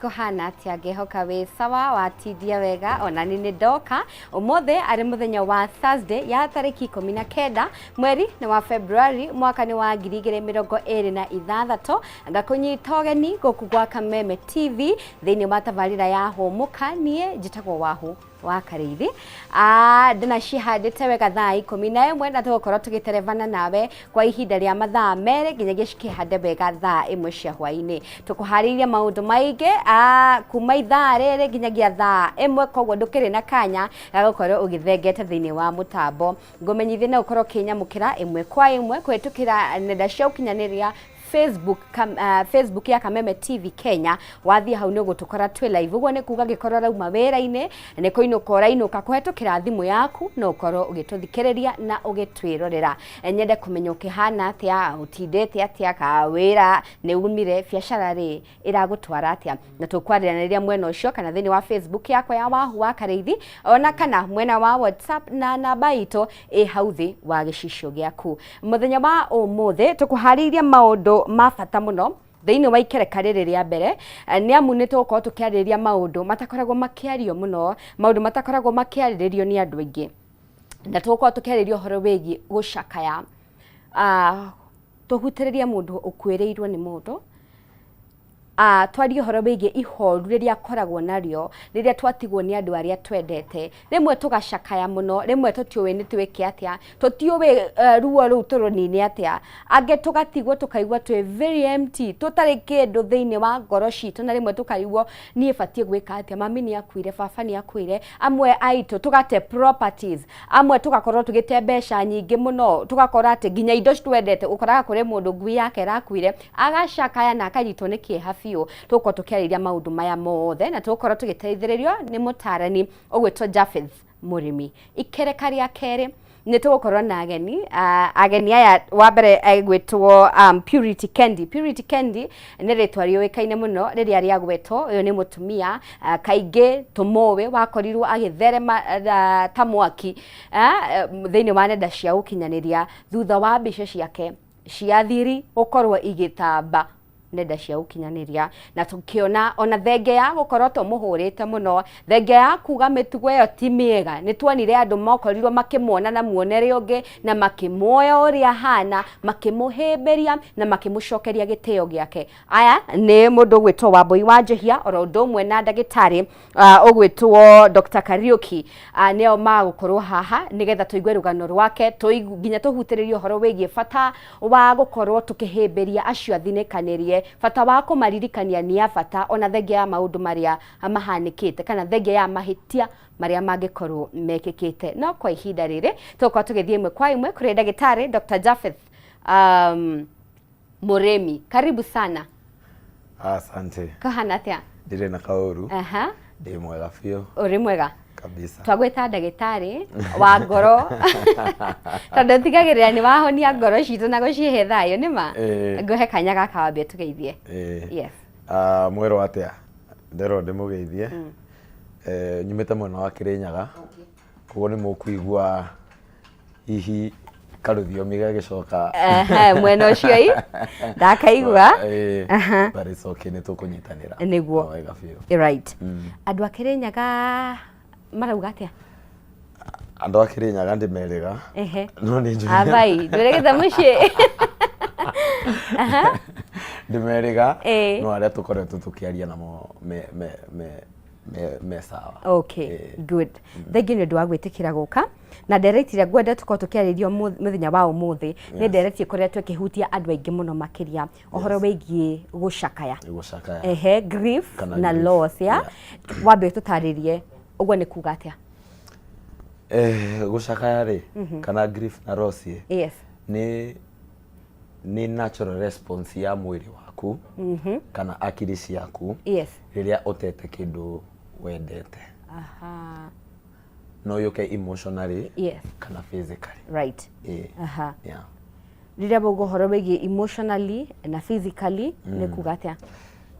Kũhana atĩa? Ngĩhoka wĩ sawa, watindia wega. Ona niĩ nĩ ndoka ũmũthĩ arĩ mũthenya wa Thursday ya tarĩki 19, mweri nĩ wa February, mwaka nĩ wa 2026. Ngakũnyita ũgeni gũkũ gwa Kameme TV thĩinĩ wa tabarĩra ya Hũmũka. Niĩ njĩtagwo Wahu wa Karĩithi. Ndĩna cihandĩte wega thaa 11, na tũgũkorwo tũgĩterebana nawe kwa ihinda rĩa mathaa 2 nginyagia cikĩhande wega thaa 1 cia hwaĩ-inĩ. Tũkũharĩirie maũndũ maingĩ kuma ithaa rĩrĩ nginyagia thaa 1, koguo ndũkĩrĩ na kanya ga gũkorwo ũgĩthengete thĩinĩ wa mũtambo. Ngũmenyithie no ũkorwo ũkĩnyamũkĩra ĩmwe kwa ĩmwe kũhĩtũkĩra nenda cia ũkinyanĩria Facebook, Facebook ya Kameme TV Kenya. Wathiĩ hau nĩ ũgũtũkora twĩ live. Ũguo nĩ kuga gĩkorwo rauma wĩra-inĩ, nĩ kũinũka ũrainũka, kũhetũkĩra thimũ yaku no ũkorwo ũgĩtũthikĩrĩria na ũgĩtwĩrorera. Nyende kũmenya ũkĩhana atĩa, ũtindĩte atĩa, ka wĩra nĩ umire, biacara rĩ ĩragũtwara atĩa, na tũkwarĩranĩria mwena ũcio kana thĩinĩ wa Facebook yakwa ya Wahu wa Karĩithi, ona kana mwena wa WhatsApp na namba itũ ĩ hau thĩ wa gĩcicio gĩaku. Mũthenya wa ũmũthĩ tũkũharĩirie maũndũ ma bata mũno thĩinĩ wa ikereka rĩrĩ rĩa mbere, nĩ amu nĩ tũgũkorwo tũkĩarĩrĩria maũndũ matakoragwo makĩario mũno, maũndũ matakoragwo makĩarĩrĩrio nĩ andũ aingĩ, na tũgũkorwo tũkĩarĩrĩria ũhoro wĩgiĩ gũcakaya, tũhutĩrĩrie mũndũ ũkuĩrĩirwo nĩ mũndũ, twarie ũhoro wĩgiĩ ihoru rĩrĩa akoragwo narĩo rĩrĩa twatigwo nĩ andũ arĩa twendete. Rĩmwe tũgacakaya mũno, rĩmwe tũtiũĩ nĩ twĩke atĩa, tũtiũĩ ruo rũu tũrũnine atĩa. Angĩ tũgatigwo tũkaigua twĩ very empty, tũtarĩ kĩndũ thĩinĩ wa ngoro citũ, na rĩmwe tũkarigwo niĩ batiĩ gwĩka atĩa, mami nĩ akuire, baba nĩ akuire. Amwe aitũ tũgate properties, amwe tũgakorwo tũgĩte mbeca nyingĩ mũno, tũgakora atĩ nginya indo twendete, ũkoraga kũrĩ mũndũ ngui yake ĩrakuire agacakaya na akanyitwo nĩ kĩeha biũ. Tũgũkorwo tũkĩarĩria maũndũ maya mothe na tũgũkorwo tũgĩteithĩrĩrio nĩ mũtarani ũgwĩtwo Japheth Mũrĩmi. Ikereka rĩa kerĩ nĩ tũgũkorwo na ageni, ageni aya wa mbere egwĩtwo Purity Kendi. Purity Kendi nĩ rĩtwa rĩũĩkaine mũno rĩrĩa rĩagwetwo. Ũyũ nĩ mũtumia kaingĩ tũmũĩ wakorirwo agĩtherema ta mwaki thĩinĩ wa nenda cia ũkinyanĩria thutha wa mbica ciake cia thiri gũkorwo igĩtamba nenda cia ũkinyanĩria, na tũkĩona ona thenge ya gũkorwo tũmũhũrĩte mũno, thenge ya kuga mĩtugo ĩyo ti mĩega, nĩ tuonire andũ mokorirwo makĩmuona na muonere ũngĩ na makĩmuoya ũrĩa ahana, makĩmũhĩmbĩria na makĩmũcokeria gĩtĩo gĩake. Aya nĩ mũndũ ũgwĩtwo Wambui wa Njihia oro ũndũ ũmwe na ndagĩtarĩ ũgwĩtwo Dr. Kariuki, nĩo magũkorwo haha nĩgetha tũigue rũgano rwake, nginya tũhutĩrĩrie ũhoro wĩgiĩ bata wa gũkorwo tũkĩhĩmbĩria acio athinĩkanĩrie, bata wa kũmaririkania nĩ a bata, ona thengia ya maũndũ marĩa mahanĩkĩte kana thengia ya mahĩtia marĩa mangĩkorwo mekĩkĩte. No kwa ihinda rĩrĩ tũgũkorwo tũgĩthiĩ ĩmwe kwa ĩmwe kũrĩ ndagĩtarĩ Dr. Japheth Mũrĩmi. Karibu sana. Asante. Kahana atĩa? Ndirĩ na kaũru. Ndĩ mwega biũ. Ũrĩ mwega? Kabisa. Twagwĩta ndagĩtarĩ wa ngoro tondũ tigagĩrĩra nĩ wahonia ngoro citũ na gũcihe thayũ, nĩ ma? Ngũhe kanya gaka wambe tũgeithie. Yes. Mwerwo atĩa? Nderwo ndĩmũgeithie. Nyumĩte mwena wa Kĩrĩnyaga. Koguo nĩ mũkũigua hihi karũthiomi gagĩcoka. Ehe, mwena ũcio i ndakaigua. But it's okay, nĩ tũkũnyitanĩra. Nĩguo. Wega biũ. Right. Andũ a Kĩrĩnyaga marauga atĩa? Andũ a Kĩrĩnyaga ndĩmerĩga. No nĩ njũĩ. Abai, ndũrĩgĩte mũciĩ. Ndĩmerĩga. No arĩa tũkoretwo tũkĩaria namo me me me me me sawa. Okay, good. Thengiũ nĩ ũndũ wa gwĩtĩkĩra gũka na ndereti ĩrĩa ngwenda tũkorwo tũkĩarĩria mũthenya wa ũmũthĩ nĩ ndereti ĩkoretwo ĩkĩhutia andũ aingĩ mũno makĩria, ũhoro wĩgiĩ gũcakaya. Gũcakaya. Ehe, grief Kana na grief. loss ya. Wambe ũtũtarĩrie ũguo nĩ kuga atĩa? Gũcakaya rĩ, kana grief na loss ĩ, nĩ natural response ya mwĩrĩ waku kana akiri ciaku rĩrĩa ũtete kĩndũ wendete. No yũke emotionally kana physically. Rĩrĩa wauga ũhoro wĩgiĩ emotionally na physically, nĩ kuga atĩa?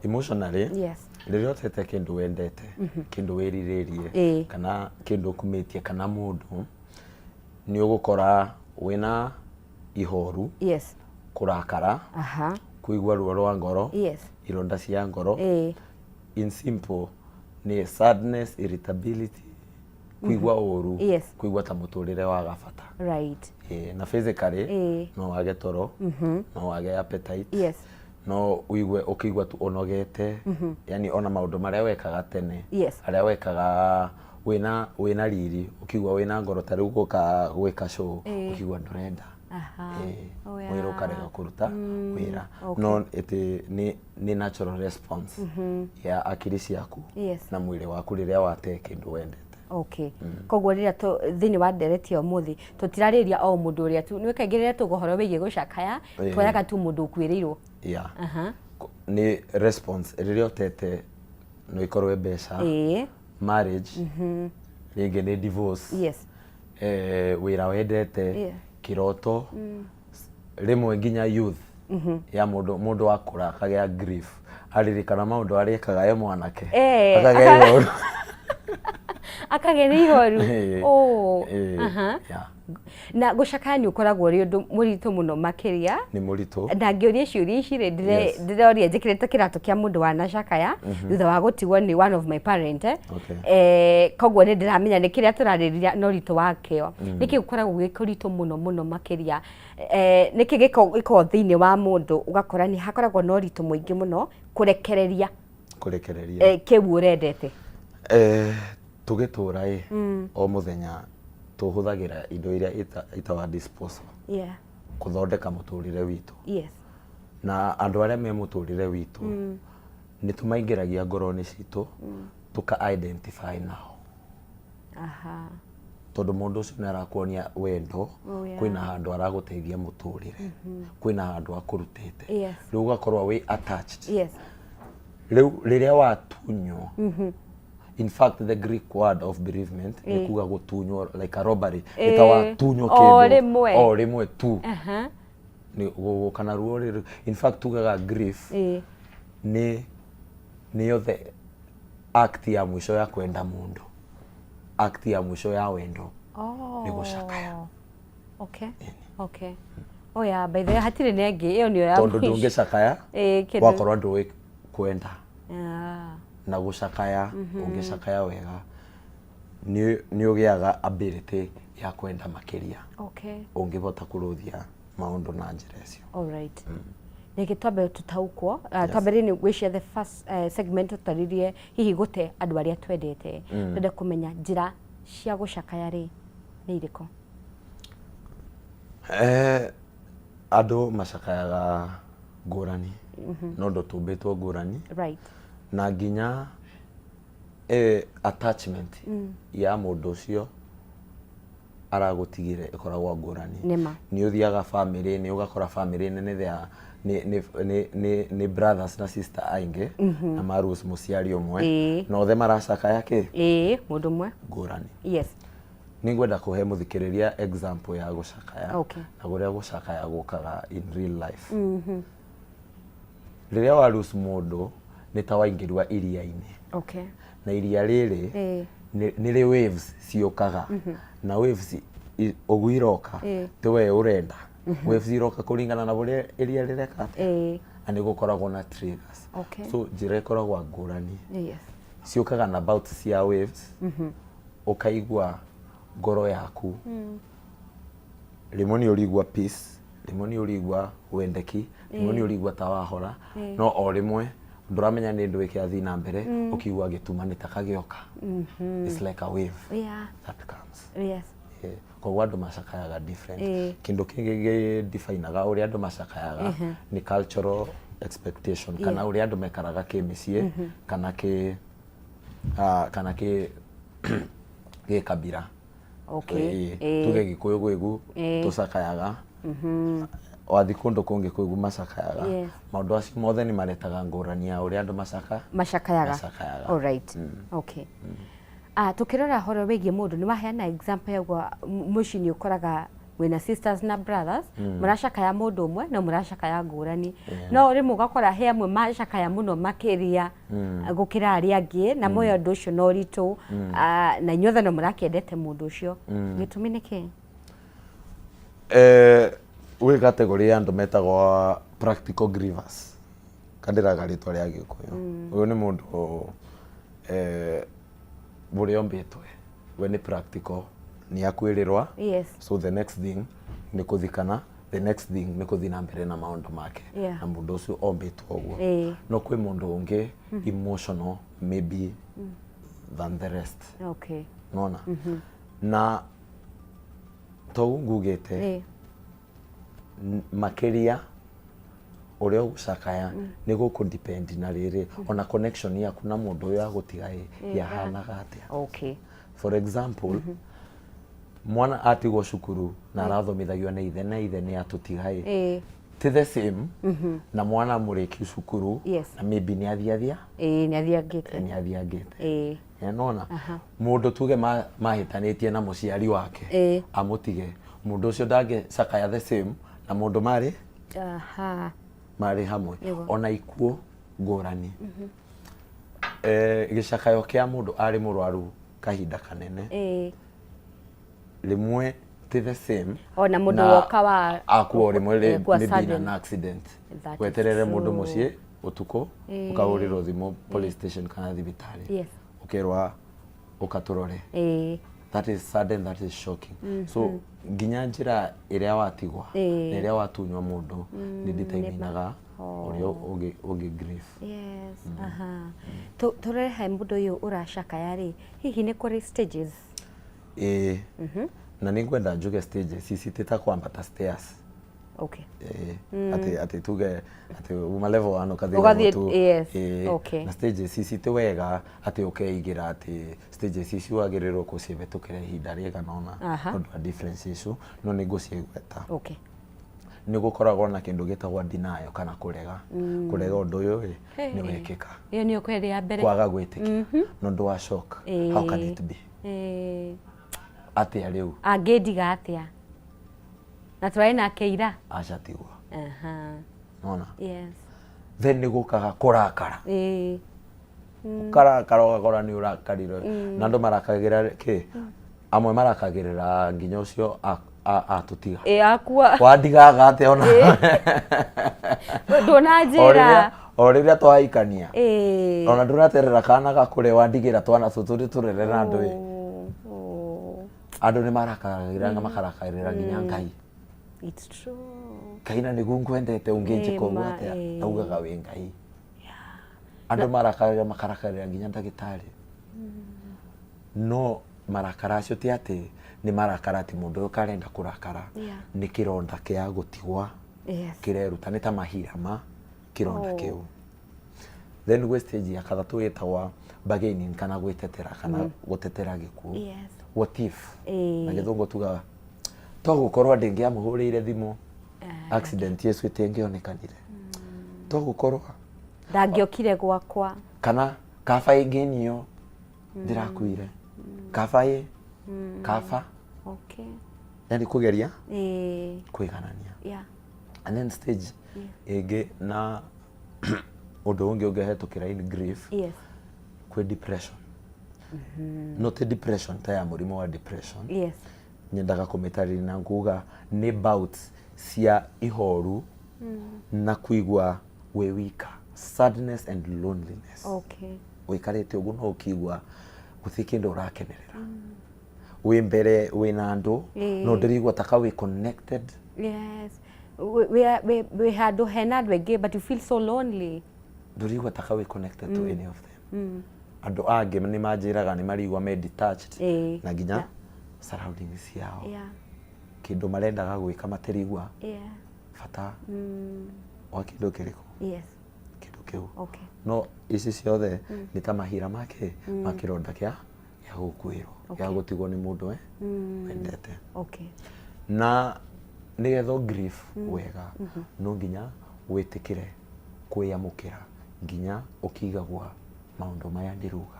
Emotionally, rĩrĩa ũtete kĩndũ wendete, kĩndũ wĩrirĩrie, kana kĩndũ ũkumĩtie kana mũndũ, nĩ ũgũkora wĩna ihoru, kũrakara, kũigua ruo rwa ngoro, ironda cia ngoro. In simple nĩ sadness, irritability, kũigua ũru, kũigua ta mũtũrĩre waga bata. Ĩĩ, na physically no wage toro, no wage appetite, no ũigue ũkĩigua tu ũnogete, yani ona maũndũ marĩa wekaga tene, arĩa wekaga wĩna riri, ũkĩigua wĩna ngoro ta rĩu gũka gwĩka show, ũkĩigua ndũrenda. Oh, yeah. Mwĩrĩ ũkarega kũruta wĩra. No ĩtĩ nĩ natural response ya akiri ciaku na mwĩrĩ waku rĩrĩa wate kĩndũ wendete. Okay, koguo rĩrĩa thĩinĩ wa ndereti ya ũmũthĩ tũtirarĩria o mũndũ ũrĩa tu nĩ kaingĩ rĩrĩa tuga ũhoro wĩgiĩ gũcakaya, tuoyaga tu mũndũ ũkuĩrĩirwo. Nĩ response rĩrĩa ũtete, no ikorwo mbeca, marriage, rĩngĩ nĩ divorce, wĩra wendete, kĩroto, rĩmwe nginya youth ya mũndũ. Mũndũ akũra akagĩa grief, aririkana maũndũ arĩa ekaga e mwanake, akagĩa ihoru. Akagĩa na ihoru. Oh. Na gũcakaya nĩ ũkoragwo ũrĩ ũndũ mũritũ mũno makĩria. Nĩ mũritũ. Na ngĩũria ciũria ici rĩ, ndĩroria njĩkĩrĩte kĩratũ kĩa mũndũ wanacakaya thutha wa gũtigwo nĩ one of my parent, eh. Koguo nĩ ndĩramenya nĩ kĩrĩa tũrarĩrĩria na ũritũ wakĩo. Nĩkĩ gũkoragwo gwĩ kũritũ mũno mũno makĩria? Nĩkĩ gĩkoragwo thĩinĩ wa mũndũ ũgakora nĩ hakoragwo na ũritũ mũingĩ mũno kũrekereria kũrekereria kĩu ũrendete? Tũgĩtũra ĩ, o mũthenya tũhũthagĩra indo iria ita our disposal kũthondeka mũtũrĩre witũ. Na andũ arĩa me mũtũrĩre witũ nĩ tũmaingĩragia ngoro-inĩ citũ, tũka identify nao, tondũ mũndũ ũcio nĩ arakuonia wendo. Kwĩna handũ aragũteithia mũtũrĩre, kwĩna handũ akũrutĩte. Rĩu ũgakorwo wĩ attached. Rĩu rĩrĩa watunywo, in fact the Greek word of bereavement nĩ kuga gũtunywo, like a robbery, nĩ ta watunywo O kĩndũ rĩmwe. O rĩmwe tu. Nĩ gũgũka na ruo rĩrĩ. In fact tugaga grief nĩ nĩyo the act ya mũico ya kwenda mũndũ, act ya mũico ya wendo nĩ gũcakaya. Okay. Oh yeah, by the way hatirĩ na ĩngĩ, ĩyo nĩyo ya tondũ mũico. Ndũngĩcakaya wakorwo ndũĩ kwenda. Na gũcakaya, ũngĩcakaya wega nĩ ũgĩaga ability ya kwenda makĩria, ũngĩhota kũrũthia maũndũ na njĩra ĩcio. Alright. Reke twambe tũtaũkwo, twambe rĩ gwĩcia the first segment, tũtarĩrie hihi gũte andũ arĩa twendete. Twende kũmenya njĩra cia gũcakaya rĩ nĩ irĩkũ? Andũ macakayaga ngũrani no ũndũ tũmbĩtwo ngũrani, na nginya attachment ya mũndũ ũcio aragũtigire ĩkoragwo ngũrani. Nĩma. Nĩ ũthiaga family, nĩ ũgakora family nene there nĩ brothers na sister aingĩ na marus mũciari ũmwe, na othe maracakaya kĩ? Ĩĩ, mũndũ ũmwe. Ngũrani. Nĩ ngwenda kũhe mũthikĩrĩria example ya gũcakaya na ũrĩa gũcakaya gũkaga in real life. Rĩrĩa wa lose mũndũ nĩ ta waingĩrua iria-inĩ, na iria rĩrĩ nĩ rĩ waves ciũkaga, na waves ũguo iroka ti we ũrenda, waves iroka kũringana na ũrĩa iria rĩreka atĩa, na nĩ gũkoragwo na triggers. So njĩra ĩkoragwo ngũrani, ciũkaga na bouts cia waves, ũkaigua ngoro yaku rĩmwe nĩ ũrigua peace, rĩmwe nĩ ũrigua wendeki, rĩmwe nĩ ũrigua ta wahora, no o rĩmwe ndũramenya nĩ ndũ ĩkĩrathiĩ na mbere, ũkĩigua gĩtuma nĩ ta kagĩoka. It's like a wave that comes. Koguo andũ macakayaga different. Kĩndũ kĩngĩ gĩ-definaga ũrĩa andũ macakayaga nĩ cultural expectation, kana ũrĩa andũ mekaraga kĩmĩciĩ kana gĩkabira. Tuge Gĩkũyũ gwĩgu tũcakayaga, wathi kũndũ kũngĩ kwĩgu macakayaga. Maũndũ acio mothe nĩ maretaga ngũrani ya ũrĩa andũ macakayaga. Macakayaga. Alright. Okay. Ah, tukirora horo wĩgiĩ mũndũ, nĩ waheana example ya ũguo mũciĩ nĩ ũkoraga wĩna sisters na brothers, mũracakaya mũndũ ũmwe no mũracakaya ngũrani, no rĩmwe ũgakora he amwe macakaya mũno makĩria gũkĩra arĩa angĩ, na moya ũndũ ũcio na ũritũ. Ah, na inyuothe no mũrakĩendete mũndũ ũcio. Gĩtũmi nĩ kĩĩ? Gwĩ category ya andũ metagwo practical grievers. Kandĩraga rĩtwa rĩa Gĩkũyũ. Ũyũ nĩ mũndũ ũrĩa ombĩtwe we nĩ practical, nĩ akwĩrĩrwa. So the next thing nĩ kũthikana, the next thing nĩ kũthiĩ na mbere na maũndũ make. Na mũndũ ũcio ombĩtwo ũguo. No kwĩ mũndũ ũngĩ emotional maybe than the rest. Nona na tou ngugĩte makĩria ũrĩa ũgũcakaya nĩ gũkũ depend na rĩrĩ ona connection yaku na mũndũ ũyũ agũtiga ĩ yahanaga atĩa. For example, mwana atigwo cukuru na arathomithagio nĩ ithe na ithe nĩ atũtiga ĩ, ti the same na mwana mũrĩkiu cukuru na maybe nĩ athiathia Ĩĩ, nĩ athiangĩte. Nĩ athiangĩte. Nona mũndũ tuge mahĩtanĩtie na mũciari wake, amũtige, mũndũ ũcio ndangĩcakaya the same na mũndũ marĩ marĩ hamwe. Ona ikuũ ngũrani. Gĩcakayo kĩa mũndũ arĩ mũrwaru kahinda kanene rĩmwe ti the same Ona mũndũ woka wa akua o rĩmwe kwa maybe in sudden. an accident. That is Weterere mũndũ true. Mũciĩ ũtukũ ũkahũrĩrwo thimũ police station kana thibitarĩ, ũkerwa ũkatũrore. That is sudden, that is shocking. So nginya njĩra ĩrĩa watigwa na ĩrĩa watunywa mũndũ nĩ determinaga ũrĩa ũngĩ grief. Yes. Aha. Tũrore he mũndũ ũyũ ũracakaya rĩ, hihi nĩ kũrĩ stages? Ĩĩ, na nĩ ngwenda njuge stages ici ti ta kwambata stairs. Atĩ tuge atĩ uma level 1 ũkathiĩ Ũgathiĩ, level 2. Na stages ici ti wega atĩ ũkeigĩra atĩ stages ici wagĩrĩirwo kũcihĩtũkĩra ihinda rĩigana ũna tondũ wa difference icio, no nĩ ngũcigweta. Nĩ gũkoragwo na kĩndũ gĩtagwo denial kana kũrega, kũrega ũndũ ũyũ ĩ nĩ wekĩka. Ĩyo nĩyo kweri ya mbere. Kwaga gwĩtĩkia nĩ ũndũ wa shock. How can it be? Atĩa rĩu? Angĩndiga atĩa na tũrarĩ nake ira? Aca tigwo. Nona then nĩ gũkaga kũrakara. Ũkarakara ũgakora nĩ ũrakarire, na andũ marakagĩra kĩ, amwe marakagĩrĩra nginya ũcio atũtiga. Ĩĩ, akua. Wandigaga atĩa ona Ndũnanjĩra. O rĩrĩa twahikania, ona ndũraterera kana gakũre, wandigĩra twana tũtũ ndĩtũrere na andũ ĩ. Andũ nĩ marakaragĩra na makarakarĩra nginya Ngai. It's true. Ngai, na nĩguo ngwendete, ũngĩnjĩka ũguo Ĩma, atĩa? Augaga wĩ Ngai. Andũ marakarĩra, makarakarĩra nginya ndagĩtarĩ. No marakara acio ti atĩ nĩ marakara atĩ mũndũ ũyũ karenda kũrakara. Nĩ kĩronda kĩa gũtigwa kĩreruta, nĩ ta mahira ma kĩronda kĩu. Then gwĩ stage ya gatatũ ĩtagwa bargaining kana gwĩtetera kana gũtetera gĩkuũ. What if? Na gĩthũngũ tugaga to gũkorwo ndĩngĩamũhũrĩire thimũ, accident yesu ĩtĩngĩonekanire, to gũkorwo Ndangĩokire gwakwa. Kana kaba ĩngĩnio ndĩrakuire, kaba ĩ kaba, yani kũgeria kũiganania. And then stage ĩngĩ na ũndũ ũngĩ ũngĩhetũkĩra in grief, kwĩ depression. No ti depression ta ya mũrimũ wa depression. Nyendaga kũmĩtarĩria na nguga nĩ bouts cia ihoru na kuigua wĩ wika, sadness and loneliness. Ũikarĩte ũguo no ũkigua gũtirĩ kĩndũ ũrakenerera, wĩ mbere wĩna andũ no ndĩrigua taka wĩ connected. Yes. Wĩ handũ hena andũ aingĩ but you feel so lonely. Ndũrigua taka wĩ connected to any of them. Andũ angĩ nĩ manjĩraga nĩ marigua me detached na nginya surroundings ciao, kĩndũ marendaga gwĩka matirigua bata wa kĩndũ kĩrĩkũ, kĩndũ kĩu. No ici ciothe nĩ ta mahira make ma kĩronda kĩa gũkuĩrwo, gĩa gũtigwo nĩ mũndũ wendete. Na nĩgetha ũ grief wega, no nginya wĩtĩkĩre kwĩamũkĩra nginya ũkigagwa maũndũ maya ndĩruga.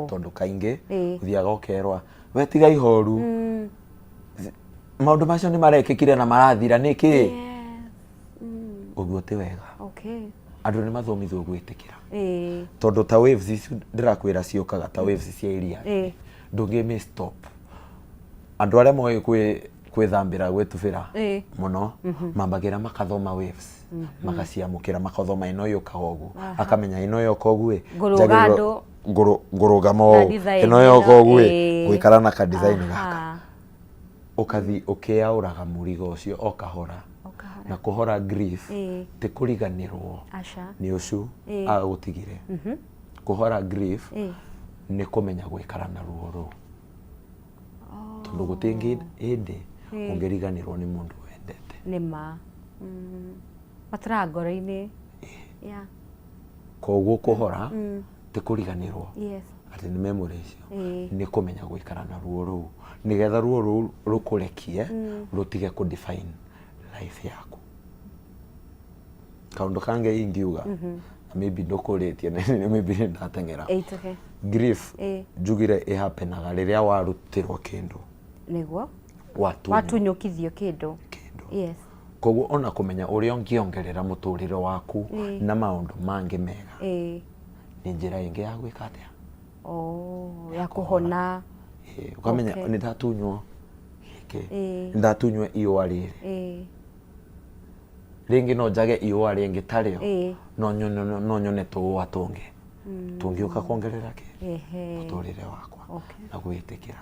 Tondũ kaingĩ ũthiaga ũkerwa, we tiga ihoru, maũndũ macio nĩ marekĩkire na marathira nĩkĩ. Ũguo ti wega. Andũ nĩ mathomithio gwĩtĩkĩra, tondũ ta waves ici ndĩrakwĩra ciũkaga ta waves cia iria, ndũngĩ stop. Andũ arĩa moĩ kwĩ Kwĩthambĩra, gwĩtubĩra mũno, mambagĩra makathoma waves, magaciamũkĩra, makathoma ĩno yũkaga ũguo, akamenya ĩno yoka ũguo ĩ, Ngũrũga njagĩrĩirwo andũ. Ngũrũgama Na ũũ, design ĩno yoka ĩno, ũguo ĩ, ngũikara na ka design gaka. Ũkathi ũkĩyaũraga mũrigo ũcio o kahora. O kahora. Na kũhora grief ti kũriganĩrwo Aca. nĩ ũcio agũtigire. Kũhora grief nĩ kũmenya gũikara na ruo rũu, tondũ gũtingĩ hĩndĩ ũngĩriganĩrwo nĩ mũndũ wendete. Nĩ ma. Matũraga ngoro-inĩ. Yeah. Koguo kũhora ti kũriganĩrwo atĩ nĩ memory icio, nĩ kũmenya gũikara na ruo rũu nĩgetha ruo rũu rũkũrekie rũtige kũ define life yaku. Kaũndũ kangĩ ingiuga, na maybe ndũkũrĩtie, na maybe nĩ ndateng'era. It's okay. Grief njugire ĩhappenaga rĩrĩa warutĩrwo kĩndũ. Nĩguo. Watunywo. Watunyũkithio kĩndũ. Kĩndũ. Koguo ona kũmenya ũrĩa ũngĩongerera mũtũrĩre waku na maũndũ mangĩ mega nĩ njĩra ĩngĩ ya gwĩka atĩa? Oh, ya kũhona. Ĩĩ, ũkamenya nĩ ndatunywo gĩkĩ, nĩ ndatunywo iũa rĩrĩ, rĩngĩ no njage iũa rĩngĩ tarĩo, no nyone tũũa tũngĩ tũngĩũka kuongerera kĩ mũtũrĩre wakwa na gwĩtĩkĩra.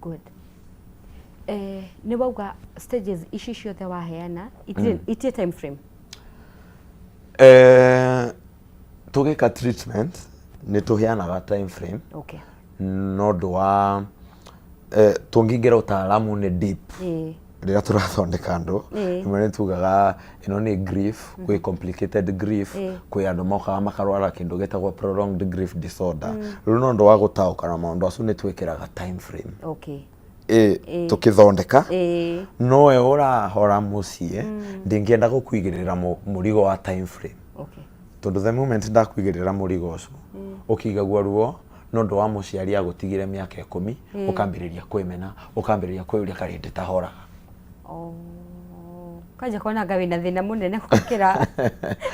Good. Nĩ wauga stages ici ciothe waheana itirĩ itirĩ time frame. Tũgĩka treatment nĩ tũheanaga time frame no ũndũ wa tũngĩingĩra ũtaaramu nĩ deep. Rĩrĩa tũrathondeka andũ, rĩmwe nĩ tugaga ĩno nĩ grief, kwĩ complicated grief, kwĩ andũ mokaga makarwara kĩndũ gĩtagwo prolonged grief disorder. Rĩu no ũndũ wa gũtaũka na maũndũ acio nĩ twĩkĩraga time frame. Ĩ tũkĩthondeka nowe ũrahora mũciĩ, ndingĩenda gũkũigĩrĩra mũrigo wa time frame, tondũ the moment ndakuigĩrĩra mũrigo ũcio, ũkĩigagua ruo no ũndũ wa mũciari agũtigire mĩaka 10, ũkambĩrĩria kwĩmena, ũkambĩrĩria kwĩyũria karĩ ndĩtahoraga. Oh. Kanja kuona anga wĩna thĩna mũnene gũkĩra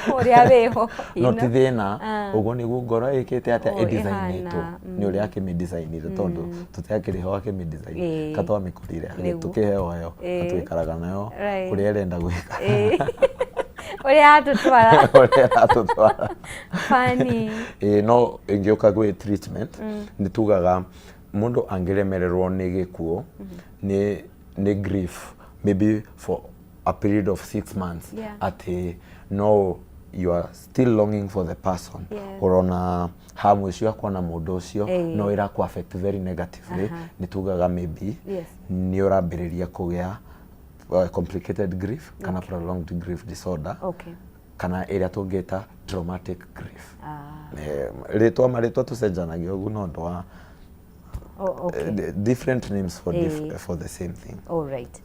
ũrĩa wĩho. No ti thĩna. Ũguo nĩguo ngoro ĩkĩte atĩa? Oh, ĩdesign-ĩtwo. Ĩhana, Nĩ ũrĩa akĩmĩdesign-ire, tondũ tũtiakĩrĩ ho akĩmĩdesign, katwamĩkorire tũkĩheo yo, twĩkaraga nayo kũrĩa ĩrenda gwĩka. Ũrĩa yatũtwara. Ũrĩa ĩratũtwara. Funny. Ĩĩ, no ĩngĩũka gwĩ treatment, nĩ tugaga mũndũ angĩremererwo nĩ gĩkuũ, nĩ grief maybe for a period of 6 months, atĩ no you are still longing for the person, ũrona hamu ũcio akuona mũndũ ũcio, no ĩrakũ affect very negatively, nĩ tugaga maybe nĩ ũrambĩrĩria kũgĩa complicated grief kana prolonged grief disorder, kana ĩrĩa tũngĩta traumatic grief. Rĩtwa marĩtwa tũcenjanagia ũguo no ũndũ wa different names for the same thing. All right.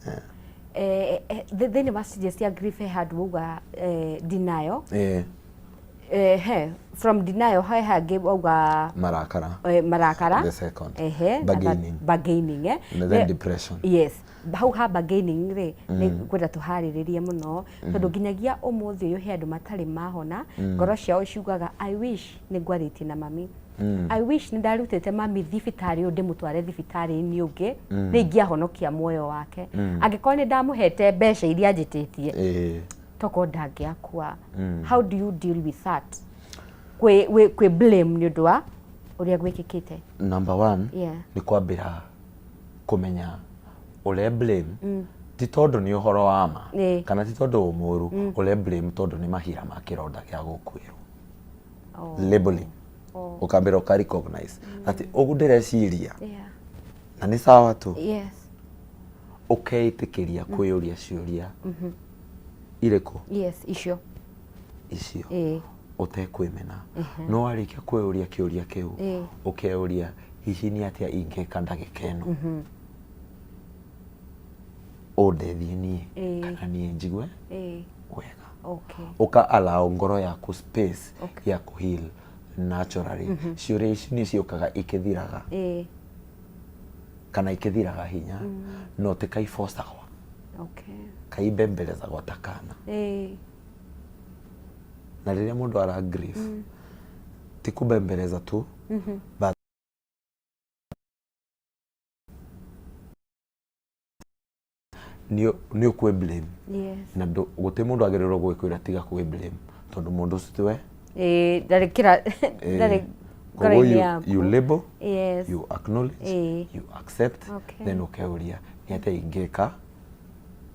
Thĩinĩ wa stages cia grief he handũ wauga denial. He from denial he hangĩ wauga Marakara. Marakara. The second. Bargaining. Bargaining. And then depression. Yes, hau ha bargaining rĩ, nĩ ngwenda tũharĩrĩrie mũno, tondũ nginyagia ũmũthĩ ũyũ he andũ matarĩ mahona, ngoro ciao ciugaga, "I wish nĩ ngwarĩtie na mami. I wish nĩ ndarutĩte mami thibitarĩ ũyũ ndĩmũtware thibitarĩ-inĩ ũngĩ, nĩ ingĩahonokia muoyo wake. Angĩkorwo nĩ ndamũhete mbeca iria njĩtĩtie, tokorwo ndangĩakua." How do you deal with that, kwĩ blame nĩ ũndũ wa ũrĩa gwĩkĩkĩte? Number one, nĩ kwambĩra kũmenya ũre blame ti tondũ nĩ ũhoro wa ma, kana ti tondũ wĩ mũũru, ũre blame tondũ nĩ mahira ma kĩronda gĩa gũkuĩrwo. Labeling, ũkambĩra ũka recognize atĩ ũguo ndĩreciria na nĩ sawa tu, ũkeĩtĩkĩria kwĩyũria ciũria irĩkũ? Yes, icio. Icio, ũtekwĩmena. No warĩkia kwĩyũria kĩũria kĩu, ũkeyũria, hihi nĩ atĩa ingĩka ndagĩka ĩno ũndeithie niĩ kana niĩ njigue wega? Ũka allow ngoro yaku space ya kũ heal naturally. Ciũria ici nĩ ciũkaga ikĩthiraga kana ikĩthiraga hinya, no ti kaibocagwa, kaibembelezagwa ta kana. Na rĩrĩa mũndũ ara grief, ti kũbembeleza tu, but Nĩ ũkwĩ blame. Yes. Na gũtirĩ mũndũ agĩrĩirwo gwĩkwĩra tiga kwĩ blame, tondũ mũndũ ũcio tiwe. Ĩĩ, ndarĩ kĩra ndarĩ Koguo ngoro-inĩ you yaku. label, you acknowledge, you accept, then ũkeuria nĩ atĩa ingĩka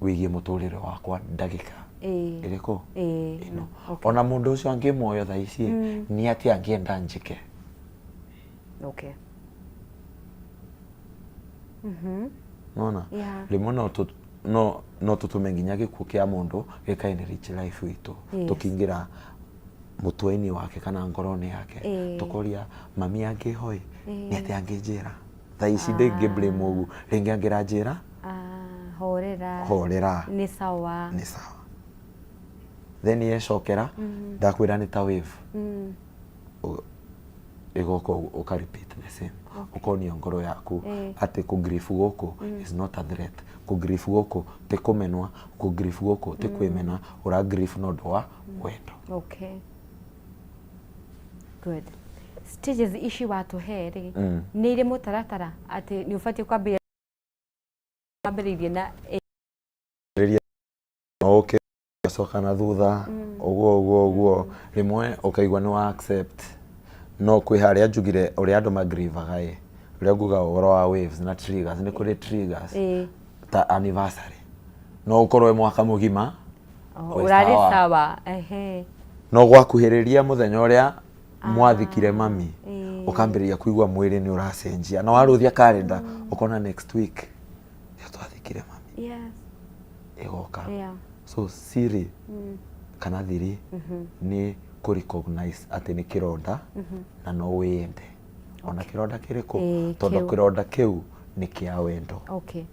wĩgiĩ mũtũrĩre wakwa ndagĩka ĩrĩkũ ĩno. Ona mũndũ ũcio angĩ muoyo thaa ici, nĩ atĩa angĩenda njĩke? Nona rĩmwe no tũtũme nginya gĩkuũ kĩa mũndũ gĩka enrich life itũ, tũkĩingĩra mũtwe-inĩ wake kana ngoro-inĩ yake, tũkoria mami angĩhoi nĩ atĩa angĩnjĩra thaa ici, ndĩngĩ blame ũguo rĩngĩ angĩranjĩra, Ah, horera. Horera. Nĩ sawa. Nĩ sawa. Then yecokera, ndakwĩra nĩ ta wave, ĩgoka ũka repeat the same, ũkonio ngoro yaku atĩ kũ grief gũkũ is not a threat, kũ grief gũkũ ti kũmenwa, kũ grief gũkũ ti kwĩmena, ũra grief na ũndũ wa wendo. Okay, good. Stages ici watũhe rĩ, nĩ irĩ mũtaratara atĩ nĩ ũbatiĩ kwambĩrĩria wambĩrĩirie na Rĩrĩa no ũke ũgacoka na thutha ũguo ũguo ũguo, rĩmwe ũkaigua nĩ wa accept, no kwĩ harĩa njugire ũrĩa andũ magrivaga ĩ, ũrĩa nguga ũhoro wa waves na triggers, nĩ kũrĩ triggers ta anniversary, no ũkorwo wĩ mwaka mũgima Oh, wĩ ũrarĩ sawa. Sawa, ehe. No gwakuhĩrĩria mũthenya ũrĩa mwathikire mami, ũkambĩrĩria kũigua mwĩrĩ nĩ ũracenjia, na warũthia kalenda ũkona next week nĩo twathikire mami, ĩgoka. So siri kana thiri nĩ kũ recognize atĩ nĩ kĩronda na no wĩyende ona kĩronda kĩrĩkũ, tondũ kĩu. Kĩronda kĩu nĩ kĩa wendo. Okay.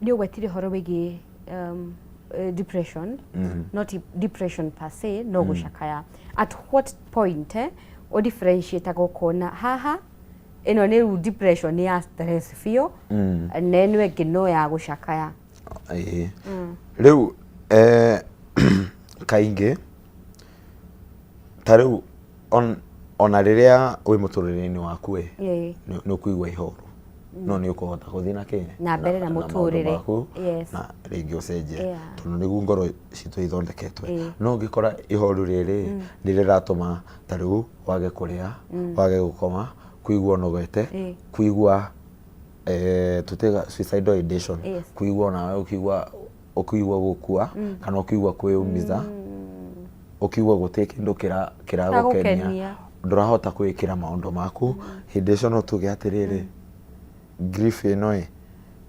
Nĩ ũgwetire ũhoro wĩgiĩ depression, not depression per se, no gũcakaya. At what point ũ differentiate ũkona haha ĩno nĩ rĩu depression, nĩ ya stress biũ, na ĩno ĩngĩ no ya gũcakaya? Ĩĩ. Rĩu kaingĩ ta rĩu ona rĩrĩa wĩ mũtũrĩre-inĩ waku ĩ, nĩ ũkũigua ihoru, no nĩ ũkũhota gũthiĩ na kĩ Na mbere na maũndũ mũtũrĩre. Maku, na rĩngĩ ũcenjie, tondũ nĩguo ngoro citũ ithondeketwe. No ũngĩkora ihoru rĩrĩ nĩ rĩratũma ta rĩu wage kũrĩa, wage gũkoma, kũigua ũnogete, kũigua tũtiga suicidal ideation, kũigua onawe ũkĩigua ũkĩigua gũkua kana ũkĩigua kwĩumiza, ũkĩigua gũtirĩ kĩndũ kĩragũkenia, Kĩragũkenia. Ndũrahota kwĩĩkĩra maũndũ maku, hĩndĩ ĩcio no tuge atĩrĩrĩ, grief ĩno ĩ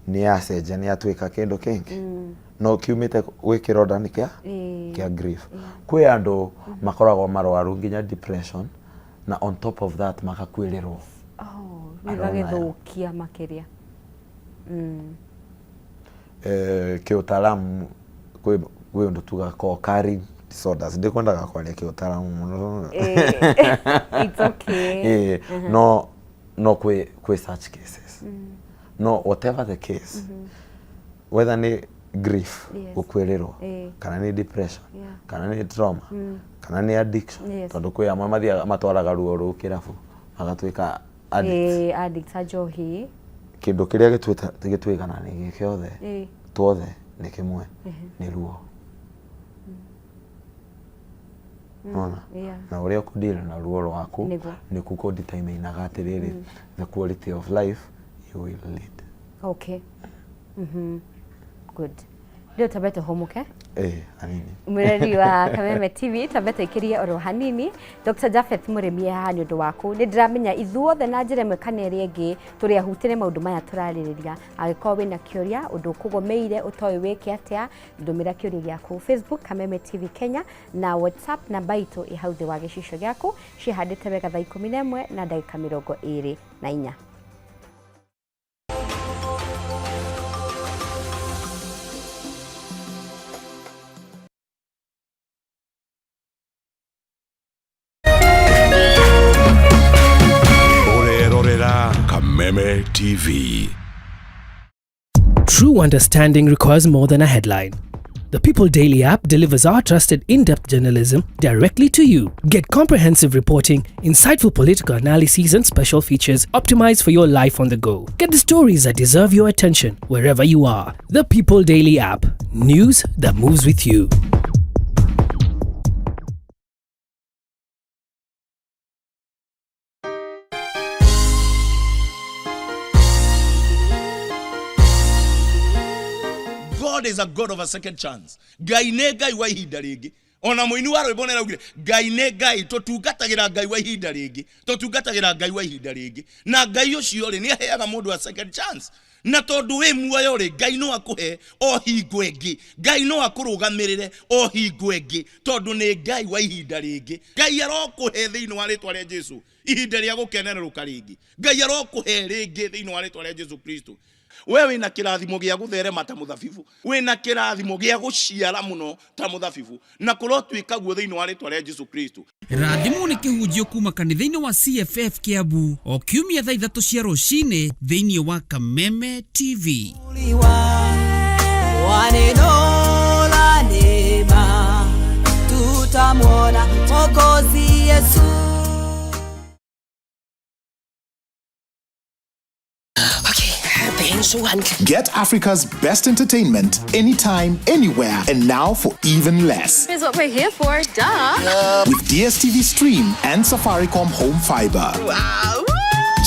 nĩ yacenjia, nĩ yatuĩka kĩndũ kĩngĩ, no kiumĩte gwĩ kĩronda nĩ kĩa kĩa grief. Kwĩ andũ makoragwo marwaru nginya depression, na on top of that magakuĩrĩrwo. Oh, Arona aya. Gĩgagĩthũkia makĩria. Kĩũtaalamu kwĩ ũndũ tugaga co-occurring disorders. Ndikwendaga kwaria kĩũtaalamu mũno. It's okay. No kwĩ such cases, no whatever the case, whether nĩ grief, gũkuĩrĩrwo, kana nĩ depression, kana nĩ trauma, kana nĩ addiction, tondũ kwĩ amwe mathiaga matwaraga ruo rũu kĩrabu magatuĩka addicts. Addicts a njohi. Kĩndũ kĩrĩa gĩtwĩgananagia kĩothe, tuothe nĩ kĩmwe, nĩ ruo. Nona na ũrĩa ũkũdeal na ruo rwaku nĩkuo kũdeterminaga atĩrĩrĩ the quality of life you will lead. Okay. Good. Rĩu tambe tũhũmũke. Hanini. Mwĩrori wa Kameme TV, tambe tũikĩrie oro hanini. Dr. Japheth Mũrĩmi e haha nĩ ũndũ waku. Nĩ ndĩramenya ithuothe na njĩra ĩmwe kana ĩrĩa ĩngĩ tũrĩ ahutĩre maũndũ maya tũrarĩrĩria. Angĩkorwo wĩna kĩũria, ũndũ ũkũgũmĩire ũtoĩ wĩke atĩa, ndũmĩra kĩũria gĩaku Facebook Kameme TV Kenya na WhatsApp namba itũ ĩ hau thĩ wa gĩcicio gĩaku, ciĩhandĩte wega thaa 11 na ndagĩka 24. Ũrerorera Kameme TV. True understanding requires more than a headline. The People Daily app delivers our trusted in depth journalism directly to you. Get comprehensive reporting, insightful political analyses, and special features optimized for your life on the go. Get the stories that deserve your attention wherever you are. The People Daily app. News that moves with you. God is a God of a second chance. Ngai nĩ Ngai wa ihinda rĩngĩ. Ona mũini wa rwĩmbo nĩaraugire Ngai nĩ Ngai, tũtungatagĩra Ngai wa ihinda rĩngĩ, tũtungatagĩra Ngai wa ihinda rĩngĩ. Na Ngai ũcio rĩ, nĩ aheaga mũndũ a second chance. Na tondũ wĩ muoyo rĩ, Ngai no akũhe o hingo ĩngĩ. Ngai no akũrũgamĩrĩre o hingo ĩngĩ, tondũ nĩ Ngai wa ihinda rĩngĩ. Ngai arokũhe thĩinĩ wa rĩtwa rĩa Jesu ihinda rĩa gũkenerũka rĩngĩ. Ngai arokũhe rĩngĩ thĩinĩ wa rĩtwa rĩa Jesu Kristo. We wĩna kĩrathimo gĩa gũtherema ta mũthabibu, wĩna kĩrathimo gĩa gũciara mũno ta mũthabibu, na kũrotuĩka guo thĩinĩ wa rĩtwa rĩa Jesu Kristo. Rathimwo nĩ kĩhunjio kuma kanitha-inĩ wa CFF Kiambu o kiumia thaa 3 cia rũcinĩ thĩinĩ wa Kameme TV. Wa neno la neema tutamwona Mwokozi Yesu. Get Africa's best entertainment anytime, anywhere, and now for even less. Is what we're here for, duh. With DSTV Stream and Safaricom Home Fiber. Wow.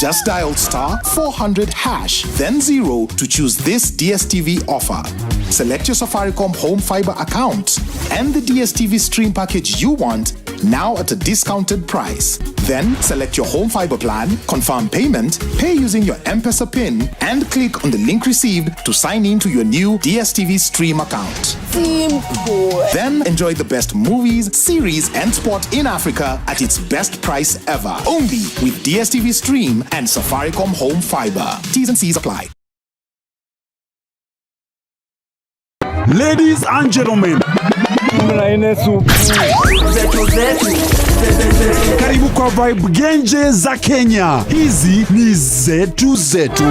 Just dial star 400 hash, then 0 to choose this DSTV offer. Select your Safaricom Home Fiber account and the DSTV Stream package you want now at a discounted price. Then select your home fiber plan, confirm payment, pay using your M-Pesa PIN, and click on the link received to sign in to your new DSTV Stream account. Simple. Then enjoy the best movies, series, and sport in Africa at its best price ever. Only with DSTV Stream and Safaricom Home Fiber. T's and C's apply. Ladies and gentlemen, karibu kwa Vibe Genje za Kenya. Hizi ni zetu zetu.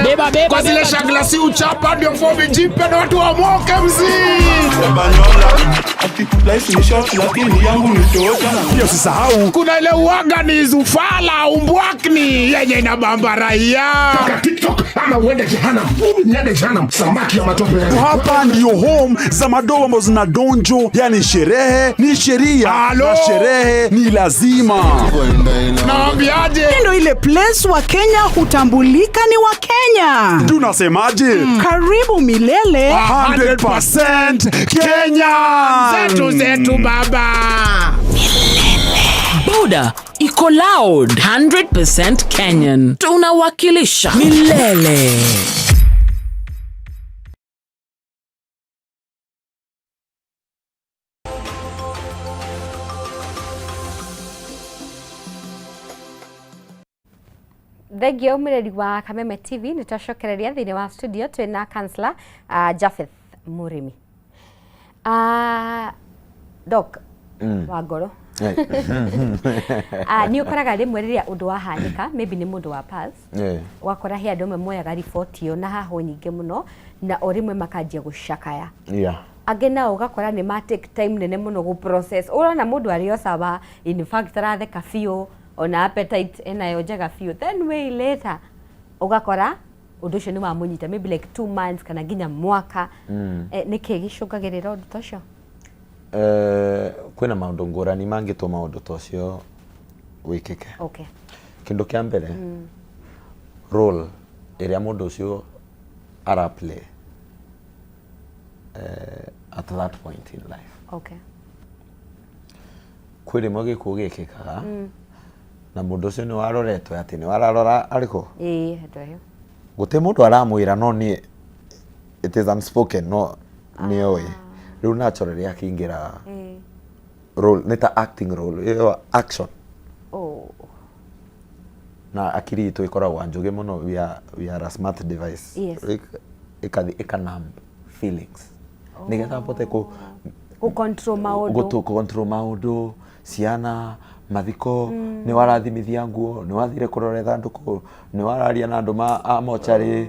Beba, beba, kwa zile shagla si uchapa ndio fomi jipe na watu wamoke mzee. Pia usisahau kuna ile uaga ni zufala umbwakni yenye inabamba raia. TikTok ama uende jehanamu. Mimi niende jehanamu, samaki ya matope. Hapa ndio home za madoa ambazo zina donjo, yani sherehe ni sheria na sherehe ni lazima. Naambiaje? Ndio ile place wa Kenya hutambulika ni wa Kenya. Tunasemaje? Karibu milele 100% Kenya. Zetu zetu baba. Boda iko loud 100% Kenyan. Tunawakilisha milele. Thengio mwireri wa Kameme TV, nĩ twacokereria thĩinĩ wa studio twĩna counselor Japheth Mũrĩmi. Doc wa ngoro. Nĩ ũkoraga rĩmwe rĩrĩa ũndũ wahanĩka, maybe nĩ mũndũ wa pass, ũgakora he andũ amwe moyaga riboti ĩyo na hahũ nyingĩ mũno na o rĩmwe makanjia gũcakaya. Angĩ nao ũgakora nĩ ma take time nene mũno gũ process. Ũrona mũndũ arĩ o sawa, in fact aratheka biũ, ona appetite enayo njega biũ, then way later ũgakora ũndũ ũcio nĩ wamũnyita maybe like 2 months kana nginya mwaka. Nĩkĩ gĩcũngagĩrĩra ũndũ ta ũcio? Kwĩna maũndũ ngũrani mangĩtũma ũndũ ta ũcio wĩkĩke. Okay. Kĩndũ kĩa mbere, role ĩrĩa mũndũ ũcio ara play at that point in life. Okay. Kwĩ rĩmwe gĩkuũ gĩkĩkaga na mũndũ ũcio nĩ waroretwo atĩ nĩ wararora arĩkũ? Ĩĩ, andũ acio. Gũtirĩ mũndũ aramwĩra no nĩ it is unspoken no nĩoĩ. Rĩu naturally akĩingĩra role nĩ ta acting role ĩyo action. Oh. Na akiri itũ ĩkoragwo njũgĩ mũno, we are a smart device. Yes. Ĩkathi ĩkanumb feelings. Nĩgetha bote kũ control maũndũ. Gũtũ control maũndũ, ciana, mathiko, nĩ warathimithia nguo, nĩ wathire kũrora ithandũkũ, nĩ wararia na andũ a mocarĩ,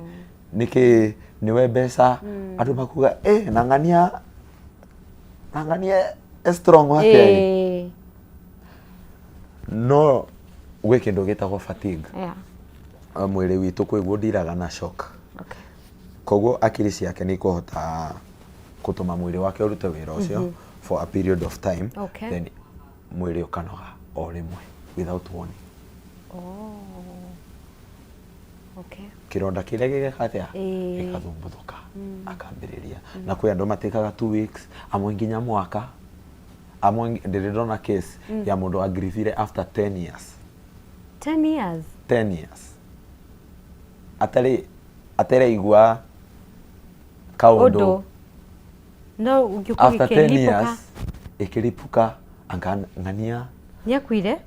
nĩkĩ nĩwe mbeca, andũ makuga na ng'ania Nanganie e strong atĩa ĩ. No gwĩ kĩndũ gĩtagwo fatigue. Mwĩrĩ witũ kwĩguo ndiraga na shock. Koguo akiri ciake nĩ ikũhota gũtũma mwĩrĩ wake ũrute wĩra ũcio for a period of time. Then mwĩrĩ ũkanoga o rĩmwe without warning. Oh. Okay. Kĩronda kĩrĩa gĩgeka atĩa? Gĩkathumbuthũka. Akambĩrĩria. Na kwĩ andũ matĩkaga 2 weeks, amwe nginya mwaka, amwe ndĩrĩ ndona case ya mũndũ agrivire after 10 years. 10 years. 10 years atarĩ atereigua kaũndũ. Ũndũ. No ũngĩũka After 10 gĩkĩripũka. years ĩkĩripũka anga ng'ania. Nĩakuire?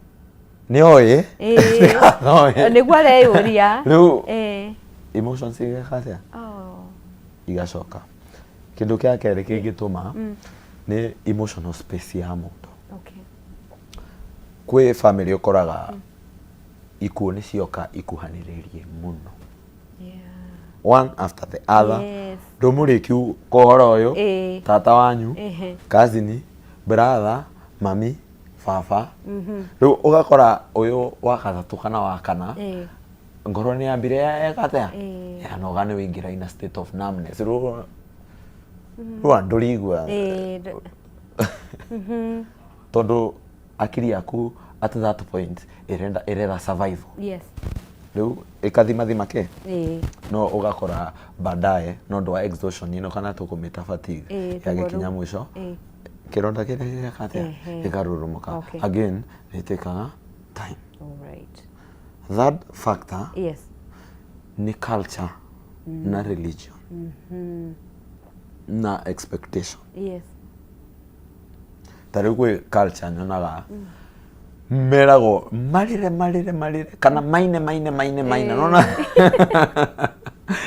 Nĩoĩ. Nĩoĩ. Nĩguo areyũria. Rĩu emotions igeka atĩa? Oh. Igacoka. Kĩndũ kĩa kerĩ kĩngĩtũma nĩ emotional space ya mũndũ. Kwĩ family ũkoraga ikuũ nĩ cioka ikuhanĩrĩirie mũno, one after the other. Ndũmũrĩkiu kohoro ũyũ, tata wanyu, cousin, brother, mami, baba. Rĩu ũgakora ũyũ wa gatatũ kana wa kana, ngoro nĩ yambire yeka atĩa? Yanoga, nĩ wĩingĩra in a state of numbness. Rĩu rĩu ndũrigua tondũ akiri yaku at that point ĩrenda ĩrera survival. Rĩu ĩkathimathima kĩ no ũgakora baadaye no ũndũ wa exhaustion ĩno kana tũkũmĩta fatigue, yagĩkinya mũico, kĩronda kĩrĩa gĩgeka atĩa? Gĩkarurumũka. Again nĩ ĩtĩkaga time. Third factor nĩ culture na religion na expectation. Ta rĩu gwĩ culture nyonaga meragwo marĩre marĩre marĩre kana maine maine maine maine. Nona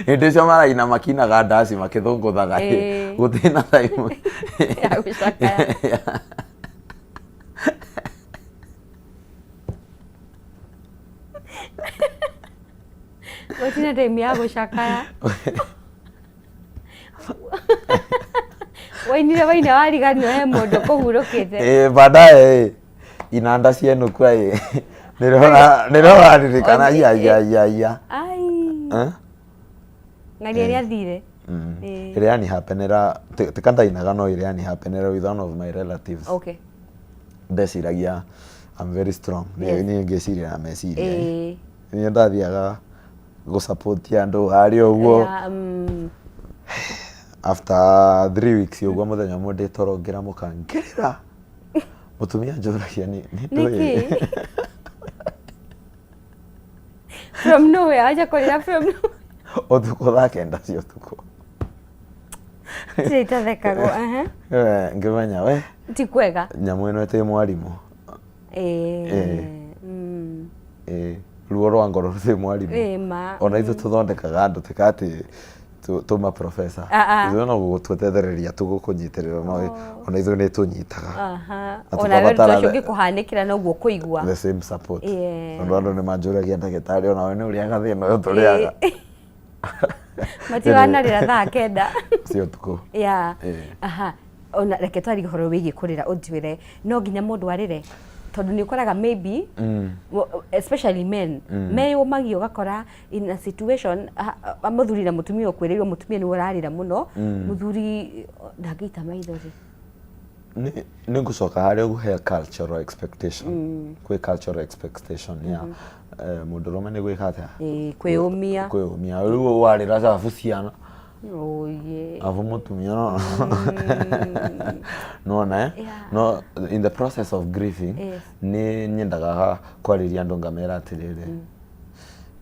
hĩndĩ ĩcio maraina makinaga ndaci makĩthũngũthaga ĩ, gũtirĩ na time ya gũcakaya. Gũtirĩ time ya gũcakaya. Wainire waina wariganĩrwo he mũndũ kũhurũkĩte. Ĩ, baadaye ĩ, inanda cienũkua ĩ, nĩrĩo ũraririkana iya iya iya iya. Ai. Eh? Ng'ania nĩ athire. Ĩrĩa yanihapenera tika ndainaga no ĩrĩa yanihapenera with one of my relatives. Ndeciragia I'm very strong. Niĩ ngĩciria na meciria ĩ. Niĩ ndathiaga gũ-support andũ harĩa ũguo. After 3 weeks ũguo, mũthenya ũmwe ndĩ toro ngĩramũka ngĩrĩra, mũtumia njũragia nĩ ndũĩ. Nĩkĩ? From nowhere, aja kũrĩra from nowhere. Ũtukũ thaa 9 cia ũtukũ. Tirĩ itathekagwo. Aha. Ngĩmenya we Ti kwega. Nyamũ ĩno ĩtĩ mwarimũ. Ruo rwa ngoro rũtirĩ mwarimũ. Ĩĩ, ma. Ona ithuĩ tũthondekaga andũ tika atĩ tũma professor. Ah, ah. Ithuĩ no gũtwetethereria tũgũkũnyitĩrĩra no ona ithuĩ nĩ tũnyitaga. Na Ona we tũkabatara ũcio ũngĩkũhanĩkĩra noguo ũkũigua. The same support. Tondũ andũ nĩ manjũragia, ndagĩtarĩ, onawe nĩ ũrĩaga thĩna ũyũ tũrĩaga? Matiranarĩra thaa 9 cia ũtukũ. Aha, ona reke twarie ũhoro wĩgiĩ kũrĩra, ũnjĩre no nginya mũndũ arĩre, tondũ nĩ ũkoraga maybe especially men meyũmagia, ũgakora in a situation mũthuri na mũtumia ũkwĩrĩirwo, mũtumia nĩwe ũrarĩra mũno, mũthuri ndangĩita maithori. Nĩ ngũcoka harĩa ũguhe cultural expectation. Kwĩ cultural expectation ya mũndũrũme nĩ gwĩka atĩa? Kwĩyũmia. Kwĩyũmia. Rĩu warĩra cabu ciana, Oye. Abu mũtumia no nona eh? No in the process of grieving, nĩ nyendaga kwarĩria andũ ngamera atĩrĩrĩ,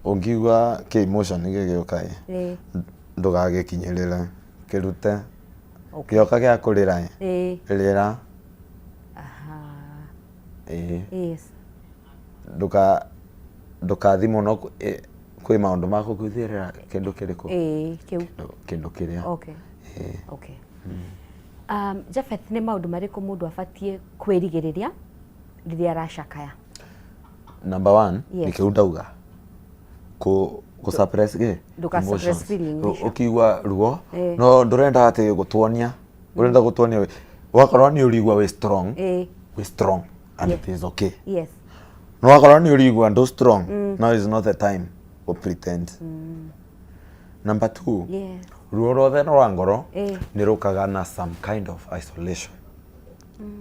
ũngiigua kĩ emotion gĩgĩũka ĩ, ndũgagĩkinyĩrĩre, kĩrute. Kĩoka gĩa kũrĩra ĩ, rĩra. Ĩ. Ndũkathi mũno kwĩ maũndũ ma gũkũthĩrĩra kĩndũ kĩrĩkũ. Ĩĩ, kĩu. Kĩndũ kĩrĩa. Okay. Japheth, nĩ maũndũ marĩkũ mũndũ abatiĩ kwĩrigĩrĩria rĩrĩa aracakaya? Number one, nĩ kĩu ndauga, kũ suppress gĩ Ndũka suppress emotions. feelings icio. Ũkĩigua ruo, no ndũrenda atĩ gũtuonia, ũrenda gũtuonia Wakorwo nĩ ũrigua wĩ strong, Ĩĩ. wĩ strong and Yes. it is okay. Yes. No wakorwo nĩ ũrigua ndũ strong, now is not the time to pretend. Number two, Yes. ruo rwothe rwa ngoro Ĩĩ. nĩ rũkaga na some kind of isolation,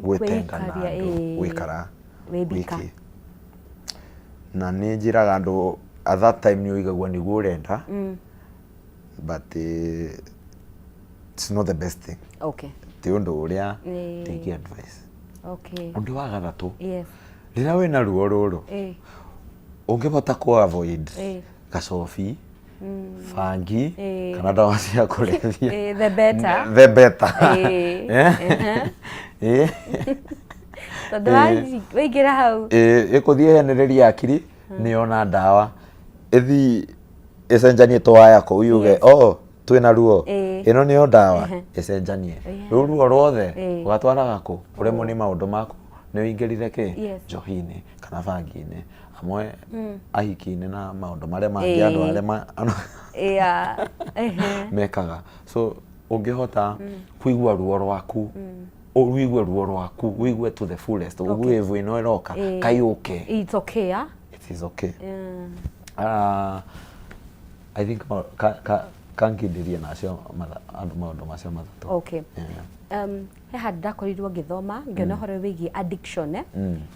gwĩtenga na Kwĩikaria, andũ, ĩĩ. gwĩkara Wĩ wika. wiki. Na nĩ njĩraga andũ at that time nĩ ũigagua nĩguo ũrenda, but it's not the best thing. Ti ũndũ ũrĩa ndingĩ advice. Ũndũ wa gatatũ, rĩrĩa wĩna ruo rũrũ, ũngĩhota kũ avoid gacobi, bangi kana ndawa cia kũrebia, The better. The better. Ĩĩ. Eh? Ĩĩ. Tondũ waingĩra hau. Ĩĩ, ĩkũthiĩ ĩhenererie akiri nĩyona ndawa ĩthi ĩcenjanie tũwaya kũu yuge, oh, twĩna ruo, ĩno nĩyo ndawa ĩcenjanie. Rĩu ruo ruothe ũgatwaraga kũ ũremwo nĩ maũndũ maku nĩ ũingĩrire kĩ njohi-inĩ kana bangi-inĩ, amwe ahiki-inĩ na maũndũ marĩa mangĩ andũ arĩa mekaga. So ũngĩhota kũigua ruo rwaku, ũigue ruo rwaku, ũigue to the fullest, ũgue wave ĩno ĩroka kaiũke. It's okay, ah? It is okay. I think kankindĩrie nacio andũ maũndũ macio matatũ. Okay. Yeah. He handũ ndakorirwo ngĩthoma ngĩona ũhoro wĩgiĩ addiction, eh?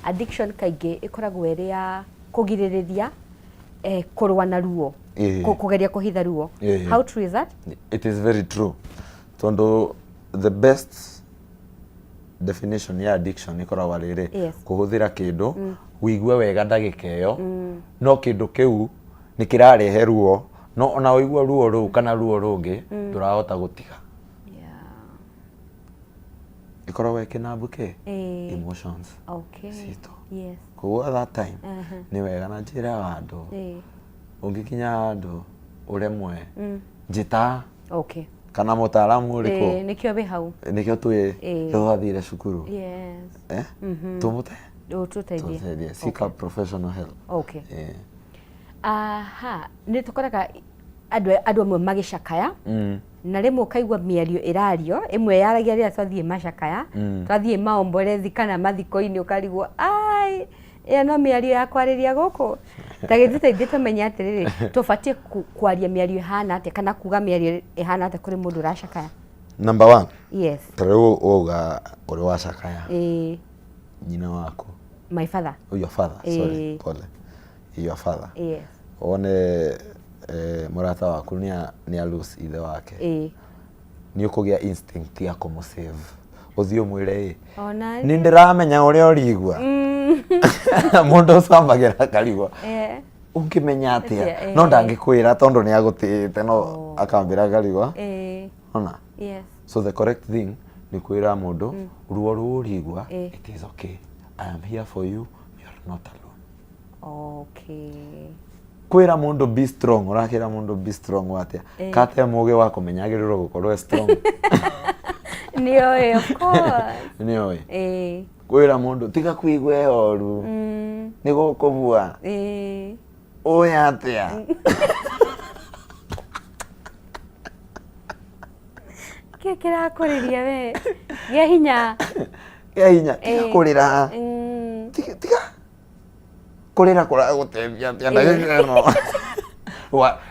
Addiction kaingĩ ĩkoragwo ĩrĩ ya kũgirĩrĩria kũrũa na ruo, kũgeria kũhitha ruo. How true is that? It is very true, tondũ the best definition ya addiction ĩkoragwo rĩrĩ, kũhũthĩra kĩndũ wĩigue wega ndagĩka ĩyo, no kĩndũ kĩu nĩ kĩrarehe ruo, no ona waigua ruo rũu kana ruo rũngĩ, ndũrahota gũtiga. Ĩkoragwo ĩkĩnambu kĩ emotions citũ. Koguo at that time nĩ wega na njĩra ya andũ, ũngĩkinya handũ ũremwe, njĩta kana mũtaaramu ũrĩkũ. Ĩĩ, nĩkĩo wĩ hau. Nĩkĩo twĩ twathire cukuru. Eh? Tũmũte Ũtũteithie. Tũteithie. Seek a professional help. Aha, nĩ tũkoraga andũ amwe magĩcakaya, na rĩmwe ũkaigua mĩario ĩrario ĩmwe yaragia rĩrĩa twathiĩ macakaya, twathiĩ maomborezi kana mathiko-inĩ, ũkarigwo ai, ĩyo no mĩario ya kwarĩria gũkũ. Ta gĩtũteithie tũmenye atĩrĩrĩ, tũbatiĩ kwaria mĩario ĩhana atĩa kana kuga mĩario ĩhana atĩa kũrĩ mũndũ ũracakaya? Number one, ta rĩu wauga ũrĩ wacakaya, nyina waku. My father. Oh, your father, sorry, pole, your father. Wone mũrata waku nĩ a lose ithe wake, nĩ ũkũgĩa instinct ya kũmũsave, ũthiĩ ũmwĩre, ĩ, Ona nĩ ndĩramenya ũrĩa ũrigua. Mũndũ ũcambagĩra akarigwo, ũngĩmenya atĩa? Atĩa, No ndangĩkwĩra tondũ nĩ agũtĩĩte, no akambĩra akarigwa ona. So the correct thing nĩ kwĩra mũndũ, ruo rũu ũrigua, it is okay, I am here for you, you are not alone. Kwĩra mũndũ be strong, ũrakĩra mũndũ be strong atĩa kate mũgĩ wa kũmenya agĩrĩirwo gũkorwo e strong? Nĩoĩ, of course. Nĩoĩ. Kwĩra mũndũ tiga kũigua ihoru, nĩ gũkũbua, ũĩ atĩa? Kĩ kĩrakũrĩria we? Gĩa hinya. Kĩa hinya, tiga kũrĩra. Tiga kũrĩra, kũragũteithia atĩa ndagĩka ĩno?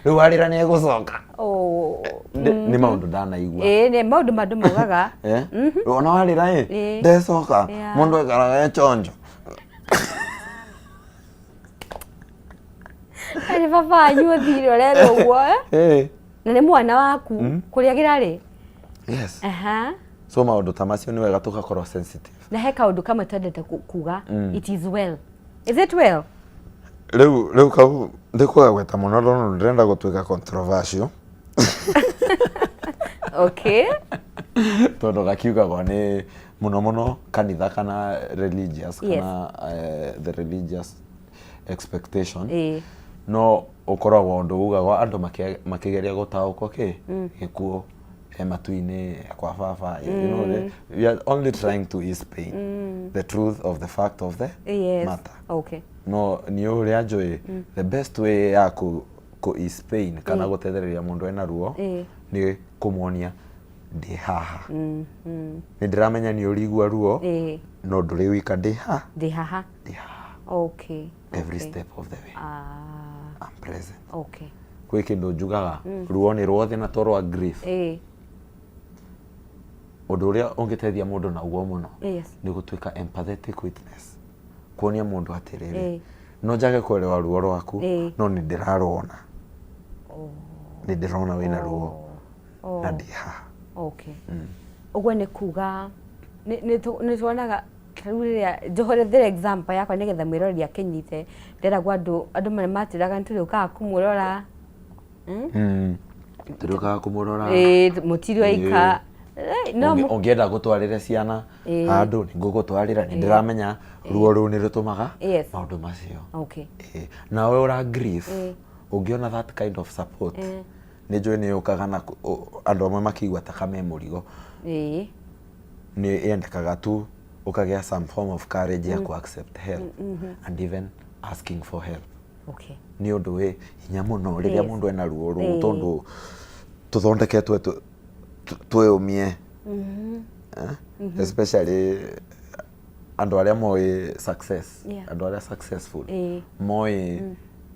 Rĩu warĩra nĩ egũcoka. Oh. Nĩ maũndũ ndanaigua. Ĩĩ, nĩ maũndũ ma andũ maugaga. Eh? Ona warĩra ĩ, ndecoka. Mũndũ aikaraga e chonjo. Nĩ baba wanyu ũthire ũrerwo ũguo, eh? Na nĩ mwana waku kũrĩa gĩrarĩ. Yes. Aha. So maũndũ ta macio nĩ wega tũgakorwo sensitive. Na he kaũndũ kamwe twendete kuga, it is well. Is it well? Rĩu kau ndĩkũgagweta mũno tondũ ndĩrenda gũtuĩka controversial. Tondũ gakiugagwo nĩ mũno mũno kanitha kana religious, kana the religious expectation. No ũkoragwo ũndũ ugagwo andũ makĩgeria gũtaũkwo kĩ gĩkuũ e matu-inĩ kwa baba. We are only trying to ease pain, the truth of the fact of the matter. No nĩ ũrĩa njũĩ, the best way ya kũ ease pain kana gũtethereria mũndũ ena ruo nĩ kũmuonia Ndĩ haha, nĩ ndĩramenya nĩ ũrigua ruo, no ndũrĩ wika, ndĩ haha. Ndĩ haha. Ndĩ haha. Every step of the way. I'm present. Gwĩ kĩndũ njugaga, ruo nĩ ruothe na to rwa grief. Ũndũ ũrĩa ũngĩteithia mũndũ naguo mũno nĩ gũtuĩka empathetic witness, kuonia mũndũ atĩrĩrĩ, no njage kũerewa ruo rwaku, no nĩ ndĩraruona, nĩ ndĩrona wĩna ruo na ndĩ haha. Okay, ũguo nĩ kuga nĩ tuonaga ta rĩu rĩrĩa njohorethere example yakwa nĩgetha mwĩroreri akĩnyite, nderagwo andũ marĩa matwĩraga nĩ tũrĩũkaga kũmũrora. Tũrĩũkaga kũmũrora. Ĩĩ, mũtirĩ oika. No Ũngĩenda gũtwarĩre ciana handũ, nĩ ngũgũtwarĩra, nĩ ndĩramenya ruo rũu nĩ rũtũmaga maũndũ macio. Ĩĩ. Nawe ũra grief, ũngĩona that kind of support, nĩ njũĩ nĩ yũkaga na andũ amwe makĩigua ta kame mũrigo. Nĩ yendekaga tu ũkagĩa some form of courage ya ku accept help and even asking for help. Nĩ ũndũ wĩ hinya mũno rĩrĩa mũndũ ena ruo rũu, tondũ tũthondeketwo twĩyũmie. Eh? Especially andũ arĩa moĩ success, andũ arĩa successful, moĩ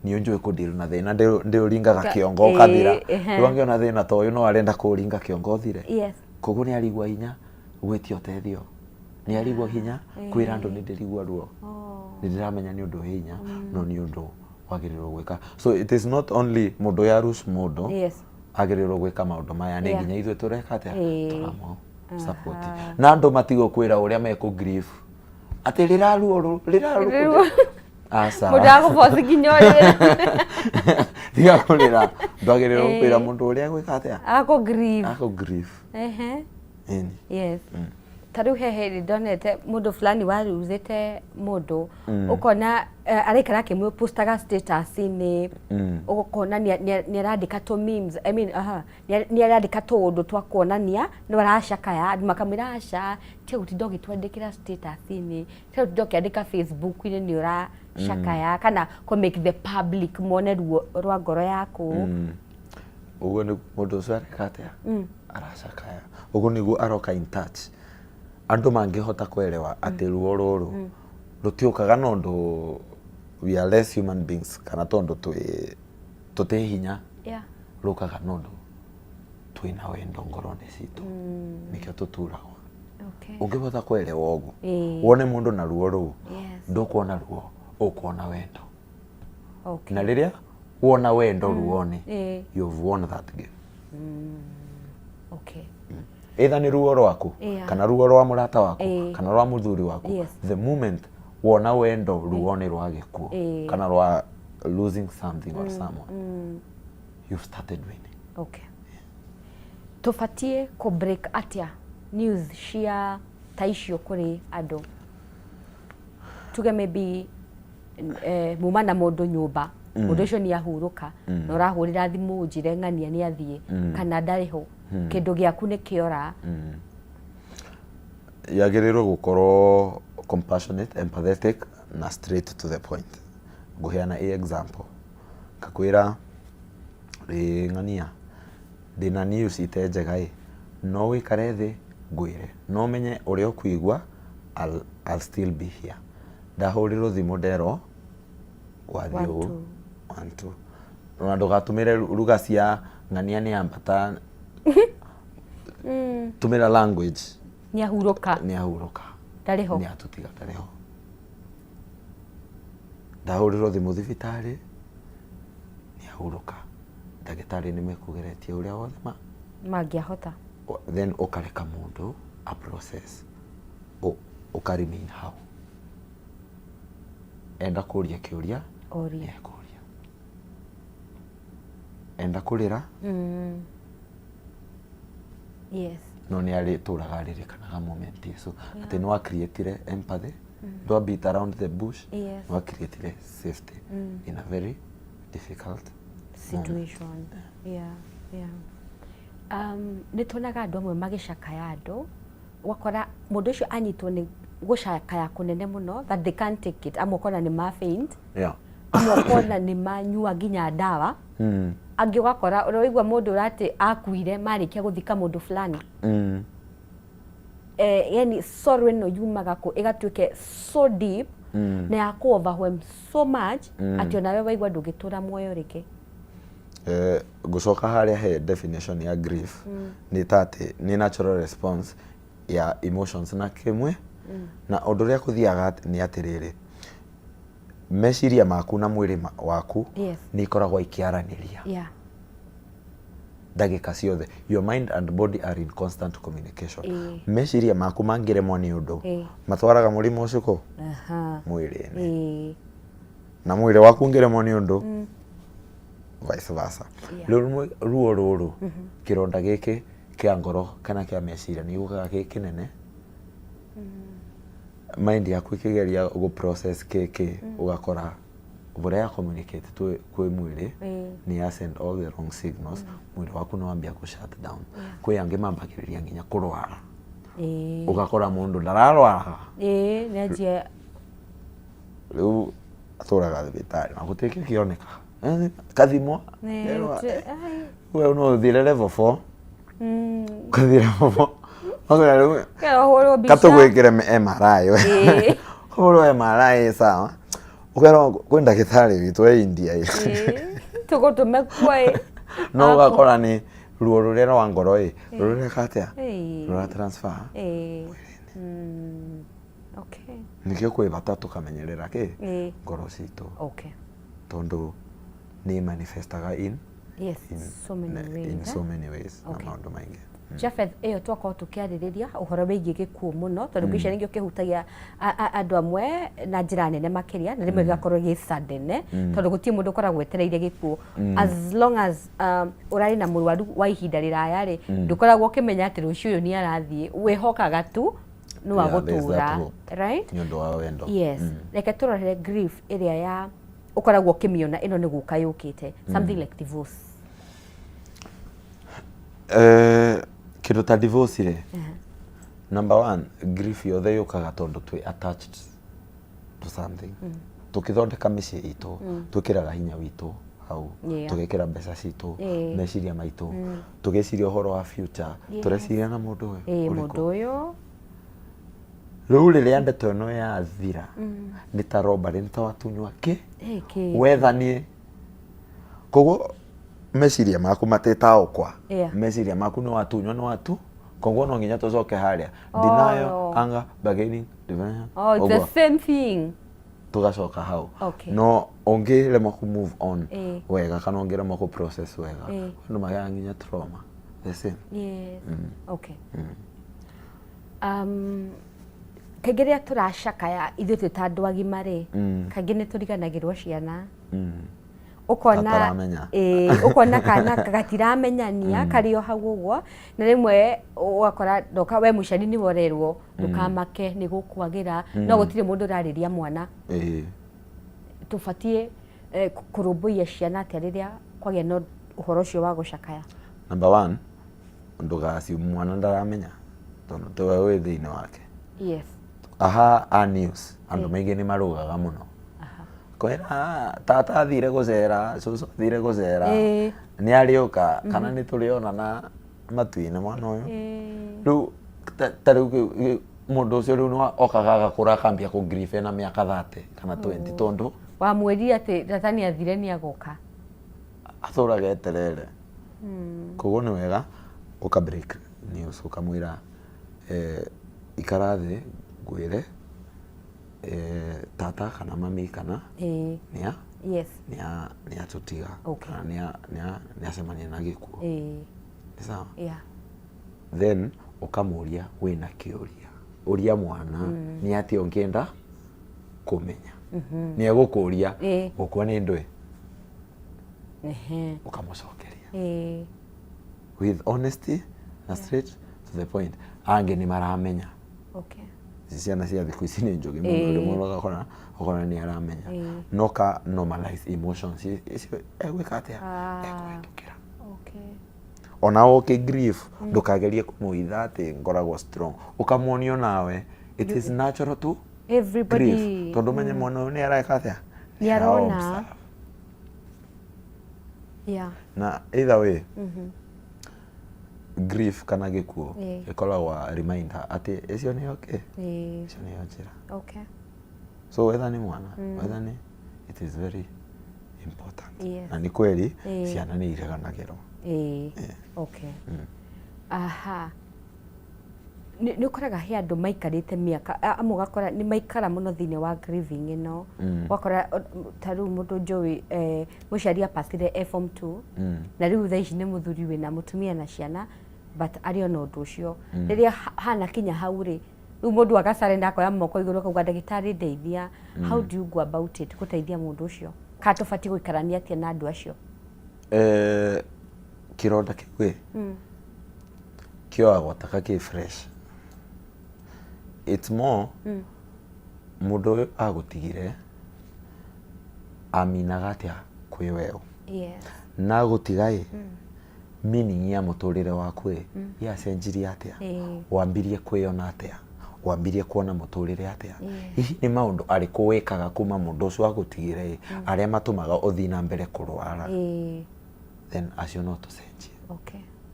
nĩ ũnjũĩ kũdeal na thĩna, ndĩũringaga kĩongo ũkathira. Rĩu angĩona thĩna ta ũyũ, no arenda kũũringa kĩongo ũthire. Koguo nĩ arigua hinya gwĩtia ũteithio, nĩ arigua hinya kwĩra andũ nĩ ndĩrigua ruo. Nĩ ndĩramenya nĩ ũndũ wĩ hinya, no nĩ ũndũ wagĩrĩirwo gwĩka. So it is not only mũndũ ũyũ arush mũndũ agĩrĩirwo gwĩka maũndũ maya, nĩ nginya ithuĩ tũreka atĩa, tũramo support. Na andũ matigwo kwĩra ũrĩa mekũ grief atĩ rĩra ruo rĩra ruo. Aca. Mũndũ agũboci nginya ũrĩre. Tiga kũrĩra, ndwagĩrĩirwo kwĩra mũndũ ũrĩa gwĩka atĩa, Akũ grieve. Akũ grief. Ĩni. Yes. Ta rĩu he hĩndĩ ndonete mũndũ fulani waruzĩte mũndũ, ũkona araikara akĩmũpostaga status-inĩ, ũkona nĩ arandĩka tũ memes, I mean, aha, nĩ arandĩka tũũndũ twa kuonania no aracakaya, andũ makamwĩra aca, tiga gũtinda ũgĩtwandĩkĩra status-inĩ, tiga gũtinda ũkĩandĩka Facebook-inĩ nĩ ũracakaya, kana kũ make the public mone ruo rwa ngoro yaku. Ũguo nĩ mũndũ ũcio areka atĩa, aracakaya, ũguo nĩguo aroka in touch. Andũ mangĩhota kwerewa atĩ ruo rũrũ rũtiũkaga na ũndũ we are less human beings kana tondũ twĩ tũtĩ hinya, rũkaga na ũndũ twĩna wendo ngoro-inĩ citũ, nĩkĩo tũturagwo. Ũngĩhota kwerewa ũguo, wone mũndũ na ruo rũu, ndũkuona ruo, ũkuona wendo. Na rĩrĩa wona wendo ruo-inĩ, you've won that game. Either nĩ ruo rwaku kana ruo rwa mũrata waku kana rwa mũthuri waku, the moment wona wendo ruo-inĩ rwa gĩkuũ kana rwa losing something or someone, you've started winning. Okay. Tũbatiĩ kũ break atĩa news cia ta icio kũrĩ andũ? Tuge maybe muma na mũndũ nyũmba, mũndũ ũcio nĩ ahurũka, na ũrahũrĩra thimũ njĩre ng'ania nĩ athiĩ kana ndarĩ ho, kĩndũ gĩaku nĩ kĩora. Yagĩrĩirwo gũkorwo compassionate, empathetic na straight to the point. Ngũheana a example, ngakwĩra, ĩ ng'ania, ndĩna news ite njega ĩ, no wĩikare thĩ ngwĩre, no menye ũrĩa ũkũigua, I'll still be here. Ndahũrĩrwo thimũ nderwo gwathiĩ One, ũũ, two. One, two. Na ndũgatũmĩre ruga cia ng'ania nĩ ambata, tũmĩra language Nĩ ahurũka. Nĩ ahurũka. Ndarĩ ho. Nĩ atũtiga, ndarĩ ho. Ndahũrĩrwo thimũ thibitarĩ nĩ ahurũka, ndagĩtarĩ nĩ mekũgeretie ũrĩa wothe ma mangĩahota. Then ũkareka mũndũ a process, ũka remain hau. Enda kũria kĩũria, oria. Nĩ ekũria. Enda kũrĩra, no nĩ arĩtũraga aririkanaga moment icio atĩ nĩ wa creatire empathy, ndwa beat around the bush, nĩ wa creatire safety in a very difficult moment. Situation. Yeah. Nĩ tuonaga andũ amwe magĩcakaya, andũ ũgakora mũndũ ũcio anyitwo nĩ gũcakaya kũnene mũno that they can't take it. Amwe ũkona nĩ ma faint, amwe ũkona nĩ manyua nginya ndawa. Angĩ ũgakora ũraigua mũndũ ũratĩ akuire marĩkia gũthika mũndũ fulani. Yani sorrow ĩno yumaga kũ ĩgatuĩke so deep na ya kũ overwhelm so much atĩ onawe waigua ndũngĩtũra muoyo rĩngĩ. Ngũcoka harĩa he definition ya grief nĩ ta atĩ nĩ natural response ya emotions na kĩmwe na ũndũ ũrĩa kũthiaga nĩ atĩrĩrĩ, meciria maku na mwĩrĩ waku nĩ ikoragwo ikĩaranĩria ndagĩka ciothe. Your mind and body are in constant communication. Meciria maku mangĩremwo nĩ ũndũ, matwaraga mũrimũ ũcio kũ? Mwĩrĩ-inĩ. Na mwĩrĩ waku ũngĩremwo nĩ ũndũ, vice versa. Rĩu ruo rũrũ, kĩronda gĩkĩ kĩa ngoro kana kĩa meciria nĩ gĩũkaga gĩ kĩnene. Mind yaku ĩkĩgeria gũ process kĩkĩ, ũgakora ũrĩa ya communicate kwĩ mwĩrĩ nĩ ya send all the wrong signals, mwĩrĩ waku nĩ wambia kũ shut down. Kwĩ angĩ mambagĩrĩria nginya kũrwara. Ũgakora mũndũ ndararwaraga. Ĩĩ, nĩanjia. Rĩu atũraga thibitarĩ na gũtirĩ kĩo kĩoneka. Kathimwo. We no ũthire level 4. Ũgathiĩ level 4. Ũgakora rĩu Ũhũrwo mbica. Katũgwĩkĩre MRI we. Ũhũrwo MRI sawa. Ũkerwo kwĩ ndagĩtarĩ witũ e India ĩ. Tũgũtũme kuo ĩ. No ũgakora nĩ ruo rũrĩa rwa ngoro ĩ, rũreka atĩa? Rũra transfer. Okay. Nĩkĩo kwĩ bata tũkamenyerera kĩ? Ngoro citũ. Okay. Tondũ nĩ manifestaga in Yes, so many ways. In so many ways na maũndũ maingĩ. Japheth, ĩyo twakorwo tũkĩarĩrĩria ũhoro wĩgiĩ gĩkuũ mũno tondũ ngwĩciria nĩkĩo kĩhutagia andũ amwe na njĩra nene makĩria na rĩmwe gĩgakorwo gĩ sudden tondũ gũtirĩ mũndũ ũkoragwo etereire gĩkuũ. As long as ũrarĩ na mũrwaru wa ihinda rĩraya rĩ, ndũkoragwo ũkĩmenya atĩ rũciũ ũyũ nĩ arathiĩ, wĩhokaga tu no Yeah, there's that agũtũra, hope. right? Nĩ ũndũ wa wendo. Yes. Reke tũrorere grief ĩrĩa ya ũkoragwo ũkĩmĩona ĩno nĩ gũka yũkĩte, something like divorce. Kĩndũ ta divorce rĩ, number one, grief yothe yũkaga tondũ twĩ attached to something. Tũkĩthondeka mĩciĩ itũ, twĩkĩraga hinya witũ hau, tũgekĩra mbeca citũ, meciria maitũ, tũgĩciria ũhoro wa future, tũreciria na mũndũ ũyũ ũrĩkũ? Mũndũ ũyũ. Rĩu rĩrĩa ndeto ĩno yathira, nĩ ta robbery, nĩ ta watunywa kĩ? Kĩ? Wethanie. Koguo meciria maku matĩtaũkwa. Meciria maku nĩ watunywa, nĩ watu. Koguo no nginya tũcoke harĩa. Denial, anger, bargaining, depression. Oh, it's the Ũguo. same thing. Tũgacoka hau. Okay. No ũngĩremwo kũ move on wega kana ũngĩremwo kũ process wega, andũ magĩaga nginya trauma. The same. Yes. Okay. Kaingĩ rĩrĩa tũracakaya ithuĩ twĩ ta andũ agima rĩ, kaingĩ nĩ tũriganagĩrwo ciana. Ũkona Gataramenya. Ũkona kana gatiramenyania, karĩ o hau ũguo, na rĩmwe ũgakora ndoka we mũciari nĩwe ũrerwo ndũkamake nĩ gũkwagĩra, no gũtirĩ mũndũ ũrarĩria mwana. Tũbatiĩ kũrũmbũiya ciana atĩa rĩrĩa kwagĩa na ũhoro ũcio wa gũcakaya? Number one, ndũga assume mwana ndaramenya tondũ tiwe wĩ thĩinĩ wake. Aha a news andũ maingĩ nĩ marũgaga mũno. Kwĩra tata athire gũcera, cũcũ athire gũcera, nĩ arĩũka kana nĩ tũrĩonana matu-inĩ mwana ũyũ. Rĩu ta rĩu mũndũ ũcio rĩu nĩ okaga agakũra akambia kũ grieve ena mĩaka 30 kana 20 tondũ wamwĩrire atĩ tata nĩ athire nĩ agoka. Atũraga eterere. Koguo nĩ wega ũka break news ũkamwĩra ikara thĩ ngwĩre tata kana mami kana nĩa nĩa tũtiga kana nĩa acemania na gĩkuũ. Nĩ sawa? Then ũkamũria wĩna kĩũria. Ũria mwana nĩ atĩa ũngĩenda kũmenya. Nĩ egũkũria gũkua nĩ ndũĩ. Ũkamũcokeria. With honesty na straight to the point. Angĩ nĩ maramenya. Ici ciana cia thikũ ici nĩ njũgĩ mũno, rĩmwe ũgakora ũkona nĩ aramenya. No ka normalize emotions icio egwĩka atĩa? Ekũhĩtũkĩra. Ona ũkĩ grief ndũkagerie kũmũhitha atĩ ngoragwo strong. Ũkamuonia onawe it is natural to Everybody. grief. Tondũ ũmenye mwana ũyũ nĩ areka atĩa? Nĩ arona. Yeah. Na either way, grief kana gĩkuũ ĩkoragwo reminder atĩ ĩcio nĩyo kĩ, ĩcio nĩyo njĩra. So whether nĩ mwana, whether nĩ, it is very important. Na nĩ kweli ciana nĩ ireganagĩrwo. Okay. Aha. Nĩ ũkoraga he andũ maikarĩte mĩaka, amwe ũgakora nĩ maikara mũno thĩinĩ wa grieving ĩno. Ũgakora ta rĩu mũndũ njũĩ, mũciari apacire e form 2, na rĩu thaa ici nĩ mũthuri wĩna mũtumia na ciana, but arĩ ona ũndũ ũcio. Rĩrĩa hana kinya hau rĩ, rĩu mũndũ agacare na akoya moko igũrũ akauga ndagĩtarĩ ndeithia. How do you go about it gũteithia mũndũ ũcio? Kana tũbatiĩ gũikarania atĩa na andũ acio? Kĩronda kĩu ĩ, kĩoyagwo taka kĩ fresh. It's more mũndũ ũyũ agũtigire aminaga atĩa kwĩ weũ. Na gũtiga ĩ, meaning ya mũtũrĩre waku ĩ, yacenjirie atĩa? Wambirie kwĩyona atĩa? Wambirie kuona mũtũrĩre atĩa? Hihi nĩ maũndũ arĩkũ wĩkaga kuma mũndũ ũcio agũtigire ĩ, arĩa matũmaga ũthiĩ na mbere kũrwara? Then acio no tũcenjie.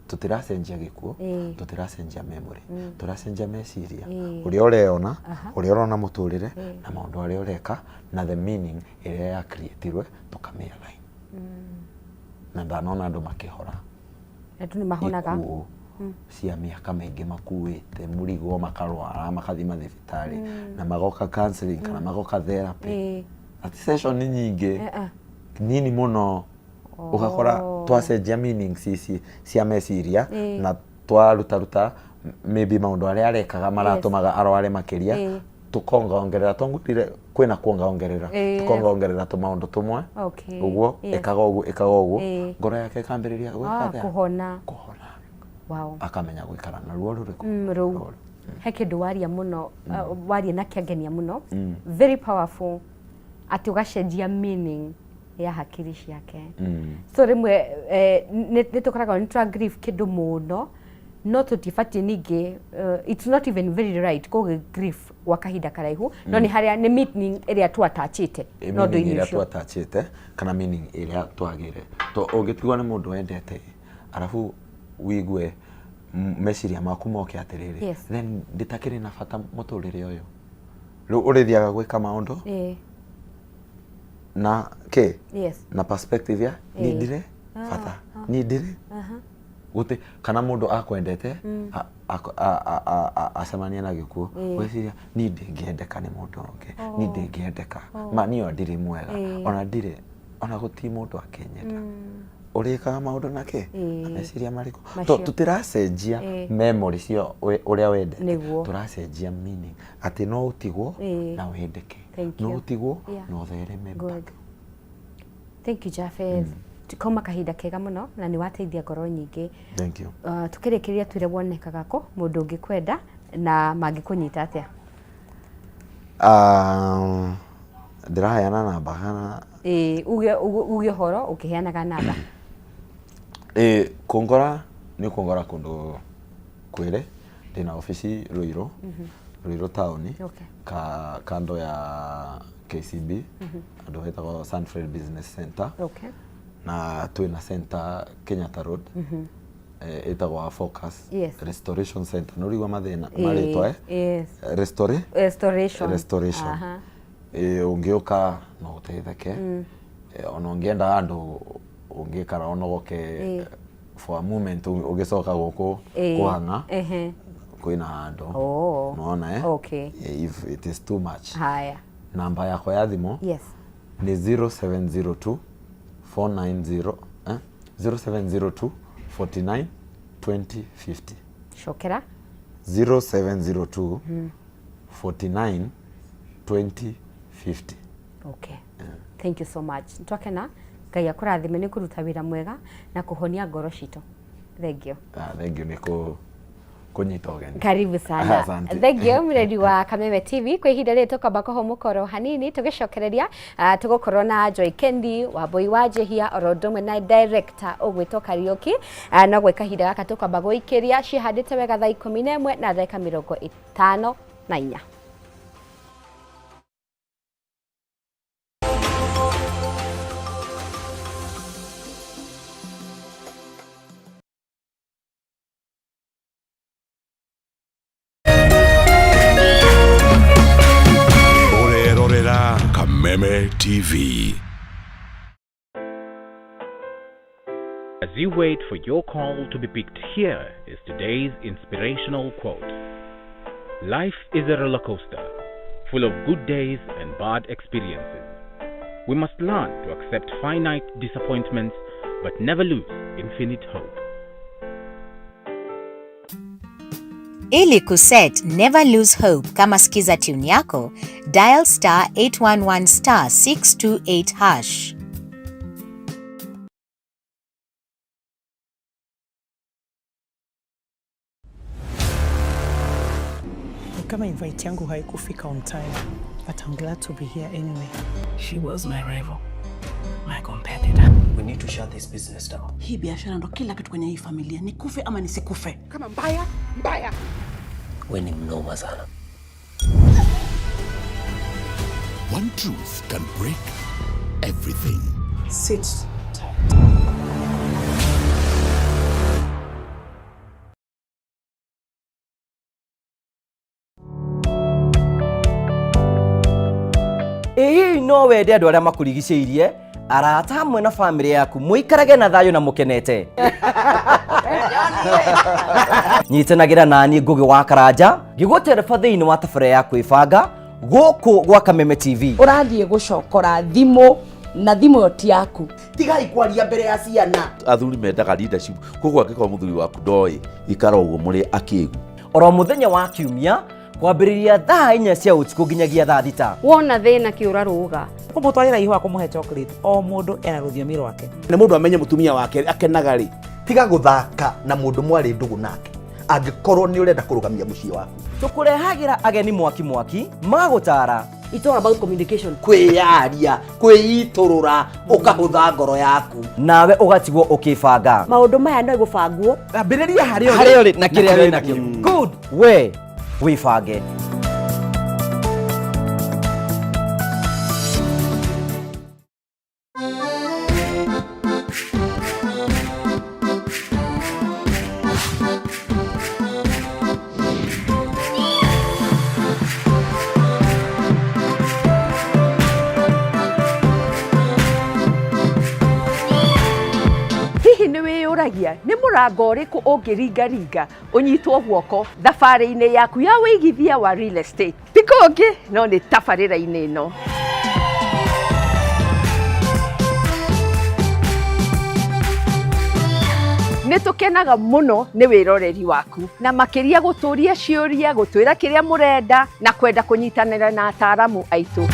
Tũtiracenjia gĩkuũ, tũtiracenjia memory, tũracenjia meciria, ũrĩa ũreyona, ũrĩa ũrona mũtũrĩre, na maũndũ arĩa ũreka, na the meaning ĩrĩa ya creatirwe tũkamĩ-align. Na ndanona andũ makĩhora. Andũ nĩ mahonaga. Ikuũ cia mĩaka mĩingĩ makuĩte mũrigo, makarwara, makathiĩ mathibitarĩ, na magoka counseling kana magoka therapy. Ati session nĩ nyingĩ, nini mũno. Ũgakora twacenjia meanings ici cia meciria, na twarutaruta maybe maũndũ arĩa arekaga maratũmaga arware makĩria, tũkongaongerera, tongwĩrire kwĩna kuongaongerera, tũkongaongerera tũmaũndũ tũmwe ũguo, ĩkaga ũguo, ĩkaga ũguo, ngoro yake ĩkambĩrĩria gwĩka atĩa? Kũhona. Kũhona. Wow. Akamenya gũikara na ruo rũrĩkũ? Rũu. Ruo. He kĩndũ waria mũno, waria na kĩangenia mũno. Very powerful. Atĩ ũgacenjia meaning ya hakiri ciake. So rĩmwe nĩ tũkoragwo nĩ twa grief kĩndũ mũno, no tũtibatiĩ ningĩ, it's not even very right kũgĩ grief gwa kahinda karaihu, no nĩ harĩa nĩ meaning ĩrĩa tũatachĩte. Ĩ, no meaning ũndũ-inĩ ĩrĩa ũcio. Tũatachĩte kana meaning ĩrĩa twagĩre. To ũngĩtigwo nĩ mũndũ wendete, arabu wigue meciria maku moke atĩrĩrĩ, then ndĩtakĩrĩ na bata mũtũrĩre ũyũ. Rĩu ũrĩthiaga gwĩka maũndũ na kĩ? Na perspective ya niĩ ndirĩ bata, niĩ ndirĩ gũtĩ, kana mũndũ akwendete acemania na gĩkuũ, gwĩciria niĩ ndĩngĩendeka nĩ mũndũ ũngĩ, niĩ ndĩngĩendeka, ma niĩ ona ndirĩ mwega, ona ndirĩ, ona gũtirĩ mũndũ akĩnyenda. Ũrĩkaga maũndũ na kĩ? Na meciria marĩkũ? Macio. Tũtiracenjia memory cia ũrĩa wendete, Nĩguo. tũracenjia meaning atĩ no ũtigwo na wendeke, Thank no you. ũtigwo Yeah. na ũthereme Good. bado. Thank you, Japheth. Kauma kahinda kega mũno na nĩ wateithia ngoro nyingĩ. Thank you. Tukĩrĩkĩrĩria twĩre wonekaga kũ, mũndũ ũngĩkwenda na mangĩkũnyita atĩa? Ndĩraheana namba kana? Ĩĩ, uge ũhoro ũkĩheanaga namba. Ĩĩ, kũngora nĩ ũkũngora kũndũ kwĩrĩ, ndĩna obici Ruiru, Ruiru taũni, kando ya KCB, andũ hetagwo Sunfred Business Center. Na twĩna center Kenyatta Road, ĩtagwo Focus Restoration Center. Nĩ ũraigua mathĩna marĩtwa, eh? Yes. Restore? Restoration. Restoration. Ũngĩũka no ũteithĩke. Ona ũngĩenda handũ ũngĩikara ũnogoke for a moment, ũgĩcoka gũkũ kũhang'a, kwĩna handũ. Nĩwona, eh? If it is too much. Haya. Namba yakwa ya thimũ nĩ 0702 490, 0702 49 20 50. Cokera. 0702 49 20 50. Okay. Thank you so much. Twakena Ngai akũrathime nĩ kũruta wĩra mwega na kũhonia ngoro citũ. Thank you. Ah, thank you nĩ kũnyita ũgeni. Karibu sana. Asante. Thank you mũreri wa Kameme TV. Kwa ihinda rĩrĩ tũkamba kũhũmũka oro hanini tũgĩcokereria, tũgũkorwo na Joy Kendi, Wambui wa Njihia, oro ũndũ ũmwe na director ũgwĩtwo Kariũki. No gwĩ kahinda gaka tũkwamba gũikĩria ciĩhandĩte wega thaa 11 na ndagĩka 54. Kameme TV. As you wait for your call to be picked, here is today's inspirational quote. Life is a roller coaster, full of good days and bad experiences. We must learn to accept finite disappointments, but never lose infinite hope. Ili kuset Never Lose Hope kama skiza tune yako, dial *811*628#. Kama invite yangu haikufika on time, but I'm glad to be here anyway. She was my rival, my competitor. We need to shut this business down. Hii biashara ndo kila kitu kwenye hii familia, nikufe ama nisikufe. Kama mbaya mbaya. We ni mnoma sana. One truth can break everything. Sit tight. Ĩ hihi no wende andũ arĩa makũrigicĩirie, arata hamwe na bamĩrĩ yaku mũikarage na thayũ na mũkenete? Nyitanagĩra nani Ngũgĩ wa Karanja ngĩgũtereba thĩinĩ wa tabarĩra ya kwĩbanga gũkũ gwa Kameme TV. Ũrathiĩ gũcokora thimũ na thimũ ĩyo ti yaku. Tigai kwaria mbere ya ciana. Athuri mendaga leadership, koguo angĩkorwo mũthuri waku ndoĩ ikara ũguo mũrĩ akĩgu. Oro mũthenya wa kiumia kwambĩrĩria thaa 4 cia ũtukũ nginyagia thaa 6. Wona thĩna kĩũra rũga. Kũmũtwarĩra ihũa, kũmũhe chocolate, o mũndũ ena rũthiomi rwake. Nĩ mũndũ amenye mũtumia wake akenaga rĩ, tiga gũthaka na mũndũ mwarĩ ndũgũ nake angĩkorwo nĩ ũrenda kũrũgamia mũciĩ waku. Tũkũrehagĩra ageni mwaki mwaki magũtara. It's all about communication. Kwĩyaria, kwĩitũrũra, ũkahũtha ngoro yaku. Nawe ũgatigwo ũkĩbanga. Maũndũ maya no gũbangwo. Ambĩrĩria harĩa ũrĩ na kĩrĩa wĩ nakĩo. Good. We wĩbange. Hihi nĩ wĩyũragia nĩ mũrango ũrĩkũ ũngĩringaringa ũnyitwo guoko thabarĩ-inĩ yaku ya wĩigithia wa real estate? Ti kũngĩ no nĩ tabarĩra-inĩ ĩno. Nĩ tũkenaga mũno nĩ wĩroreri waku na makĩria gũtũria ciũria, gũtwĩra kĩrĩa mũrenda na kwenda kũnyitanĩra na ataaramu aitũ.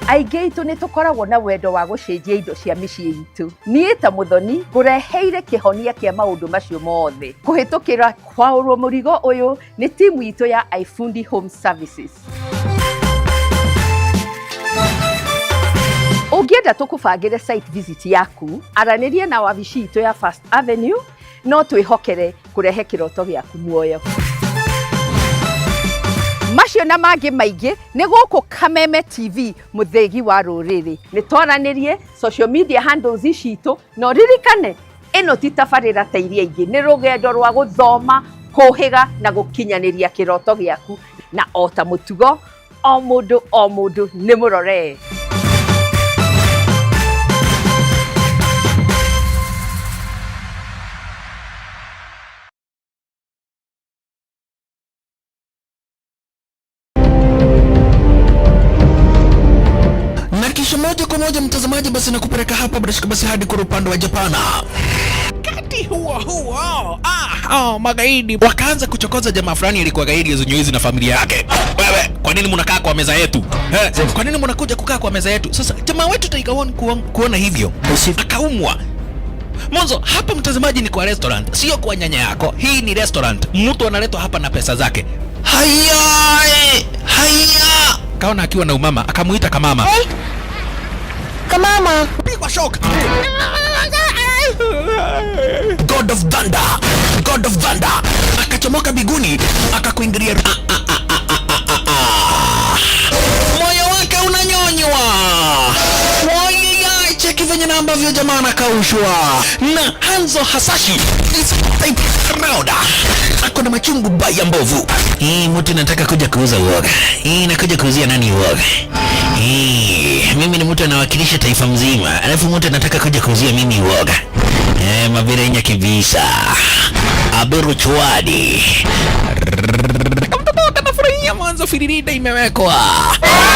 Aingĩ aitũ nĩ tũkoragwo na wendo wa gũcenjia indo cia mĩciĩ itũ. Niĩ ta Mũthoni ngũreheire kĩhonia kĩa maũndũ macio mothe. Kũhĩtũkĩra kwaũrwo mũrigo ũyũ nĩ timu itũ ya iFundi Home Services. Ũngĩenda tũkũbangĩre site visit yaku, aranĩria na wabici itũ ya First Avenue, no twĩhokere kũrehe kĩroto gĩaku muoyo. Macio na mangĩ maingĩ nĩ gũkũ Kameme TV, mũthĩgi wa rũrĩrĩ. Nĩ twaranĩrie social media handles citũ, na ũririkane ĩno ti tabarĩra ta iria ingĩ, nĩ rũgendo rwa gũthoma, kũhĩga na gũkinyanĩria kĩroto gĩaku. Na o ta mũtugo, o mũndũ o mũndũ nĩ mũrore. Na kisha moja kwa moja mtazamaji, basi nakupeleka hapa bila shaka basi hadi kwa upande wa Japana. Wakati huo huo, magaidi wakaanza kuchokoza jamaa fulani alikuwa gaidi ya na familia yake. Wewe, kwa nini mnakaa kwa meza yetu? Kwa nini mnakuja kukaa kwa meza yetu? Sasa jamaa wetu Tiger One kuona hivyo akaumwa. Mwanzo hapa mtazamaji ni kwa restaurant, sio kwa nyanya yako. Hii ni restaurant, mtu analetwa hapa na pesa zake. Haya, haya. Kaona akiwa na umama, akamuita kamama. Hey. Kamama. Pigwa shock. God of Thunder, God of Thunder akachomoka biguni akakuingilia. Moyo wake unanyonywa. Cheki venye Venye na ambavyo jamaa anakaushwa na Hanzo Hasashi is type round. Ako na machungu baya mbovu. Hii mtu nataka kuja kuuza uoga. Hii nakuja kuuzia nani uoga? Hii mimi ni mtu anawakilisha taifa mzima, alafu mtu anataka kuja kuuzia mimi uoga. Eh, mabirenya kibisa. Aberu chwadi. Kamtoto kanafurahia mwanzo firirida imewekwa.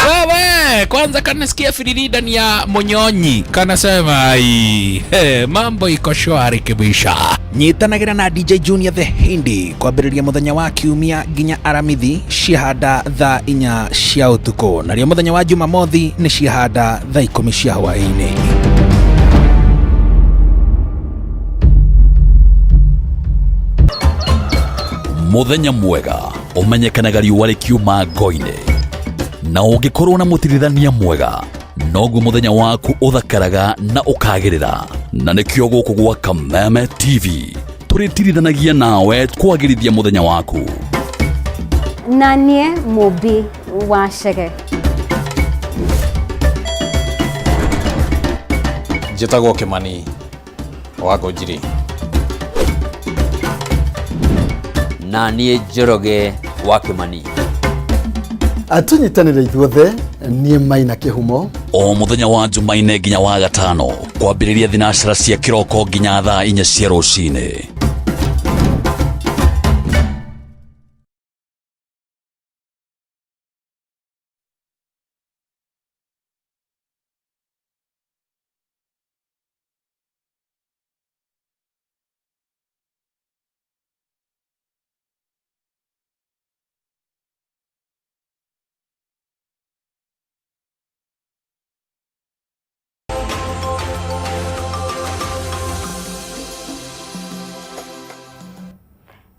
Wewe kwanza kanasikia firirida ni ya Munyonyi, kanasema ai, hey, mambo iko shwari kibisha. Nyitanagĩra na DJ Junior the Hindi kwambĩrĩria mũthenya wa kiumia nginya aramithi ciahanda thaa 4 cia ũtukũ, narĩo mũthenya wa Jumamothi nĩ ciahanda thaa 10 cia hwaĩ-inĩ. Muthenya mwega umenyekanaga riũa rĩkiuma ngo-inĩ, na ũngĩkorwo na mũtirithania mwega noguo mũthenya waku ũthakaraga na ũkagĩrĩra. Na nĩkĩo gũkũ gwa Kameme TV tũrĩtirithanagia nawe kwagĩrithia mũthenya waku. Na niĩ Mũmbi wa Chege. Njĩtagwo Kĩmani wa Ngũnjiri. Na niĩ Njoroge wa Kĩmani. Tũnyitanĩre ithuothe, niĩ Maina Kĩhumo. O mũthenya wa Jumaine nginya wa gatano kwambĩrĩria thinacara cia kĩroko nginya thaa 4 cia rũcinĩ.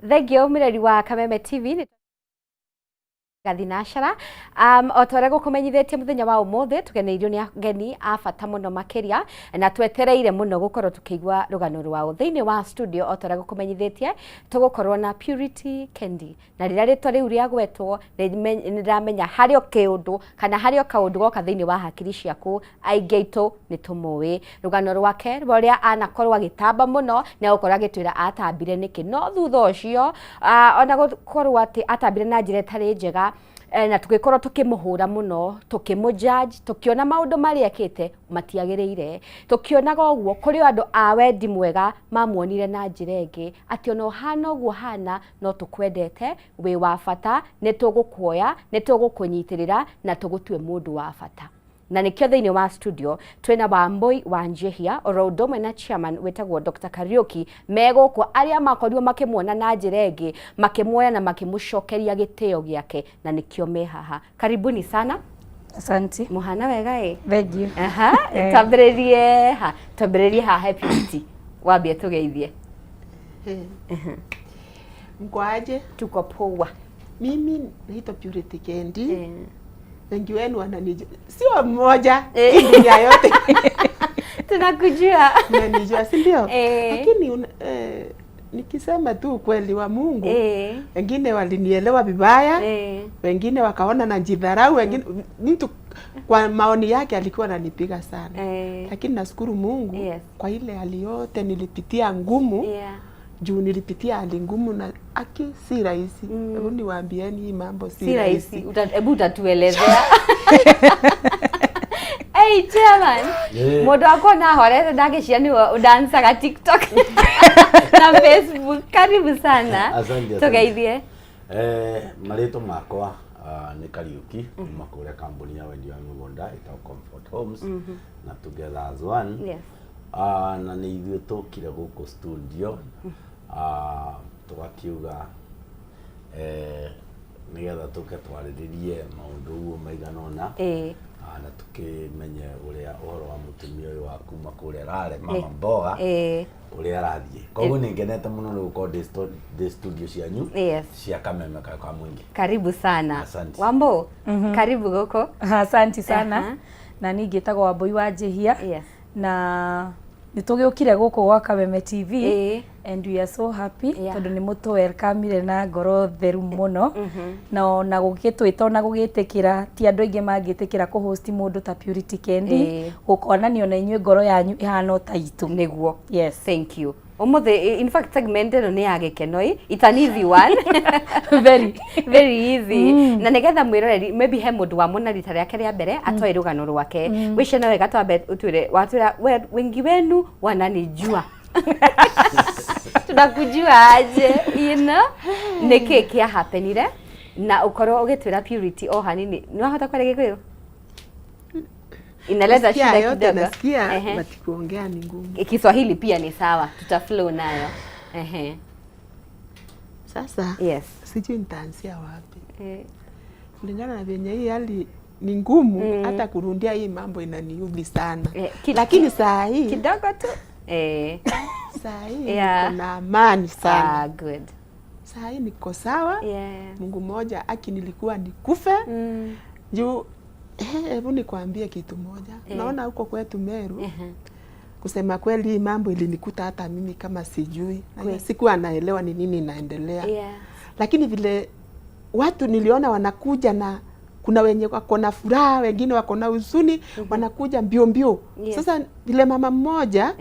Thengio mũreri wa Kameme TV nĩ gathinashara o ta ũrĩa gũkũmenyithĩtie mũthenya wa ũmũthĩ tũgeneirio nĩ ageni a bata mũno makĩria na twetereire mũno gũkorwo tũkĩigua rũgano rwao thĩinĩ wa studio. O ta ũrĩa gũkũmenyithĩtie tũgũkorwo na Purity Kendi, na rĩrĩa rĩtwa rĩu rĩagwetwo nĩ ndĩramenya harĩ o kĩũndũ kana harĩ o kaũndũ goka thĩinĩ wa hakiri ciaku. Aingĩ aitũ nĩ tũmũĩ rũgano rwake rwa ũrĩa anakorwo agĩtamba mũno, nĩ agũkorwo agĩtwĩra atambire nĩkĩ, no thutha ũcio ona gũkorwo atĩ atambire na njĩra ĩtarĩ njega na tũgĩkorwo tũkĩmũhũra mũno, tũkĩmũ judge, tũkĩona maũndũ marĩa ekĩte matiagĩrĩire, tũkĩonaga ũguo kũrĩ o andũ a wendi mwega mamuonire na njĩra ĩngĩ atĩ ona ũhana ũguo hana no tũkwendete, wĩ wa bata, nĩ tũgũkuoya, nĩ tũgũkũnyitĩrĩra na tũgũtue mũndũ wa bata. Na nĩkĩo thĩinĩ wa studio twĩna Wambui wa Njihia oro ũndũ ũmwe na chairman wĩtagwo Dr. Kariuki megũkũ, arĩa makorirwo makĩmuona na njĩra ĩngĩ, makĩmuoya na makĩmũcokeria gĩtĩo gĩake, na nĩkĩo me haha. Karibuni sana. Asante. Muhana wega ĩ? Thank you. Aha, twambĩrĩrie ha, twambĩrĩrie haha Purity. Wambie tũgeithie. Mko aje? Tuko poa. Mimi naitwa Purity Kendi. Wengi wenu wananijua, sio mmoja, hii dunia yote tunakujua. Mnanijua, si ndio? Lakini nikisema tu ukweli wa Mungu, wengine walinielewa vibaya, wengine wakaona najidharau, wengine mtu kwa maoni yake alikuwa ananipiga sana. Lakini nashukuru Mungu kwa ile hali yote nilipitia ngumu. Juu nilipitia hali ngumu na aki si rahisi. Hebu niwaambieni hii mambo si rahisi. Hebu utatuelezea. Hey chairman. Mũndũ wakwa na horete ndagĩcia nĩwe ũdancaga TikTok na Facebook. Karibu sana. Asante. Tũgeithie. Marĩtwa makwa nĩ Kariuki kuma kũrĩa kambuni ya wendia wa mĩgũnda ĩtagwo Comfort Homes na Together as One. Na nĩ ithuĩ tũkire gũkũ studio tũgakiuga nĩgetha tũke twarĩrĩrie maũndũ ũguo maigana ũna, na tũkĩmenye ũrĩa ũhoro wa mũtumia ũyũ wa kuma kũrĩa Rare, mama mboga, ũrĩa arathiĩ. Koguo nĩ ngenete mũno nĩ gũkorwo ndĩ studio cianyu cia Kameme ka Mũingĩ. Karibu sana. Asante. Wambo, karibu gũkũ. Asante sana. Na niĩ ngĩtagwo Wambui wa Njihia. Na Nĩ tũgĩũkire gũkũ gwa Kameme TV Ĩĩ. and we are so happy tondũ nĩ mũtũ-welcome-ire na ngoro theru mũno na ona gũgĩtwĩta ona gũgĩtĩkĩra ti andũ aingĩ mangĩtĩkĩra kũ host mũndũ ta Purity Kendi gũkonania ona inyuĩ ngoro yanyu ĩhana o ta itũ. Nĩguo. Yes. Thank you. Ũmũthĩ, in fact, segment ĩno nĩ ya gĩkeno ĩ. It's an easy one. Very. Very easy. Na nĩgetha mwĩroreri, maybe he mũndũ wamona rita rĩake rĩa mbere atoĩ rũgano rwake. Wĩciria no wega twambe ũtwĩre, watwĩra we, wengi wenu wananijua. Tunakujua aje, you know? Nĩkĩ kĩa happenire na ũkorwo ũgĩtwĩra Purity o hanini. Nĩ wahota kwaria Gĩkũyũ? Inaleta Nasikia shida yote kidogo. nasikia, Ehe. but kuongea ni ngumu. Kiswahili pia ni sawa, tuta flow nayo. Ehe. Sasa yes. Sijui nitaanzia wapi. Eh. Kulingana na venye hii hali ni ngumu, hata kurundia hii mambo inaniudhi sana. Lakini saa hii kidogo tu eh. Saa hii niko na amani sana. Ah, good. Saa hii niko sawa. Yeah. Mungu mmoja aki nilikuwa nikufe juu hebu nikwambie kitu moja. Naona huko kwetu Meru, kusema kweli hii mambo ilinikuta hata mimi kama sijui. Na Kweli. sikuwa naelewa ni nini inaendelea. Lakini vile watu niliona wanakuja na kuna wenye wako na furaha, wengine wako na huzuni, wanakuja mbio mbio. Sasa vile mama mmoja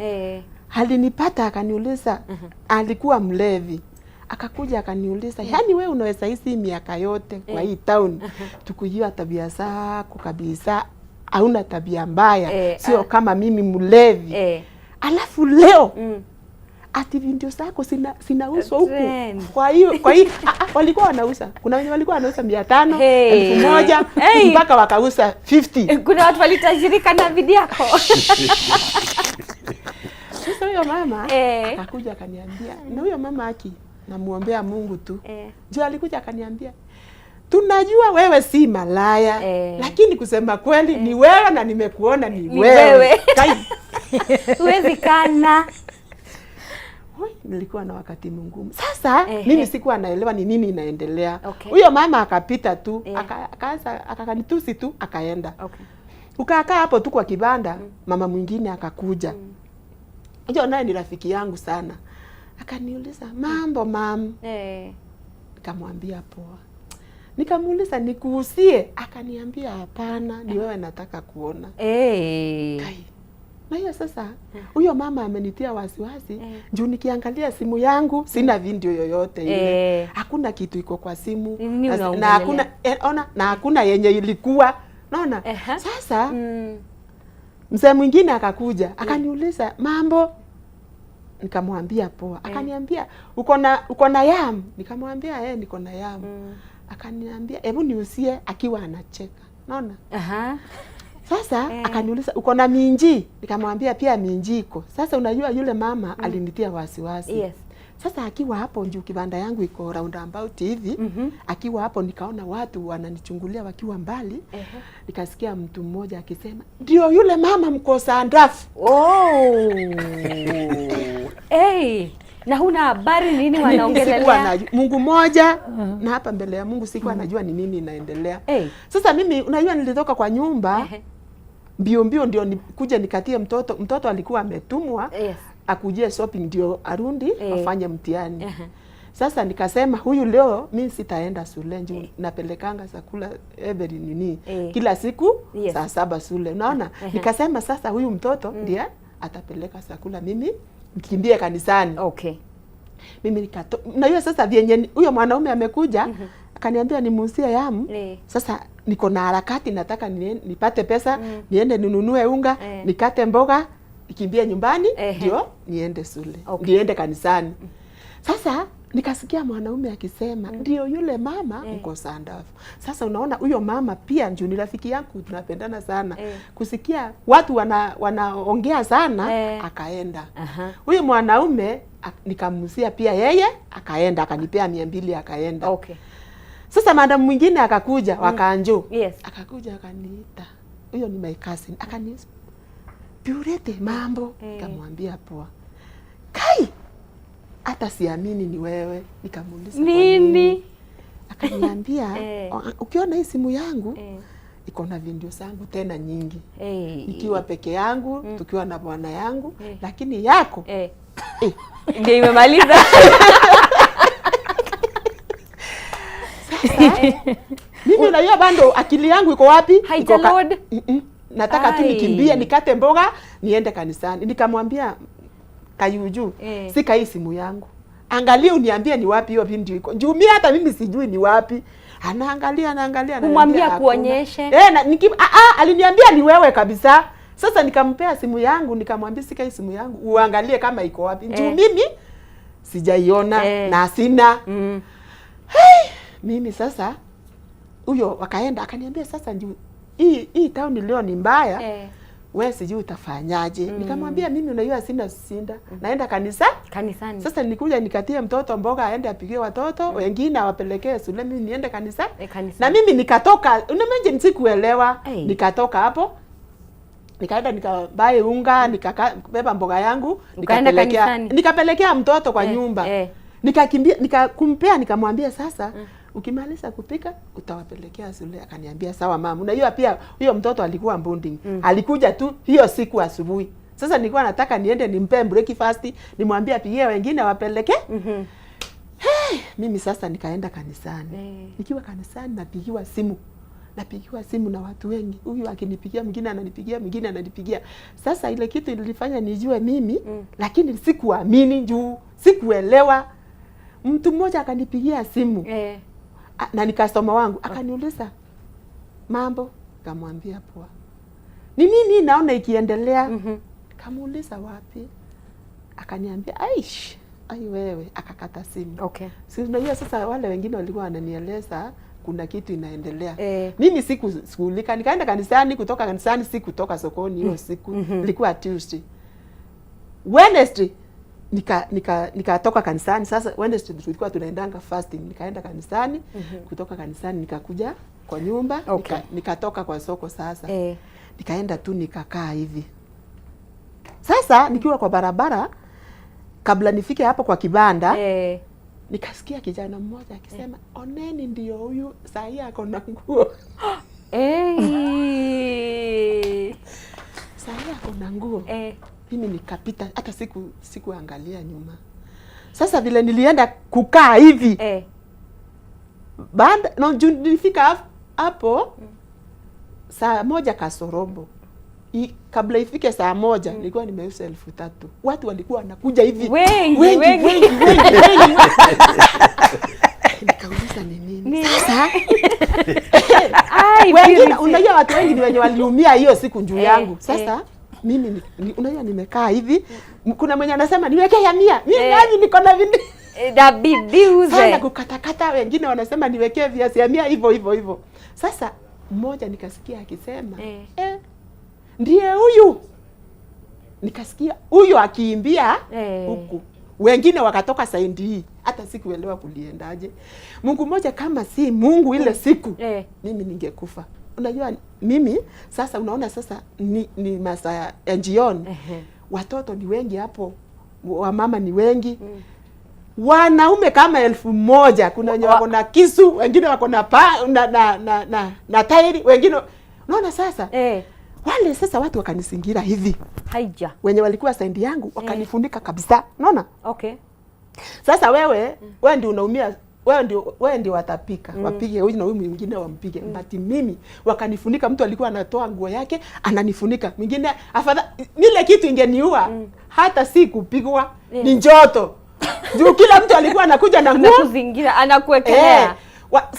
alinipata akaniuliza, alikuwa mlevi, akakuja akaniuliza, yaani we unaweza hisi miaka yote kwa hii town tukujua tabia zako kabisa, hauna tabia mbaya, sio kama mimi mlevi, alafu leo ati video zako zinauzwa huku. Trend. Kwa hiyo walikuwa wanauza, kuna wenye walikuwa wanauza 500, 1000 mpaka wakauza 50. Kuna watu walitajirika na video yako. Sasa huyo mama akakuja akaniambia, na huyo mama aki namuombea Mungu tu juu alikuja akaniambia, tunajua wewe si malaya, lakini kusema kweli ni wewe na nimekuona ni Ni wewe. wewe. Kai. Huwezi kana. Oi, nilikuwa na wakati mgumu. Sasa mimi sikuwa naelewa ni nini inaendelea. Okay. Huyo mama akapita tu, akaanza akakanitusi tu akaenda. Ukakaa hapo tu kwa kibanda, mama mwingine akakuja. Unajua naye ni rafiki yangu sana. Akaniuliza, "Mambo mam?" Nikamwambia poa. Nikamuuliza nikuuzie, akaniambia hapana, ni wewe nataka kuona. Hey. Na hiyo sasa huyo mama amenitia wasiwasi juu nikiangalia simu yangu sina video yoyote ile. Hakuna kitu iko kwa simu Nini na unaongelelea? hakuna ona, na hakuna yenye ilikuwa. Naona? Sasa mzee mwingine akakuja akaniuliza mambo, nikamwambia poa. Akaniambia uko na yam? Nikamwambia eh, niko na yam. Akaniambia hebu niuzie, akiwa anacheka. Naona? Sasa akaniuliza uko na minji? Nikamwambia pia minji iko. Sasa unajua yule mama alinitia wasiwasi. Sasa akiwa hapo juu kibanda yangu iko roundabout hivi, akiwa hapo nikaona watu wananichungulia wakiwa mbali. Nikasikia mtu mmoja akisema ndio yule mama mkosa ndafu. Oh. Hey. Na huna habari nini Sikuwa wanaongelelea? Mungu moja na hapa mbele ya Mungu sikuwa najua ni nini inaendelea. Sasa mimi unajua nilitoka kwa nyumba mbio mbio ndio kuja nikatie mtoto. Mtoto alikuwa ametumwa akujie shopping ndio arundi afanye mtihani. Sasa nikasema huyu leo mi sitaenda shule juu napelekanga chakula every nini kila siku saa 7 shule, unaona. Nikasema sasa huyu mtoto ndiye atapeleka chakula, mimi nikimbie kanisani. Mimi na hiyo sasa vyenye huyo mwanaume amekuja akaniambia nimuuzie yamu. Sasa niko na harakati, nataka nipate pesa niende ninunue unga, nikate mboga, nikimbie nyumbani ndio niende shule, niende kanisani. Sasa nikasikia mwanaume akisema ndio yule mama mkosa ndafu. Sasa unaona huyo mama pia juu ni rafiki yangu tunapendana sana. Kusikia watu wanaongea sana akaenda. Huyu mwanaume nikamuusia pia yeye akaenda akanipea 200 akaenda. Sasa madam mwingine akakuja wakanjo. Akakuja akaniita. Huyo ni my cousin. Akani Purity mambo. Nikamwambia poa. Kai, hata siamini ni wewe. Nikamuuliza kwa Nini? Akaniambia, "Ukiona hii simu yangu Iko na video zangu tena nyingi Hey. nikiwa peke yangu, tukiwa na bwana yangu, Eh. lakini yako Eh. Ndio imemaliza. Mimi unajua bado akili yangu iko wapi? Iko Haijaload? Nataka tu Ai. nikimbie nikate mboga niende kanisani. Nikamwambia Kayuju, Eh. sika hii simu yangu, angalia uniambie ni wapi hiyo video iko. Juu mimi hata mimi sijui ni wapi. Anaangalia, anaangalia, ananiambia Kumwambia hakuna. kuonyeshe. Eh, na, aliniambia ni wewe kabisa. Sasa nikampea simu yangu, nikamwambia sika hii simu yangu uangalie kama iko wapi. Juu Eh. mimi sijaiona Eh. na sina. Hey, mimi sasa huyo wakaenda akaniambia sasa ndio hii town leo ni mbaya. Eh. We sijui utafanyaje. Nikamwambia mimi unajua sina sinda. Naenda kanisani. Sasa nilikuja nikatie mtoto mboga aende apigie watoto, wengine awapelekee shule, mimi niende kanisa. Kanisani. Na mimi nikatoka, unamanje sikuelewa. Hey. Nikatoka hapo. Nikaenda nikabai unga, nikabeba mboga yangu, Ukaenda nikapelekea kanisani. nikapelekea mtoto kwa Eh, nyumba. eh. Nikakimbia nikakumpea, nikamwambia sasa ukimaliza kupika utawapelekea shule. Akaniambia sawa mama. Unajua pia huyo mtoto alikuwa bonding. Alikuja tu hiyo siku asubuhi. Sasa nilikuwa nataka niende nimpe breakfast, nimwambie apigie wengine wapeleke. Hey, mimi sasa nikaenda kanisani. Nikiwa kanisani napigiwa simu. Napigiwa simu na watu wengi. Huyu akinipigia, mwingine ananipigia, mwingine ananipigia. Sasa ile kitu ilifanya nijue mimi, lakini sikuamini juu sikuelewa. Mtu mmoja akanipigia simu Eh. Na ni customer wangu akaniuliza mambo, nikamwambia poa. Ni nini naona ikiendelea? Kamuuliza wapi, akaniambia aish, ai wewe, akakata simu. Okay. Si unajua sasa wale wengine walikuwa wananieleza kuna kitu inaendelea. Eh. Mimi sikushughulika, nikaenda kanisani, kutoka kanisani sikutoka sokoni hiyo siku. Ilikuwa Tuesday. Wednesday nikatoka kanisani. Sasa Wednesday tulikuwa tunaendanga fasting, nikaenda kanisani. Kutoka kanisani nikakuja kwa nyumba. Okay. Nikatoka kwa soko sasa. Eh. Nikaenda tu nikakaa hivi. Sasa nikiwa kwa barabara kabla nifike hapo kwa kibanda eh, nikasikia kijana mmoja akisema oneni, ndio huyu saa hii ako na nguo. Eh. Saa hii ako na nguo. Eh. Mimi nikapita hata sikuangalia nyuma. Sasa vile nilienda kukaa hivi eh, baada no, juu nilifika hapo saa moja kasorobo kabla ifike saa moja nilikuwa nimeuza 3,000. Watu walikuwa wanakuja hivi Wengi, wengi, wengi. wengi, wengi, wengi. Nikauliza ni nini sasa? Ai, Wengine, Purity. unajua watu wengi ni wenye waliumia hiyo siku juu Eh, yangu. Sasa mimi unajua nimekaa hivi, kuna mwenye anasema niweke ya 100, mimi nani niko na vini Inabidi uze. sana kukatakata, wengine wanasema niwekee viazi ya 100 hivyo hivyo hivyo. Sasa mmoja nikasikia akisema ndiye huyu. Nikasikia huyu akiimbia huku, wengine wakatoka saindi hii, hata sikuelewa kuliendaje. Mungu mmoja kama si Mungu ile siku mimi ningekufa. Unajua mimi sasa, unaona sasa ni masaa ya jioni, watoto ni wengi hapo, wamama ni wengi, wanaume kama 1,000. Kuna wenye wako na kisu, wengine wako na na tairi, wengine unaona sasa wale sasa watu wakanisingira hivi. Haija. Wenye walikuwa saindi yangu wakanifunika kabisa. Unaona? Okay. Sasa wewe ndio unaumia, wewe ndio watapika. Wapige huyu na huyu mwingine wampige. But mimi wakanifunika, mtu alikuwa anatoa nguo yake ananifunika. Mwingine afadhali ile kitu ingeniua hata si kupigwa, ni njoto. Juu kila mtu alikuwa anakuja na nguo anakuzingira, anakuwekelea.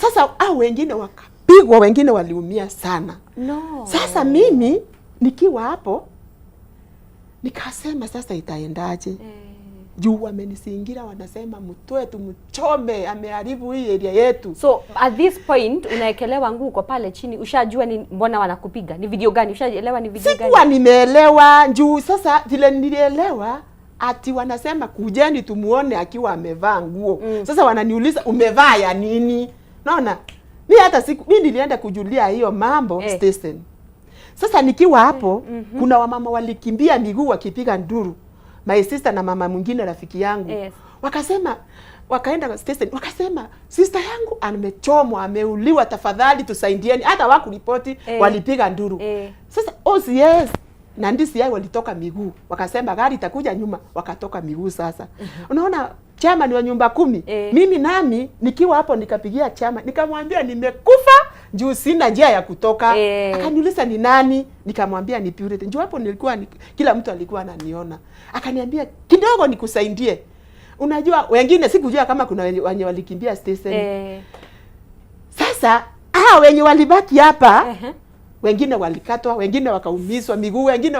Sasa au wengine wakapigwa, wengine waliumia sana. No. Sasa mimi nikiwa hapo nikasema sasa itaendaje? Juu wamenisingira wanasema mtoe tumchome, ameharibu hii area yetu. So at this point unaekelewa nguo kwa pale chini, ushajua ni mbona wanakupiga? Ni video gani? Ushaelewa ni video gani? Sikuwa nimeelewa juu sasa vile nilielewa ati wanasema kujeni tumuone akiwa amevaa nguo. Sasa wananiuliza umevaa ya nini? Naona mi hata siku mi nilienda kujulia hiyo mambo station. Sasa nikiwa hapo kuna wamama walikimbia miguu wakipiga nduru. My sister na mama mwingine rafiki yangu. Yes. Wakasema, wakaenda station, wakasema sister yangu amechomwa, ameuliwa, tafadhali tusaidieni. Hata wakuripoti walipiga nduru. Sasa OCS na DCI walitoka miguu, wakasema gari itakuja nyuma, wakatoka miguu sasa. Unaona chairman wa nyumba kumi, mimi nami nikiwa hapo nikapigia chama, nikamwambia nimekufa juu sina njia ya kutoka. Akaniuliza ni nani, nikamwambia ni Purity. Juu hapo nilikuwa ni, kila mtu alikuwa ananiona. Akaniambia kidogo nikusaidie. Unajua wengine sikujua kama kuna wenye walikimbia station. Sasa wenye walibaki hapa wengine walikatwa, wengine wakaumizwa miguu, wengine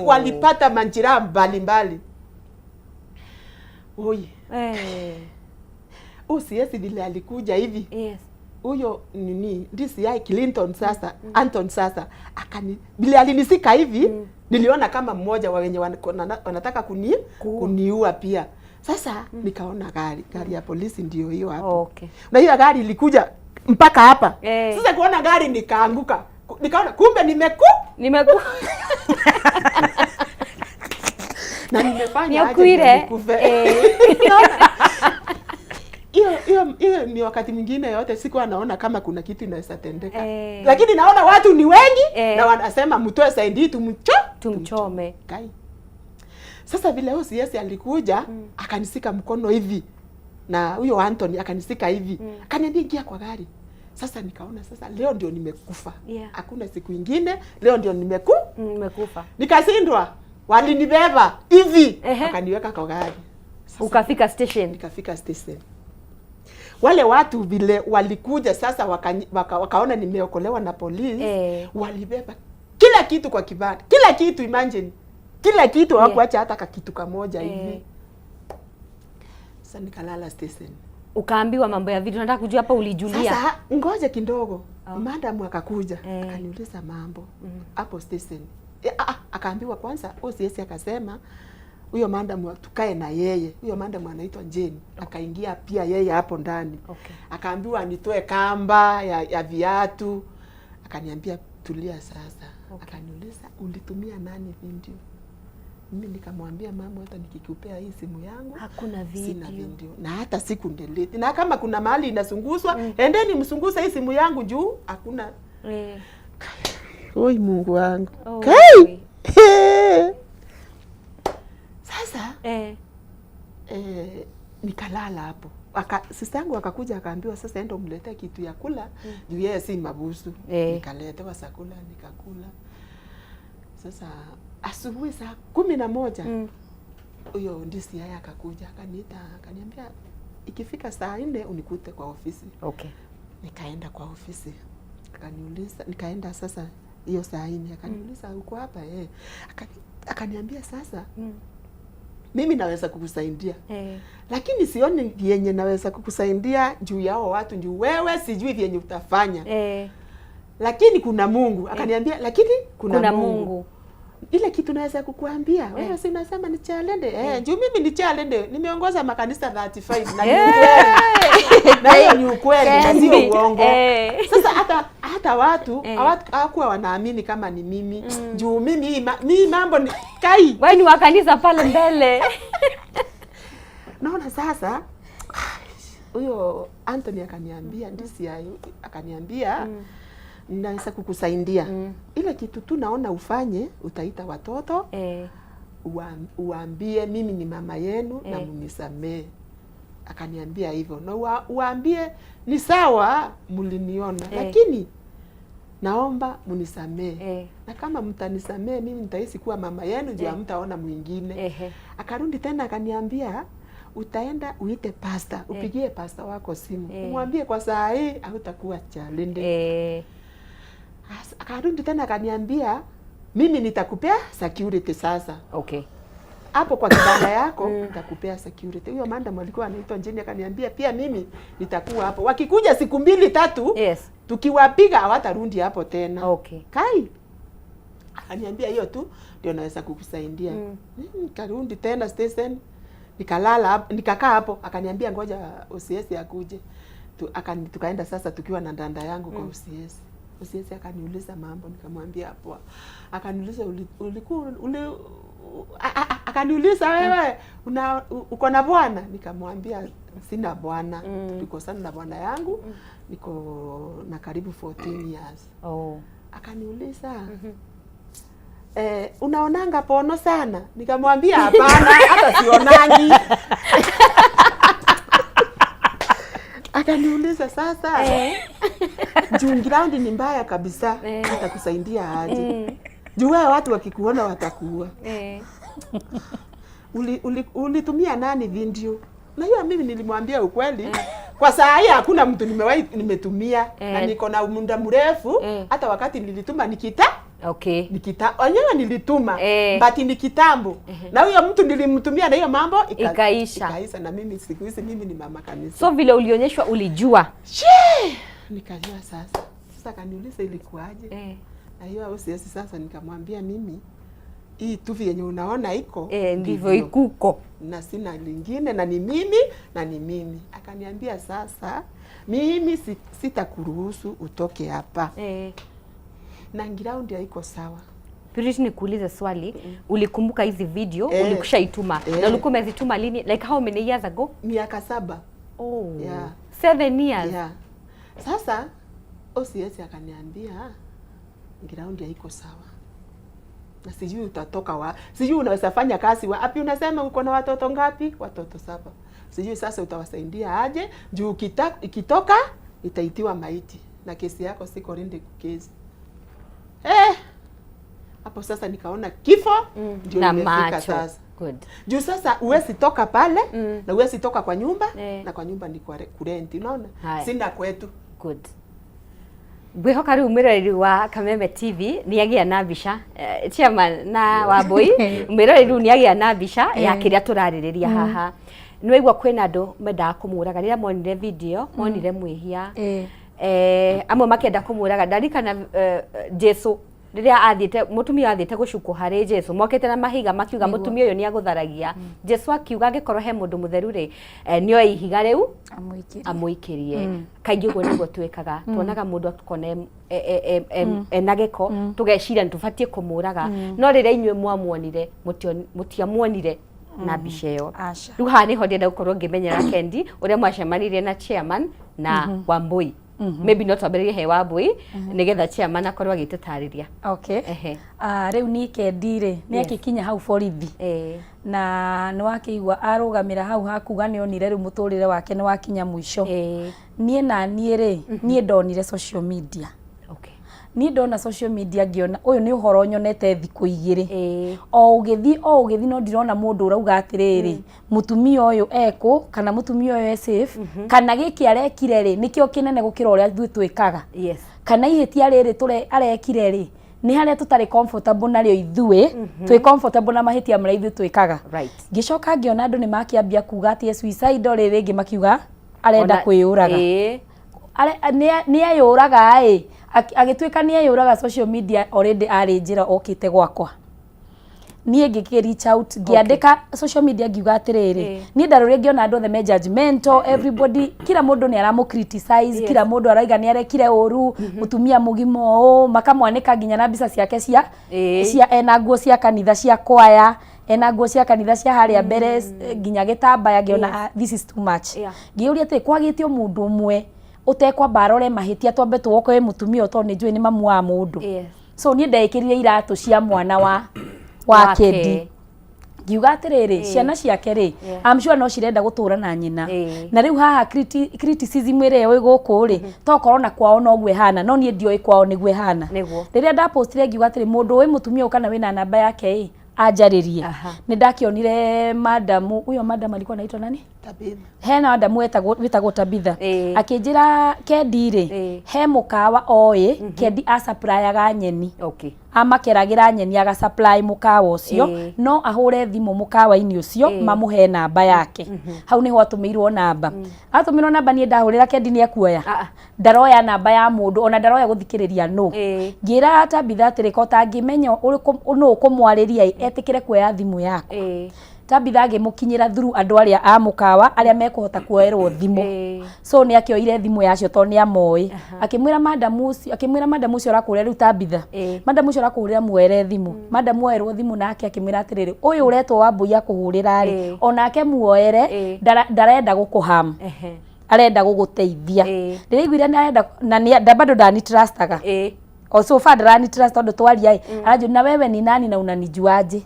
walipata majeraha mbalimbali. Oi. OCS vile alikuja hivi. Huyo nini DCI Clinton sasa, Anton sasa akani vile alinisika hivi, niliona kama mmoja wa wenye wanataka kuniua pia. Sasa nikaona gari ya polisi ndio hiyo hapo. Na hiyo gari ilikuja mpaka hapa. Sasa kuona gari nikaanguka. Nikaona kumbe nimeku na nimefanya aje Nĩũkuire? nikufe. Hiyo ni wakati mwingine yote sikuwa naona kama kuna kitu inaweza tendeka. Lakini naona watu ni wengi na wanasema mtoe saidi tumchome. Kai. Sasa vile OCS alikuja akanisika mkono hivi na huyo Anthony akanisika hivi. Akaniambia ingia kwa gari. Sasa nikaona sasa leo ndio nimekufa. Hakuna siku ingine, leo ndio nimekufa. Nikashindwa. Walinibeba hivi wakaniweka kwa gari. Sasa, ukafika station. Nikafika station. Wale watu vile walikuja sasa wakaona nimeokolewa na polisi, walibeba kila kitu kwa kibanda. Kila kitu, imagine. Kila kitu hawakuacha hata kitu kamoja hivi. Sasa nikalala station. Ukaambiwa mambo ya video, nataka kujua hapa ulijulia. Sasa ngoja kidogo. Madam akakuja, akaniuliza mambo hapo station. Akaambiwa kwanza OCS akasema huyo madam tukae na yeye. Huyo madam anaitwa Jane. Akaingia pia yeye hapo ndani. Akaambiwa nitoe kamba ya viatu. Akaniambia tulia sasa. Akaniuliza ulitumia nani video? Mimi nikamwambia mama, hata nikikupea hii simu yangu hakuna video. Sina video. Na hata siku delete. Na kama kuna mahali inasunguswa, endeni msunguse hii simu yangu juu hakuna. Oi Mungu wangu. Kai. Sasa nikalala hapo. Sister yangu akakuja akaambiwa sasa enda umletee kitu ya kula juu yeye si mabusu. Nikaletewa chakula nikakula. Sasa asubuhi saa 11 huyo DCI akakuja akaniita akaniambia ikifika saa 4 unikute kwa ofisi. Nikaenda kwa ofisi. Akaniuliza, nikaenda sasa hiyo saa 4 akaniuliza uko hapa eh? Akaniambia sasa mimi naweza kukusaidia. Lakini sioni vyenye naweza kukusaidia juu yao watu, juu wewe sijui vyenye utafanya. Lakini kuna Mungu. Akaniambia lakini kuna Mungu. Ile kitu naweza kukuambia, wewe si unasema ni challenge. Juu mimi ni challenge, nimeongoza makanisa 35 na ni ukweli. Na hiyo ni ukweli na sio uongo. Sasa hata watu hawakuwa wanaamini kama ni mimi. Juu mimi mimi mambo ni kai. Wewe ni wa kanisa pale mbele. Naona sasa huyo Anthony akaniambia, DCI akaniambia naweza kukusaidia. Ile kitu tu naona ufanye, utaita watoto uambie mimi ni mama yenu na mnisamee. Akaniambia hivyo. Na uambie ni sawa mliniona, lakini naomba mnisamee. Na kama mtanisamee mimi nitahisi kuwa mama yenu juu hamtaona mwingine. Akarudi tena akaniambia utaenda uite pastor, upigie pastor wako simu. Umwambie kwa saa hii hautakuwa challenge. Akarudi tena akaniambia mimi nitakupea security sasa. Hapo kwa kibanda yako nitakupea security. Huyo madam alikuwa anaitwa Njeni akaniambia pia mimi nitakuwa hapo. Wakikuja siku 2 3 tukiwapiga hawatarudi hapo tena. Kai. Akaniambia hiyo tu ndio naweza kukusaidia. Nikarudi tena station, nikalala hapo, nikakaa hapo. Akaniambia ngoja OCS akuje. Tukaenda sasa tukiwa na ndanda yangu kwa OCS. OCS akaniuliza mambo, nikamwambia hapo. Akaniuliza Akaniuliza, wewe una uko na bwana? Nikamwambia sina bwana. Tulikosana na bwana yangu, niko na karibu 14 years. Akaniuliza, unaonanga porno sana? Nikamwambia hapana, hata sionangi. Akaniuliza, sasa juu ground ni mbaya kabisa, nitakusaidia aje? Juu wewe watu wakikuona watakuua. Ulitumia nani video? Na hiyo mimi nilimwambia ukweli. Kwa saa hii hakuna mtu nimewahi nimetumia na niko na muda mrefu, hata wakati nilituma nikita nikita wenyewe nilituma but ni kitambo, na huyo mtu nilimtumia na hiyo mambo Ikaisha. Ikaisha, na mimi siku hizi mimi ni mama kanisa. So vile ulionyeshwa ulijua. Shee! Nikajua sasa. Sasa akaniuliza ilikuwaje? Na hiyo OCS sasa nikamwambia mimi hii tuvi yenye unaona iko ndivyo ikuko na sina lingine na ni mimi na ni mimi. Akaniambia sasa mimi sitakuruhusu utoke hapa. Na ground haiko sawa. Purity, nikuulize swali. Ulikumbuka hizi video ulikushaituma na ulikuwa umezituma lini? Like how many years ago? Miaka 7. Oh. Yeah. 7 years. Yeah. Sasa OCS akaniambia ground haiko sawa na sijui utatoka wa, sijui unaweza fanya kazi wapi. Unasema uko na watoto ngapi? Watoto 7. Sijui sasa utawasaidia aje juu ikitoka itaitiwa maiti na kesi yako siko ready kesi. Hapo sasa nikaona kifo ndio Na nimefika macho. sasa. Good. Juu sasa huwezi toka pale na huwezi toka kwa nyumba na kwa nyumba ni kwa kurent, unaona? Haya. Sina kwetu. Good. Ngwihoka riu mwiroreri wa Kameme TV nĩ agĩa na mbica, chairman na Wambui, mwiroreri riu nĩ agĩa na mbica ya kĩrĩa tũrarĩrĩria haha. Nĩ waigua kwĩna andũ mendaga kũmũraga rĩrĩa monire video, monire mwĩhia, amwe makĩenda kũmũraga. Ndarikana Jesu rĩrĩa athiĩte, mũtumia athiĩte gũcukwo harĩ Jesu, mokĩte na mahiga makiuga mũtumia ũyũ nĩ agũtharagia. Jesu akiuga angĩkorwo he mũndũ mũtheru rĩ, nĩoe ihiga rĩu amũikĩrie. Amũikĩrie. Kaingĩ ũguo nĩguo twĩkaga, tuonaga mũndũ akona ena gĩko, tũgeciria nĩ tũbatiĩ kũmũraga. No rĩrĩa inyuĩ mwamuonire, mũtiamuonire na mbica ĩyo. Aca. Rĩu haha nĩho ndĩrenda gũkorwo ngĩmenyera Kendi ũrĩa mwacemanirie na chairman na Wambui. Maybe no twambĩrĩrie he Wambui nĩgetha chairman akorwo agĩtũtarĩria. Okay. Ehe. Ah, rĩu niĩ Kendi rĩ nĩ akĩkinya hau borithi na nĩ wakĩigua arũgamĩra hau hakuga nĩ onire rĩu mũtũrĩre wake nĩ wakinya mũico. Niĩ na niĩ rĩ, niĩ ndonire social media. Niĩ ndona social media ngĩona ũyũ nĩ ũhoro nyonete thikũ 2 o ũgĩthiĩ o ũgĩthiĩ, no ndirona mũndũ ũrauga atĩrĩrĩ, mũtumia ũyũ ekũ kana mũtumia ũyũ e safe, kana gĩkĩ arekire rĩ nĩkĩo kĩnene gũkĩra ũrĩa ithuĩ twĩkaga, kana ihĩtia rĩrĩ tũre arekire rĩ nĩ harĩa tũtarĩ comfortable narĩo, ithuĩ twĩ comfortable na mahĩtia marĩa ithuĩ twĩkaga. Ngĩcoka ngĩona andũ nĩ makĩambia kuga atĩ e suicidal rĩ, rĩngĩ makiuga arenda kwĩyũraga. Nĩ eyũraga ĩ, agĩtuĩka nĩ eyũraga, social media already arĩ njĩra okĩte gwakwa. Niĩ ngĩkĩ reach out, ngĩandĩka social media ngiuga atĩrĩrĩ, niĩ ndarorire ngĩona andũ othe me judgmental, everybody, kila mũndũ nĩ aramũ criticize, kila mũndũ arauga nĩ arekire ũru, mũtumia mũgima ũũ, makamwanĩka nginya na mbica ciake cia cia ena nguo cia kanitha cia kwaya, ena nguo cia kanitha cia harĩa mbere, nginya gĩtambaya. Ngĩona, ah, this is too much. Ngĩũria atĩrĩ, kwagĩte o mũndũ ũmwe ũtekwamba arore mahĩtia, twambe tuokoe mũtumia ũyũ, tondũ nĩ njũĩ nĩ mamu wa mũndũ. So niĩ ndeĩkĩrire iratũ cia mwana wa Wake. Kendi, ngiuga atĩrĩrĩ, ciana ciake rĩ, I'm sure no cirenda gũtũra na nyina. Na rĩu haha criticism ĩrĩa ĩ gũkũ rĩ, tokorwo na kwao noguo ĩhana, no niĩ ndioĩ kwao nĩguo ĩhana. Rĩrĩa ndapostire ngiuga atĩrĩ, mũndũ ũĩ mũtumia ũyũ kana wĩna namba yake ĩ anjarĩrie, nĩ ndakĩonire madamu huyo. Madam alikuwa anaitwa nani? Tabitha. Hena madamu wetagwo Tabitha, akĩnjĩra Kendi rĩ, he mũkawa oĩ Kendi asupplyga nyeni, amakeragĩra nyeni, agasupply mũkawa ũcio, no ahũre thimũ mũkawa-inĩ ũcio mamũhe namba yake. Hau nĩho atũmĩirwo namba. Atũmĩrwo namba, niĩ ndahũrĩra Kendi nĩ ekuoya, ndaroya namba ya mũndũ ona ndaroya gũthikĩrĩria no. Ngĩra Tabitha atĩrĩ, ko tangĩmenya nũ ũkũmwarĩria ĩ, etĩkĩre kuoya thimũ yaku. Tabitha agĩmũkinyĩra through andũ arĩa a mũkawa arĩa mekũhota kuoerwo thimũ. So nĩ akĩoire thimũ yacio tondũ nĩ amoĩ. Akĩmwĩra madam ũcio, akĩmwĩra madam ũcio ũrakũhũrĩra rĩu Tabitha. Madam ũcio ũrakũhũrĩra muoere thimũ. Madam oerwo thimũ nake akĩmwĩra atĩrĩrĩ, ũyũ ũretwo Wambũi akũhũrĩra rĩ, onake muoere, ndarenda gũkũ harm. Arenda gũgũteithia. Rĩrĩa aiguire nĩ arenda na nĩ bado ndani trustaga. O so far ndarani trust tondũ twaria ĩ, aranjũria na wewe ni nani na unanijuaje?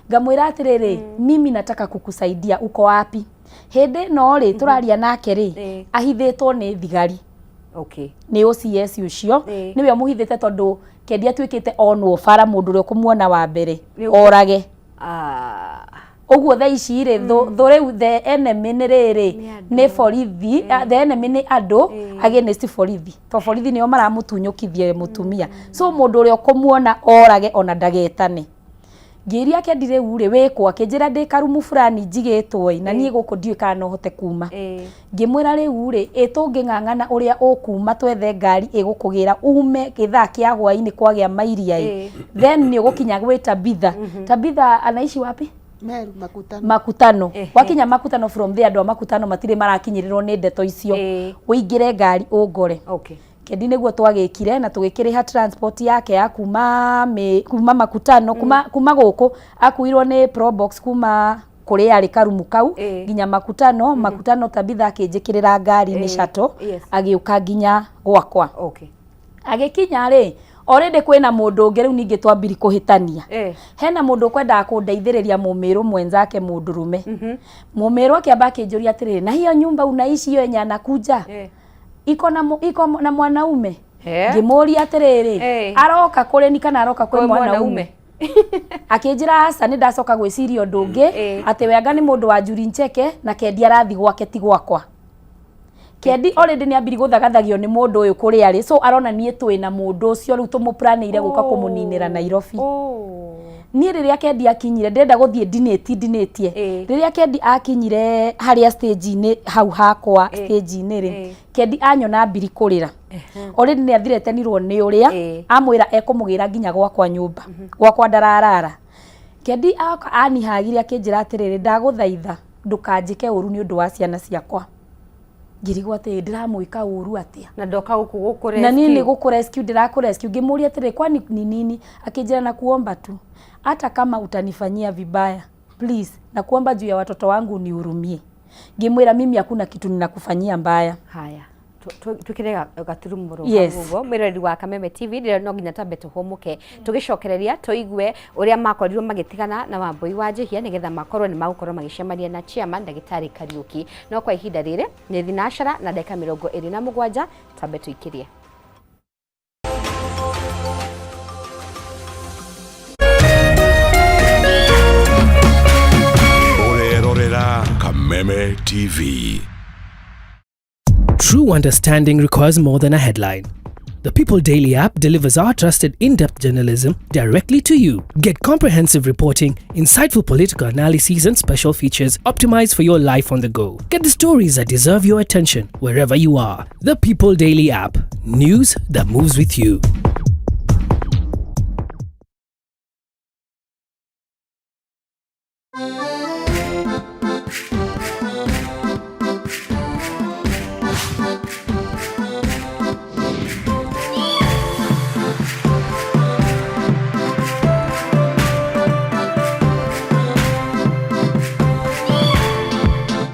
Ngamwĩra atĩrĩrĩ, mimi nataka kukusaidia, uko wapi? Hĩndĩ ĩno rĩ, tũraria nake rĩ, ahithĩtwo nĩ thigari. Nĩ OCS ũcio, nĩwe ũmũhithĩte tondũ Kendi atuĩkĩte onwo bara mũndũ ũrĩa ũkũmuona wa mbere, orage. Ũguo thaa ici rĩ, thũ rĩu the enemy nĩ rĩrĩ, nĩ borithi, the enemy nĩ andũ against borithi. To borithi nĩo maramũtunyũkithia mũtumia. So mũndũ ũrĩa ũkũmuona orage ona ndagetane. Ngĩria Kendi rĩu rĩ, wĩkũ? Akĩnjĩra ndĩ karumu fulani njigĩtwo ĩ, na niĩ gũkũ ndiũĩ kana no hote kuma. Ngĩmwĩra rĩu rĩ, ĩ tũngĩng'ang'ana ũrĩa ũkuma twethe ngari ĩgũkũgĩra ume gĩthaa kĩa hwainĩ kwagĩa mairia ĩ, then nĩ ũgũkinya gwĩ Tabitha. Tabitha anaishi wapi? Meru, Makutano. Makutano. Wakinya Makutano from there andũ a Makutano matirĩ marakinyĩrĩrwo nĩ ndeto icio. Ũingĩre ngari ũngore. Kendi nĩguo twagĩkire na tũgĩkĩrĩha transport yake ya kuma kuma Makutano, kuma gũkũ akuirwo nĩ Probox kuma kũrĩa arĩ karumu kau nginya Makutano. Makutano Tabitha akĩnjĩkĩrĩra ngari-inĩ shuttle, agĩũka nginya gwakwa. Agĩkinya rĩ, already kwĩna mũndũ ũngĩ rĩu ningĩ twambiri kũhĩtania. Hena mũndũ ũkwendaga kũndeithĩrĩria mũmĩrũ mwenzake mũndũrũme. Mũmĩrũ akĩamba akĩnjũria atĩrĩrĩ, na hiyo nyumba unaishi hiyo yenye anakuja iko na iko na mwanaume? Ngĩmũria atĩrĩrĩ, aroka kũrĩ ni kana aroka kwĩ Kwĩ mwanaume? mwanaume. Akĩnjĩra aca, nĩ ndacoka gwĩciria ũndũ ũngĩ, atĩ we anga nĩ mũndũ wa Njuri Ncheke na Kendi arathi gwake ti gwakwa. Kendi already nĩ ambiri gũthagathagio nĩ mũndũ ũyũ kũrĩa arĩ, so arona niĩ twĩ na mũndũ ũcio rĩu tũmũplanĩire gũka kũmũninĩra Nairobi. Niĩ rĩrĩa Kendi akinyire, ndĩrenda gũthiĩ ndinĩti ndinĩtie. Rĩrĩa Kendi akinyire harĩa stage-inĩ hau hakwa stage-inĩ rĩ, Kendi anyona ambiri kũrĩra. Already nĩ athiretenirwo nĩ ũrĩa amwĩra ekũmũgĩra nginya gwakwa nyũmba, gwakwa ndararara. Kendi aka anihagire akĩnjĩra atĩrĩrĩ, ndagũthaitha ndũkanjĩke ũru nĩ ũndũ wa ciana ciakwa. Ngĩrigwo atĩ ndĩramwĩka ũru atĩa? Na ndoka gũkũ gũkũ Na niĩ nĩ rescue. gũkũ rescue ndĩrakũ rescue. Ngĩmũria atĩrĩ, kwani ni nini? Akĩnjĩra na kuomba tu, hata kama utanifanyia vibaya, please nakuomba juu ya watoto wangu unihurumie. Ngĩmwĩra mimi hakuna kitu ninakufanyia mbaya. Haya, twikire gaturumũrũ hau ũguo mwĩroreri wa Kameme TV, ndĩrona no nginya twambe tũhũmũke tũgĩcokereria tũigue ũrĩa makorirwo magĩtigana na Wambũi wa Njihia nĩgetha makorwo nĩ magũkorwo magĩcemania na chairman ndagĩtarĩ Kariũki. No kwa ihinda rĩrĩ nĩ thinacara na ndagĩka 27, twambe tũikĩrie. Ũrerorera Kameme TV. True understanding requires more than a headline. The People Daily app delivers our trusted in-depth journalism directly to you. Get comprehensive reporting, insightful political analyses, and special features optimized for your life on the go. Get the stories that deserve your attention wherever you are. The People Daily app. News that moves with you.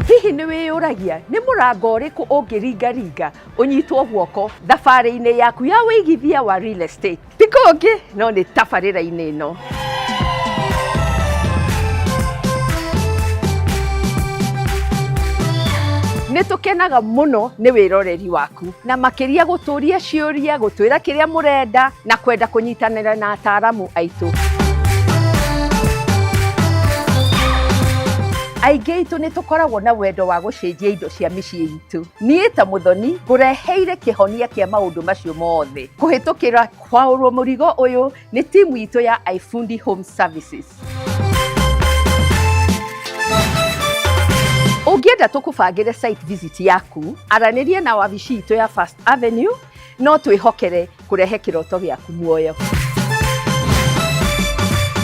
Hihi nĩ wĩyũragia nĩ mũrango ũrĩkũ ũngĩringaringa ũnyitwo guoko thabarĩ-inĩ yaku ya wĩigithia wa real estate? Ti kũngĩ no nĩ tabarĩra-inĩ ĩno. Nĩ tũkenaga mũno nĩ wĩroreri waku na makĩria gũtũria ciũria, gũtwĩra kĩrĩa mũrenda na kwenda kũnyitanĩra na ataaramu aitũ. Aingĩ aitũ nĩ tũkoragwo na wendo wa gũcenjia indo cia mĩciĩ itũ. Niĩ ta Mũthoni ngũreheire kĩhonia kĩa maũndũ macio mothe kũhĩtũkĩra kwaũrwo mũrigo ũyũ nĩ timu itũ ya iFundi Home Services. Ũngĩenda tũkũbangĩre site visit yaku, aranĩria na wabici itũ ya First Avenue, no twĩhokere kũrehe kĩroto gĩaku muoyo.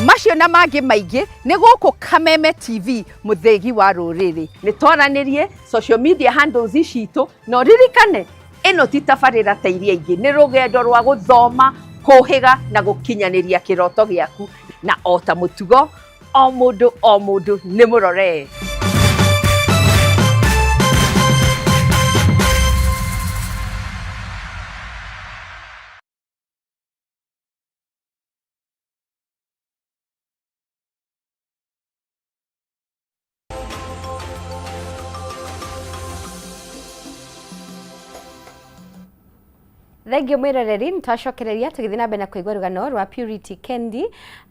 Macio na mangĩ maingĩ nĩ gũkũ Kameme TV, mũthĩgi wa rũrĩrĩ. Nĩ twaranĩrie social media handles citũ, na ũririkane ĩno ti tabarĩra ta iria ingĩ, nĩ rũgendo rwa gũthoma, kũhĩga na gũkinyanĩria kĩroto gĩaku. Na o ta mũtugo, o mũndũ o mũndũ nĩ mũrore. Thengio mwiroreri, nitwacokereria tũgĩthiĩ na mbere na kũigua rũgano rwa Purity Kendi.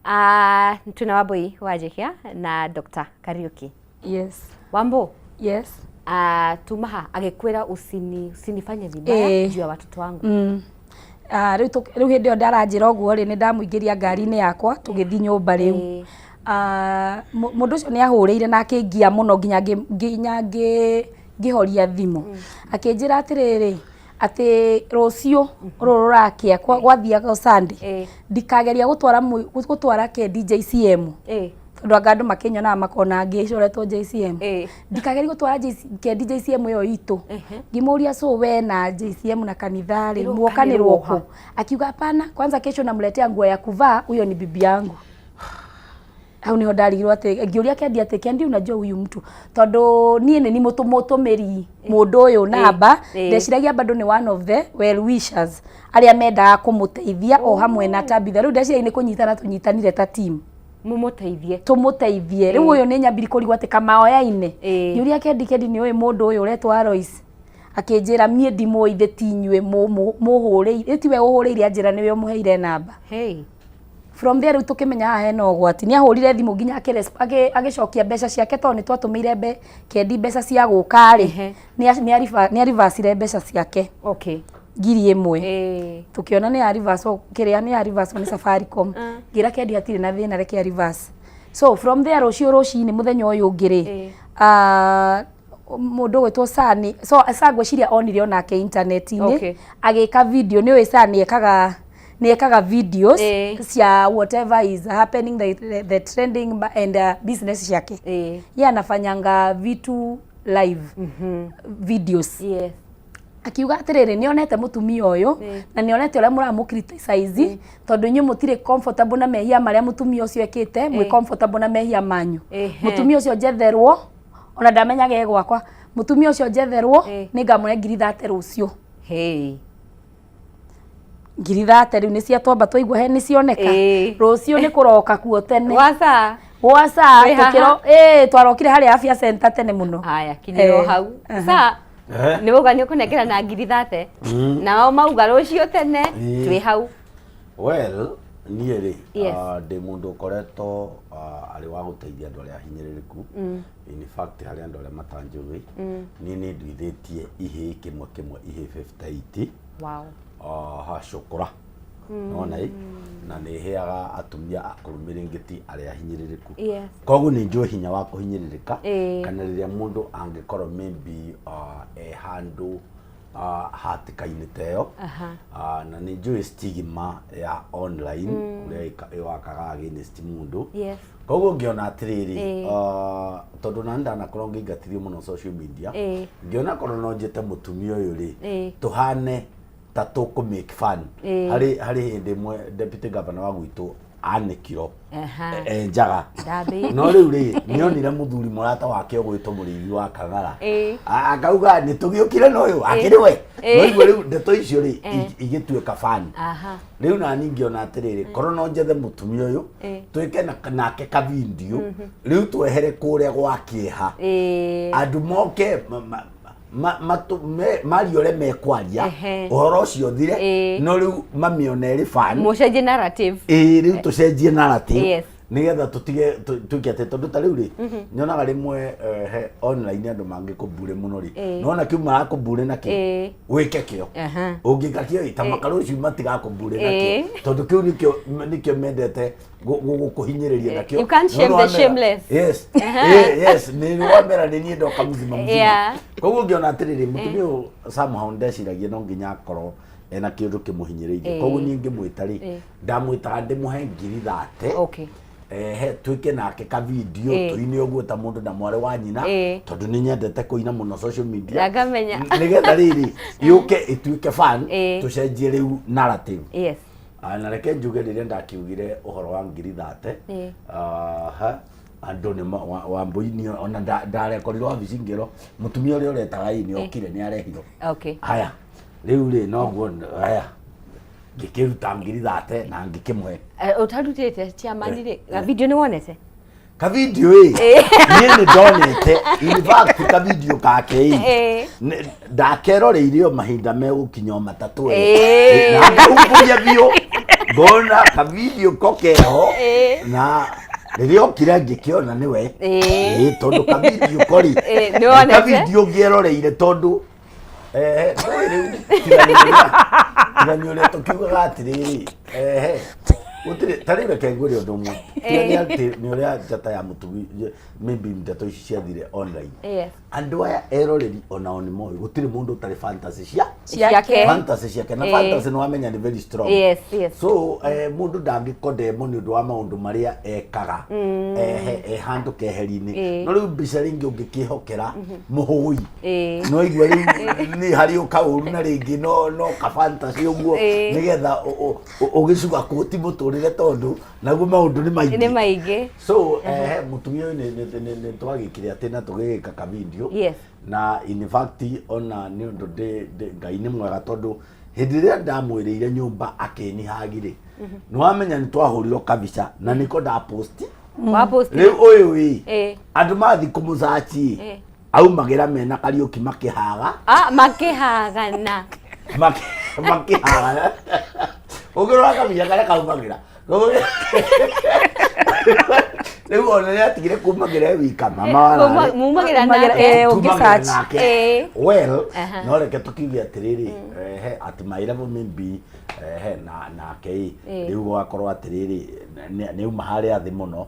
Twĩna Wambui Wanjihia na Dr. Kariuki. Yes. Wambo. Yes. Tuma ha agĩkwĩra usinifanye vibaya juu ya watoto wangu. Rĩu rĩu hĩndĩ ĩyo ndaranjĩra ũguo rĩ, nĩ ndamũingĩria ngari-inĩ yakwa tũgĩthiĩ nyũmba rĩu. Mũndũ ũcio nĩ ahũrĩire na akĩngia mũno nginya ngĩhoria thimũ. Akĩnjĩra atĩrĩrĩ, atĩ rũciũ rũrũ rũrakĩa gwathiaga Sunday, ndikageria gũtwara Kendi JCM. Tondũ anga andũ makĩnyonaga makona ngĩcoretwo JCM. Ndikageria gũtwara Kendi JCM ĩyo itũ. Ngĩmũria so we na JCM na kanitha rĩ, muokanĩrwo kũ? Akiuga hapana, kwanza kesho namletea nguo ya kuvaa, huyo ni bibi yangu. Hau niho ndarigirwo atĩ ngĩũria Kendi atĩ Kendi unajua huyu mtu, tondũ niĩ nĩ ni mũtũmĩri mũndũ ũyũ namba, ndeciragia bado nĩ one of the well wishers arĩa mendaga kũmũteithia o hamwe na Tabitha. Rĩu ndeciragia nĩ kũnyitana tũnyitanire ta team mumuteithie tumuteithie. Riu uyu ni nyambiri kurigwo ati kamaoyaine. Ngiuria Kendi, Kendi ni uyu mundu uyu uretwo Alois? Akinjira mie ndimũĩ ithe ti inyuĩ mũhũrĩire, tiwe ũhũrĩire, anjĩra nĩwe ũmũheire namba. Hey. From there rĩu tũkĩmenya haha hena ũgwati. Nĩ ahũrire thimũ nginya agĩcokia mbeca ciake tondũ nĩ twatũmĩire Kendi mbeca cia gũka rĩ, nĩ arivacire mbeca ciake. Okay. 1000. Tũkĩona nĩ ya reverse kĩrĩa nĩ ya reverse nĩ Safaricom. Ngĩra Kendi hatirĩ na thĩna, reke ya reverse. So from there rũciũ rũcinĩ mũthenya ũyũ ũngĩ rĩ, mũndũ ũgwĩtwo Sani, so Sa ngwĩciria onire onake internet-inĩ, agĩka video. Nĩ ũĩ Sa nĩ ekaga videos cia whatever is happening, the trending and business ciake. Yeye anafanyanga vitu live videos. Akiuga atĩrĩrĩ, nĩ onete mũtumia ũyũ na nĩ onete ũrĩa mũramũ criticize, tondũ inyuĩ mũtirĩ comfortable na mehia marĩa mũtumia ũcio ekĩte, mwĩ comfortable na mehia manyu. Mũtumia ũcio njetherwo, ona ndamenyaga e gwakwa, mũtumia ũcio njetherwo, nĩ ngamũhe 30,000 rũciũ. Hey. 30,000 rĩu nĩ cia twamba twaigua he nĩ cioneka. Rũciũ nĩ kũroka kuo tene. Gwaca. Gwaca. Wĩ haha? Tũkĩro ĩĩ twarokire harĩa afya center tene mũno. Haya, kinyĩrwo hau. Sa nĩ wauga nĩ ũkũnengera na 30,000. Nao mauga rũciũ tene twĩ hau. Well, niĩ rĩ, ndĩ mũndũ ũkoretwo arĩ wa gũteithia andũ arĩa ahinyĩrĩrĩku. In fact, harĩ andũ arĩa matanjũĩ, niĩ nĩ nduithĩtie ihĩĩ kĩmwe kĩmwe ihĩĩ 58. Wow. Hacũkũra. Nona ĩ, na nĩ heaga atumia akũrũ mĩrĩngĩti arĩa ahinyĩrĩrĩku. Koguo nĩ njũĩ hinya wa kũhinyĩrĩrĩka, kana rĩrĩa mũndũ angĩkorwo maybe e handũ hatĩka-inĩ ta ĩyo. Na nĩ njũĩ stigma ya online, ũrĩa ĩwakaga against mũndũ. Koguo ngĩona atĩrĩrĩ, tondũ nani ndanakorwo ngĩingatithio mũno social media, ngĩona korwo no njĩte mũtumia ũyũ rĩ, tũhane ta tũkũ make fun. Harĩ hĩndĩ ĩmwe deputy governor wa gwitũ anĩkirwo e njaga. Ndambĩtie. No rĩu rĩ, nĩonire mũthuri mũrata wake ũgwĩtwo mũrĩithi wa Kang'ara, akauga nĩ tũgĩũkire na ũyũ akĩrĩ we. No igua rĩu ndeto icio rĩ, igĩtuĩka fun. Rĩu nani ngĩona atĩrĩrĩ, korwo no njethe mũtumia ũyũ, twĩke nake kavindio, rĩu twehere kũrĩa gwa kĩeha, andũ moke marie ũrĩa mekwaria, ũhoro ũcio ũthire, no rĩu mamĩone ĩrĩ fun. Mũcenjie narrative. Ĩĩ, rĩu tũcenjie narrative, nĩgetha tũtige tuike atĩ tondũ ta rĩu rĩ, nyonaga rĩmwe he online andũ mangĩkũmbure mũno rĩ, nona kĩu marakũmbure nakĩo, wĩke kĩo. Ũngĩka kĩo ĩ, ta makara ũcio matigakũmbure nakĩo, tondũ kĩu nĩkĩo mendete gũkũhinyĩrĩria nakĩo. You can't shame No the wamera- shameless. Yes. Yes, nĩ wamera nĩ niĩ ndoka mzima mzima. Koguo ngĩona atĩrĩrĩ, mũtumia ũyũ somehow ndeciragia no nginya akorwo ena kĩũndũ kĩmũhinyĩrĩirie. Koguo niĩ ngĩmwĩta rĩ, ndamwĩtaga ndĩmũhe 30,000. Okay. Ehe, twĩke nake ka video tũine ũguo ta mũndũ na mwarĩ wa nyina, tondũ nĩ nyendete kũina mũno social media. Na ngamenya. Nĩgetha rĩrĩ yũke ĩtuĩke fan, tũcenjie rĩu narrative. Ah, na reke njuge rĩrĩa ndakiugire ũhoro wa 30,000, aha, andũ nĩ Wambũi nĩ ona ndarekorirwo wabici ngĩrwo mũtumia ũrĩa ũretaga ĩ nĩ okire, nĩ arehirwo. Haya, rĩu rĩ noguo, haya, ngĩkĩruta 30,000 na ngĩkĩmũhe. Eh, ũtarutĩte chairman rĩ, ga video nĩ wonete? Kavideo ĩ, niĩ nĩ ndonete, in fact kavideo kake ĩ, ndakeroreire o mahinda megũkinya o 3 ĩ. Na ngĩhumbũria biũ ngona kavideo ko keho, na rĩrĩa okire ngĩkĩona nĩwe. Ĩ, tondũ kavideo ko rĩ, nĩ wonete? Kavideo ngĩeroreire tondũ ndũĩ rĩu tiga nĩ ũrĩa tũkiugaga atĩrĩrĩ, ehe, gũtirĩ ta rĩu, reke ngwĩre ũndũ ũmwe, tiga nĩ atĩ nĩ ũrĩa njata ya mũtugi, maybe ndeto ici ciathire online, andũ aya eroreri onao nĩ moĩ gũtirĩ mũndũ ũtarĩ fantasy cia Ciake. Fantasy ciake na fantasy nĩ wamenya nĩ very strong. So mũndũ ndangĩkondemo nĩ ũndũ wa maũndũ marĩa ekaga ehe e handũ keheri-inĩ. No rĩu mbica rĩngĩ ũngĩkĩhokera mũhũi, no igua rĩu nĩ harĩ ũkaũru na rĩngĩ no ka fantasy ũguo, nĩgetha ũgĩcuga kũti mũtũrĩre, tondũ naguo maũndũ nĩ maingĩ. Nĩ maingĩ. So mũtumia ũyũ nĩ twagĩkire atĩ na tũgĩgĩka ka video. Na in fact ona nĩ ũndũ Ngai nĩ mwega, tondũ hĩndĩ ĩrĩa ndamwĩrĩire nyũmba akĩnihagi rĩ, nĩ wamenya nĩ twahũrirwo kabica na nĩko ndaposti. Waposti. Rĩu ũyũ ĩ, andũ mathi kũmũcaci, aumagĩra mena Kariũki makĩhaga. Ah, makĩhagana. Makĩhaga, ũngĩrora kabica karĩa kaumagĩra rĩu, ona nĩ atigire kumagĩra e wika mama wararĩ. Mumagĩra nake. Tumagĩra ũngĩsearch. Nake. Well, no reke tukiuge atĩrĩrĩ, ehe, at my level maybe, ehe, na nake ĩ, rĩu gwakorwo atĩrĩrĩ, nĩ auma harĩa thĩ mũno.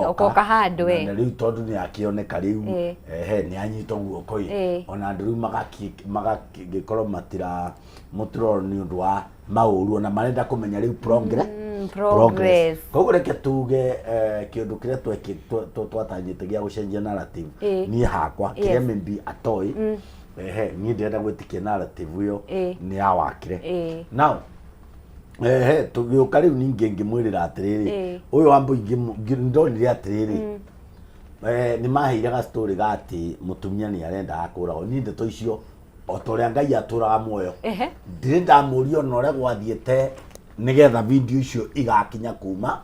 Okoka handũ, Na rĩu tondũ nĩ akĩoneka rĩu, ehe, nĩ anyitwo guoko ĩ, ona andũ rĩu magagĩkorwo matira mũtiroro nĩ ũndũ wa maũru, ona marenda kũmenya rĩu progress. Progress. Koguo reke tuge kĩũndũ kĩrĩa twatanyĩte gĩa gũcenjia narrative, niĩ hakwa kĩrĩa maybe atoĩ, ehe, niĩ ndĩrenda gwĩtĩkia narrative ĩyo nĩ ya wakire. Now ehe, tũgĩũka rĩu ningĩ ngĩmwĩrĩra atĩrĩrĩ, ũyũ Wambũi ndonire atĩrĩrĩ, nĩ maheire ga story ga atĩ mũtumia nĩ arendaga kũragwo. Niĩ ndeto icio, o ta ũrĩa Ngai atũraga muoyo, ndirĩ ndamũria ona ũrĩa gwathiĩte nĩgetha video icio igakinya kuma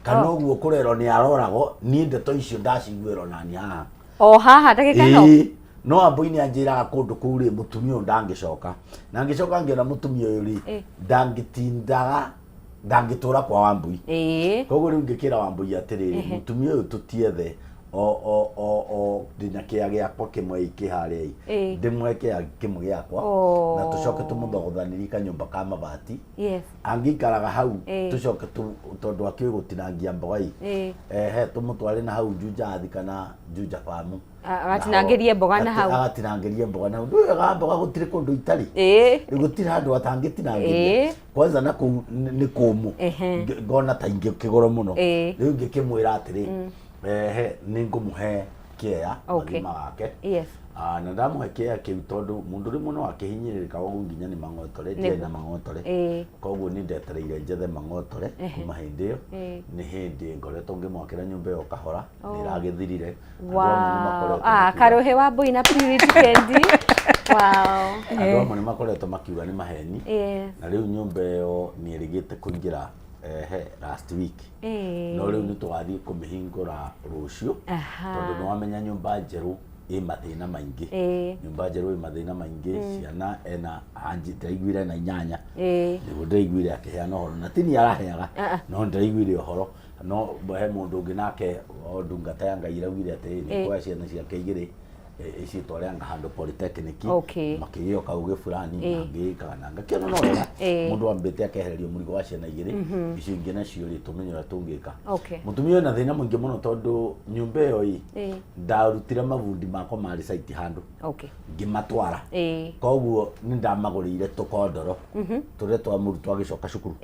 kana ũguo kũrerwo nĩ aroragwo. Niĩ ndeto icio ndaciguĩrwo nani haha. O haha ndagĩka ĩno. Ĩĩ, no Wambũi nĩ anjĩraga kũndũ kũu rĩ, mũtumia ũyũ ndangĩcoka, na ngĩcoka ngĩona mũtumia ũyũ rĩ, ndangĩtindaga, ndangĩtũra kwa Wambũi. Koguo rĩu ngĩkĩra Wambũi atĩrĩrĩ, mũtumia ũyũ tũtiethe o ndĩna kĩa gĩakwa kĩmwe ikĩ harĩa ĩ, ndĩmũhe kĩa kĩmwe gĩakwa, na tũcoke tũmũthogothanĩrie kanyũmba ka mabati, angĩikaraga hau, tũcoke tondũ akĩũĩ gũtinangia mboga ĩ, ehe, tũmũtware na hau Juja kana Juja famu. Agatinangĩrie mboga na hau. Agatinangĩrie mboga na hau. Ndũĩ wega mboga gũtirĩ kũndũ itarĩ. Rĩu gũtirĩ handũ atangĩtinangĩria. Kwanza na kũu nĩ kũmũ. Ngona ta ingĩkĩgoro mũno. Rĩu ngĩkĩmwĩra atĩrĩ, ehe, nĩ ngũmũhe kĩea magima wake. Ah, na ndamũhe kĩea kĩu, tondũ mũndũ rĩmwe no akĩhinyĩrĩrĩka ũguo nginya nĩ mang'otore, ndiarĩ na mang'otore. Koguo nĩ ndetereire njethe mang'otore. Kuma hĩndĩ ĩyo nĩ hĩndĩ ngoretwo ngĩmwakĩra nyũmba ĩyo kahora, nĩ ĩragĩthirire. Andũ amwe nĩ makoretwo makiuga- Karuhe wa Mbui na Purity Kendi. Wow. Andũ amwe nĩ makoretwo makiuga nĩ maheni. Na rĩu nyũmba ĩyo nĩ ĩrĩgĩte kũingĩra, ehe, last week. No rĩu nĩ tũgathiĩ kũmĩhingũra rũciũ, tondũ nĩ wamenya nyũmba njerũ ĩ mathĩna maingĩ. Nyũmba njerũ ĩ mathĩna maingĩ. Ciana ena anji, ndĩraiguire ena 8. Nĩguo ndĩraiguire akĩheana ũhoro, na ti niĩ araheaga, no ndĩraiguire ũhoro, no he mũndũ ũngĩ nake o ndungata ya Ngai ĩraugire atĩrĩrĩ, kuoya ciana ciake 2 icitware anga handũ polytechnic, makĩgĩa kaũgĩ fulani na ngĩkaga na ngakĩona no wega mũndũ ambĩte akehererio mũrigo wa ciana 2, icio ingĩ nacio rĩ, tũmenye ũrĩa tũngĩka. Mũtumia ena thĩna mũingĩ mũno, tondũ nyũmba ĩyo ĩ, ndarutire mabundi makwa marĩ site handũ, ngĩmatwara, koguo nĩ ndamagũrĩire tũkondoro tũrĩa twa mũrutwo agĩcoka cukuru.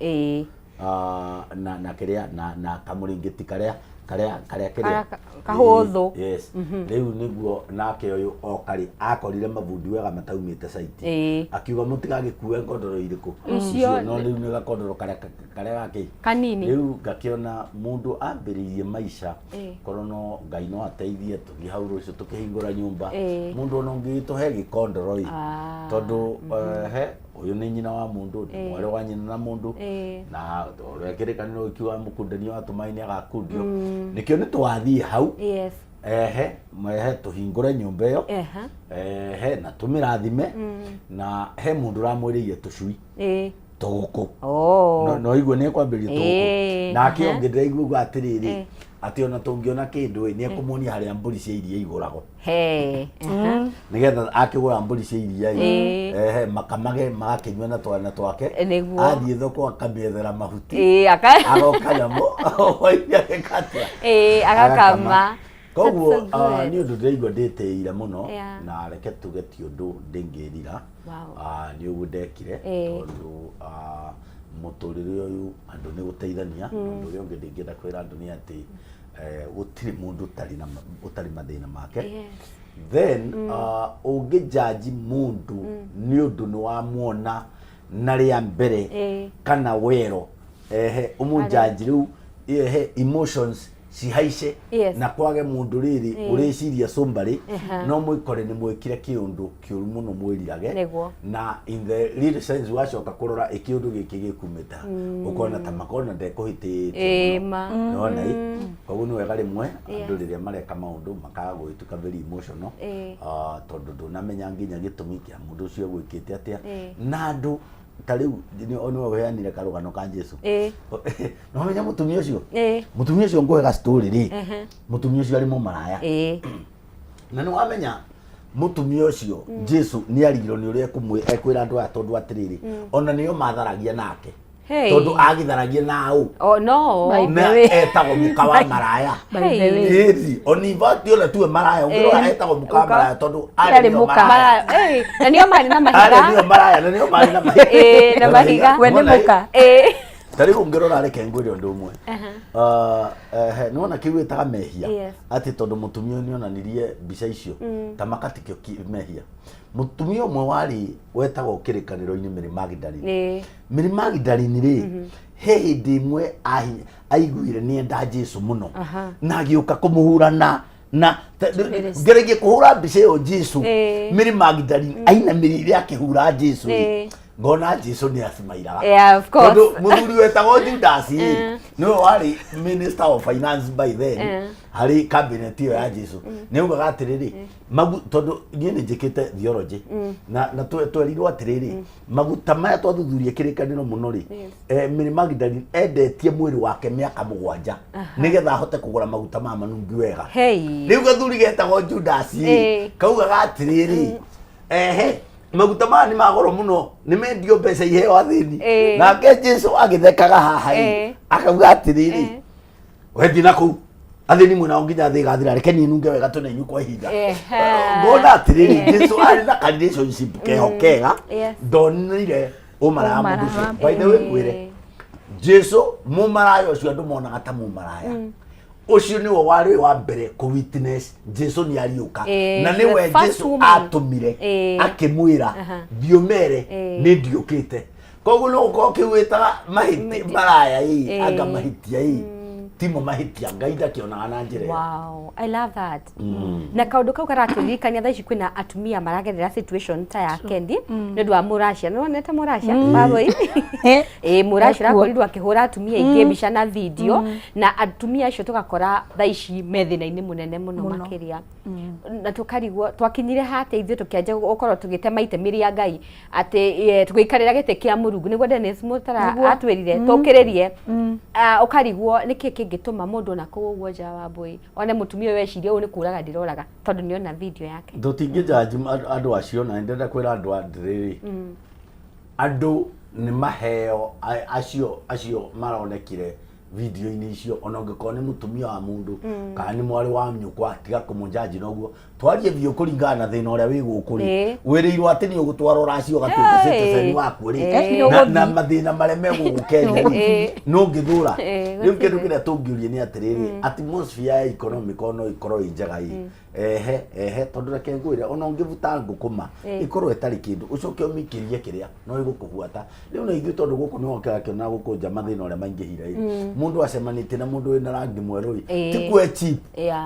Ah, na na kĩrĩa na na kamũrĩngĩti karĩa karĩa karĩa kĩrĩa Karĩa kahũthũ. Ĩĩ, yes rĩu nĩguo nake ũyũ oka rĩ akorire mabundi wega mataumĩte caiti akiuga mũtigagĩkue ngondoro irĩkũ Icio- no rĩu nĩ gakondoro karĩa karĩa gakĩ Kanini. rĩu ngakĩona mũndũ ambĩrĩirie maica korwo no ngai no ateithie tũthiĩ hau rũciũ tũkĩhingũra nyũmba mũndũ ona ũngĩgĩtũhe gĩkondoro ĩ tondũ he ũyũ nĩ nyina wa mũndũ nĩ mwarĩ wa nyina na mũndũ na ũrĩa kĩrĩkanĩro gĩkiuga mũkundania wa tũmaĩ nĩ agakundio nĩkĩo nĩ twathiĩ hau Yes. ehe ehe tũhingũre nyũmba ĩyo ehe na tũmĩrathime na he mũndũ ũramwĩrĩire tũcui tũgũkũ Oh. no no igue nĩ ekwambĩrĩria tũgũkũ nake ũngĩ ndĩraigua atĩrĩrĩ atĩ ona tũngĩona kĩndũ ĩ nĩ ekũmuonia harĩa mbũri cia iria igũragwo He. Aha. nigetha akĩgũra mbũri cia iria ĩ ehe makamage magakĩnyua na twana twake Nĩguo. athiĩ thoko akamĩethera mahuti agoka namo hwainĩ agĩkatia Agakama. koguo That's so good. nĩ ũndũ ndĩraigua ndĩtĩire mũno na reke tuge ti ũndũ ndĩngĩrira Wow. Nĩ ũguo ndekire tondũ mũtũrĩre ũyũ andũ nĩ gũteithania. Ũndũ ũrĩa ũngĩ ndingĩenda kwĩra andũ nĩ atĩ gũtirĩ mũndũ ũtarĩ na ũtarĩ mathĩna make. Then ũngĩnjanji mũndũ nĩ ũndũ nĩ wamuona na rĩa mbere kana wero ehe ũmũnjanji rĩu ehe emotions cihaice na kwage mũndũ rĩrĩ ũrĩciria cũmbarĩ no mwĩkore nĩ mwĩkire kĩũndũ kĩũru mũno mwĩrirage. Na in the real sense wacoka kũrora ĩ kĩũndũ gĩkĩ gĩkumĩte ha ũkona ta makona ndekũhĩtĩtie Ĩ ma. Nĩwona ĩ koguo nĩ wega rĩmwe andũ rĩrĩa mareka maũndũ makaga gwĩtuka very emotional. Tondũ ndũnamenya nginya gĩtũmi kĩa mũndũ ũcio egwĩkĩte atĩa. Na andũ ta rĩu nĩwe ũheanire karũgano ka Jesu. Nĩwamenya mũtumia ũcio mũtumia ũcio ngũhe ga story rĩ mũtumia ũcio arĩ mũmaraya na nĩ wamenya mũtumia ũcio Jesu nĩ arigirwo nĩ ũrĩa ekwĩra andũ aya tondũ atĩrĩrĩ ona nĩo matharagia nake. Hey. Tondũ agĩtharagia na ũ Oh, no. Na etagwo mũka wa maraya. By the way. Ĩni ona ibati ona tuwe maraya ũngĩrora etagwo mũka wa maraya tondũ Arĩ arĩ nĩo mũka. maraya. Na nĩo marĩ na mahiga. Arĩ nĩo maraya na nĩo marĩ na mahiga. Na mahiga. We nĩ mũka. Ta rĩu ũngĩrora reke ngwĩre ũndũ ũmwe. Nĩwona kĩu wĩtaga mehia atĩ tondũ mũtumia ũyũ nĩonanirie mbica icio ta makatikio mehia. Mũtumia ũmwe warĩ wetagwo kĩrĩkanĩro-inĩ Mary Magdalene. Mary Magdalene rĩ he hĩndĩ ĩmwe aiguire nĩ enda Jesu mũno na agĩũka kũmũhura na na ngeragie kũhũra mbica ĩyo Jesu Mary Magdalene ainamĩrĩire akĩhura Jesu rĩ ngona Jesu nĩ acimairaga. Yeah, of course. Tondũ mũthuri wetagwo Judas rĩ nĩwe warĩ minister of finance by then harĩ cabinet ĩyo ya Jesu nĩ augaga atĩrĩrĩ magu tondũ niĩ nĩ njĩkĩte theology na na twerirwo atĩrĩrĩ maguta maya twathuthuria kĩrĩkanĩro mũno rĩ Mary Magdalene endetie mwĩrĩ wake mĩaka 7 nĩgetha ahote kũgũra maguta ma manungi wega. Hey. Rĩu gathuri getagwo Judas rĩ kaugaga atĩrĩrĩ ehe maguta maya nĩ ma goro mũno nĩ mendio mbeca iheo athĩni. Nake Jesu agĩthekaga haha rĩ akauga atĩrĩrĩ wethi na kũu athĩni mwena nginya thĩ ĩgathira reke niĩ nunge wega tũne inyuĩ kwa ihinda. Ngona atĩrĩrĩ Jesu arĩ na ka relationship keho kega ndonire ũmaraya mũndũ ũcio. By the way ngwĩre Jesu mũmaraya ũcio andũ monaga ta mũmaraya ũcio nĩwe warĩ wa mbere kũ witness Jesu nĩ ariũka na She the nĩwe first Jesu woman. atũmire akĩmwĩra thiĩ ũmere nĩ ndiũkĩte. Koguo no gũkorwo kĩu wĩtaga mahĩtia maraya ĩ anga mahĩtia ĩ timo mahĩtia Ngai ndakĩonaga na njĩra ĩyo. Wow, I love that. Na kaũndũ kau karatũririkania thaa ici kwĩna atumia maragerera situation ta ya Kendi nĩ ũndũ wa mũracia. Nĩ wonete mũracia Baboi? Ĩĩ mũracia ũrakorirwo akĩhũra atumia aingĩ mbica na video na atumia acio tũgakora thaa ici me thĩna-inĩ mũnene mũno makĩria. Na tũkarigwo twakinyire hatĩa ithuĩ tũkĩanjia gũkorwo tũgĩtema itemi rĩa Ngai atĩ tũgĩikarĩra gĩtĩ kĩa Mũrungu nĩguo Dennis Mũtara atwĩrire tũkĩrĩrie. Ũkarigwo nĩkĩ kĩngĩtũma mũndũ ona kũu ũguo nja wa mbũi one mũtumia ũyũ ecirie ũũ nĩ kũraga ndĩroraga tondũ nĩona video yake. Tũtingĩnjanji andũ acio na nĩndĩrenda kwĩra andũ atĩrĩrĩ andũ nĩ maheo acio acio maronekire Video-inĩ icio, ona ũngĩkorwo nĩ mũtumia wa mũndũ kana nĩ mwarĩ wa nyũkwa, tiga kũmũnjanji noguo. Twarie biũ kũringana na thĩna ũrĩa wĩ gũkũ rĩ, wĩrĩirwo atĩ nĩ ũgũtwarwo rũracio ũgatuĩka citizen wakuo rĩ, na mathĩna marĩa me gũkũ Kenya rĩ, no ũngĩthũra. Rĩu kĩndũ kĩrĩa tũngĩũria nĩ atĩrĩrĩ, atmosphere ya economic no ĩkorwo ĩ njega ĩ, ehe ehe, tondũ reke ngwĩre, ona ũngĩbuta ngũkũma ĩkorwo ĩtarĩ kĩndũ, ũcoke ũmĩikĩrie kĩrĩa no ĩgũkũbuata. Rĩu na ithuĩ, tondũ gũkũ nĩho kĩrakĩona gũkũ nja mathĩna ũrĩa maingĩhire ĩ, mũndũ acemanĩtie na mũndũ wĩna rangi mwerũ ĩ, ti kwe cheap,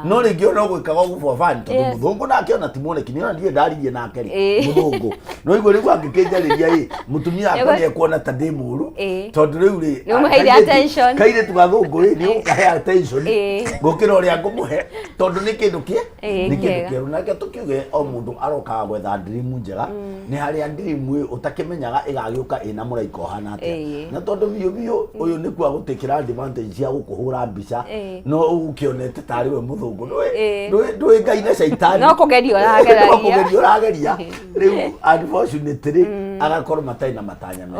no rĩngĩ ona ũgwĩkaga ũguo for fun, tondũ mũthũngũ nake ona ti mwoneki nĩ ona ndiũĩ ndaririe nake rĩ, mũthũngũ no igua rĩu angĩkĩnjarĩria ĩ, mũtumia wakwa nĩ ekuona ta ndĩ mũru, tondũ rĩu rĩ, Nĩ ũmũheire attention. Kairĩtu gathũngũ rĩ, nĩ ũkahe attention gũkĩra ũrĩa ngũmũhe, tondũ nĩ kĩndũ kĩ nĩ kĩndũ kĩega. Kĩerũ. Na reke tũkiuge o mũndũ arokaga gwetha dream njega, nĩ harĩa dream ĩ ũtakĩmenyaga ĩgagĩũka ĩna mũraika ũhana atĩa. Na tondũ biũ biũ ũyũ nĩkuo agũtĩkĩra advantage cia gũkũhũra mbica, no ũkĩonete tarĩ we mũthũngũ, ndũĩ Ngai na caitani. No kũgeria ũrageragia. No kũgeria ũrageria. Rĩu unfortunately agakorwo matarĩ na matanya mega.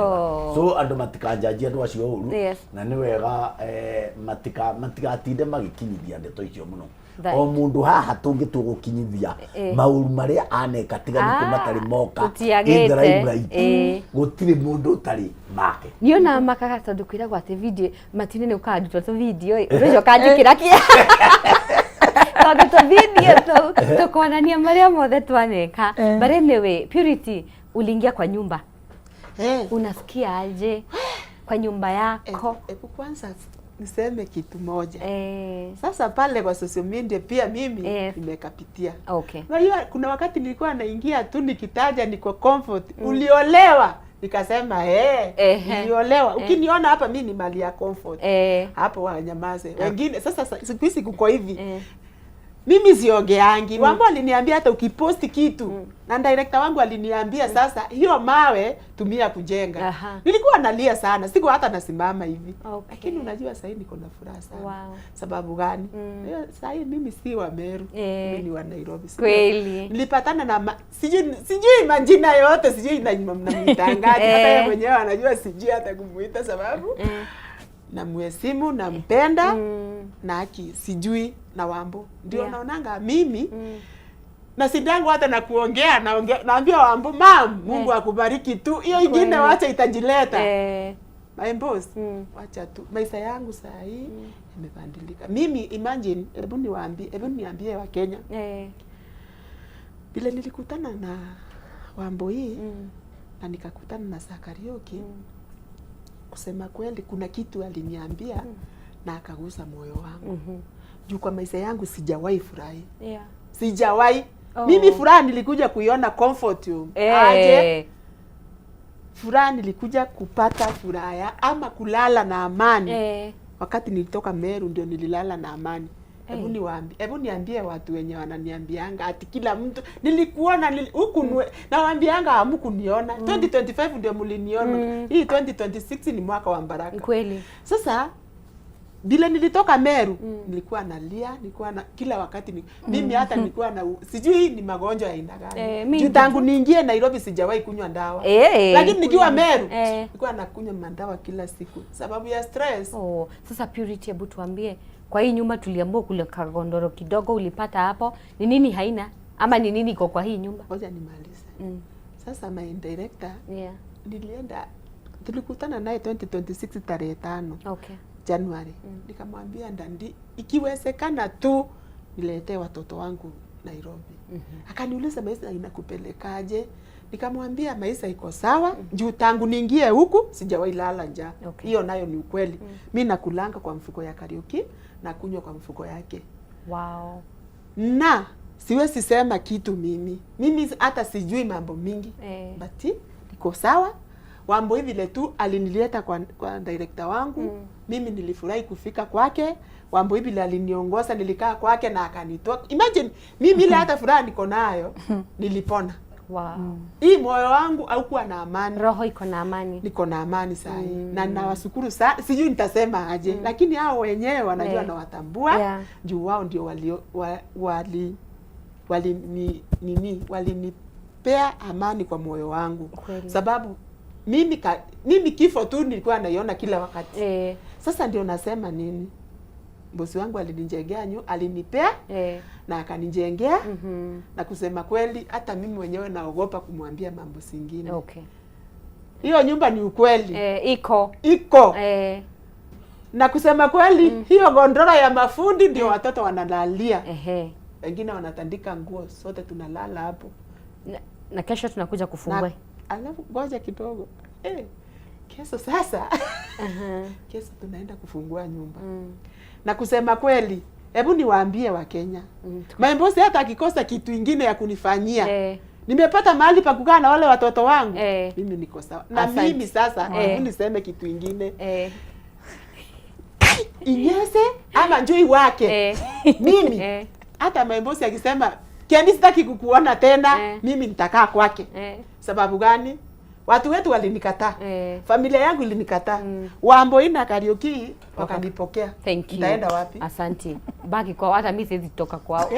So andũ matikanjanjie andũ acio ũru, na nĩ wega matigatinde magĩkinyithia ndeto icio mũno. O mũndũ haha tũngĩtua gũkinyithia maũru marĩa aneka, tiga nĩkũ matarĩ moka Tũtiagĩte. In the limelight. Gũtirĩ mũndũ ũtarĩ make. Niĩ ona makaga tondũ kwĩragwo atĩ video matinĩ nĩ ũkandutwo tũ video ĩ, ũndũ ũcio ũkanjĩkĩra kĩa, tondũ tũ video tũu tũkonania marĩa mothe twaneka. But anyway, Purity, uliingia kwa nyumba, unasikia aje kwa nyumba yako? Hebu kwanza niseme kitu moja. Sasa pale kwa social media pia mimi nimekapitia. Unajua kuna wakati nilikuwa naingia tu nikitaja niko Comfort, uliolewa, nikasema eh, niliolewa. Ukiniona hapa mi ni mali ya Comfort. Hapo wanyamaze. Wengine sasa siku hizi kuko hivi. Mimi siongeangi. Wambo aliniambia hata ukiposti kitu, na director wangu aliniambia sasa hiyo mawe tumia kujenga. Nilikuwa nalia sana, siku hata nasimama hivi. Lakini unajua sasa niko na furaha sana. Sababu gani? Sasa mimi si wa Meru, mimi ni wa Nairobi. Nilipatana na sijui majina yote, sijui namwitangaje. Hata yeye mwenyewe anajua sijui hata kumuita, sababu namheshimu, nampenda, na haki sijui na Wambo ndio naonanga mimi na sidangu hata na kuongea, naongea, naambia Wambo, "Mam, Mungu akubariki tu, hiyo ingine wacha itajileta." My boss, wacha tu maisha yangu saa hii imebadilika. Mimi imagine, hebu niwaambie, hebu niambie wa Kenya vile nilikutana na Wambo hii na nikakutana na Sakarioki. Kusema kweli, kuna kitu aliniambia na akagusa moyo wangu, juu kwa maisha yangu sijawahi furahi, sijawahi. Mimi furaha nilikuja kuiona Comfort Home. Aje, furaha nilikuja kupata furaha ama kulala na amani wakati nilitoka Meru, ndio nililala na amani. Hebu niwaambie, hebu niambie watu wenye wananiambianga ati kila mtu nilikuona huku, nawaambianga hamkuniona. 2025 ndio mliniona. Hii 2026 ni mwaka wa baraka. Sasa vile nilitoka Meru, nilikuwa nalia, nilikuwa na kila wakati mimi hata nilikuwa na sijui ni magonjwa ya aina gani. Mingi Juu tangu tu. niingie Nairobi sijawahi kunywa dawa. Lakini nikiwa Meru nilikuwa nakunywa madawa kila siku sababu ya stress. Oh, sasa Purity, hebu tuambie, kwa hii nyumba tuliambiwa kule kagondoro kidogo ulipata hapo, ni nini haina ama ni nini iko kwa hii nyumba? Ngoja nimalize. Sasa my director, nilienda, tulikutana naye 2026 tarehe 5 Januari. Nikamwambia, "Daddy, ikiwezekana tu niletee watoto wangu Nairobi." Akaniuliza, "Maisha inakupelekaje?" Nikamwambia maisha iko sawa, juu tangu niingie huku sijawahi lala njaa. Hiyo nayo ni ukweli. Mi nakulanga kwa mfuko ya Kariuki na kunywa kwa mfuko yake. Na siwezi sema kitu mimi. Mimi hata sijui mambo mingi. But niko sawa. Wambo vile tu alinileta kwa director wangu. Mimi nilifurahi kufika kwake. Wambo vile aliniongoza, nilikaa kwake na akanitoa. Imagine mimi ile hata furaha niko nayo, nilipona. Hii moyo wangu haukuwa na amani. Roho iko na amani. Niko na amani saa hii. Na nawashukuru sana. Sijui nitasema aje, lakini hao wenyewe wanajua nawatambua. Juu wao ndio wali ni, nini walinipea amani kwa moyo wangu. Sababu mimi kifo tu nilikuwa naiona kila wakati. Sasa ndio nasema nini, bosi wangu alinijengea alinipea na akanijengea. Na kusema kweli hata mimi mwenyewe naogopa kumwambia mambo singine. Hiyo nyumba ni ukweli. Iko. Iko. Na kusema kweli hiyo gondoro ya mafundi ndio watoto wanalalia. Wengine wanatandika nguo, sote tunalala hapo. Na kesho tunakuja kufungua. Alafu ngoja kidogo. Kesho sasa. Kesho tunaenda kufungua nyumba. Na kusema kweli, hebu niwaambie wa Kenya. Maimbosi hata akikosa kitu ingine ya kunifanyia. Nimepata mahali pa kukaa na wale watoto wangu. Mimi niko sawa. Na mimi sasa hebu niseme kitu ingine. Inyese ama njui wake. Mimi hata maimbosi akisema Kendi sitaki kukuona tena, mimi nitakaa kwake. Sababu gani? Watu wetu walinikataa. Familia yangu ilinikataa. Wamboi na Kariuki wakanipokea. Thank you. Nitaenda wapi? Asante. Baki kwao, hata mimi siwezi toka kwao.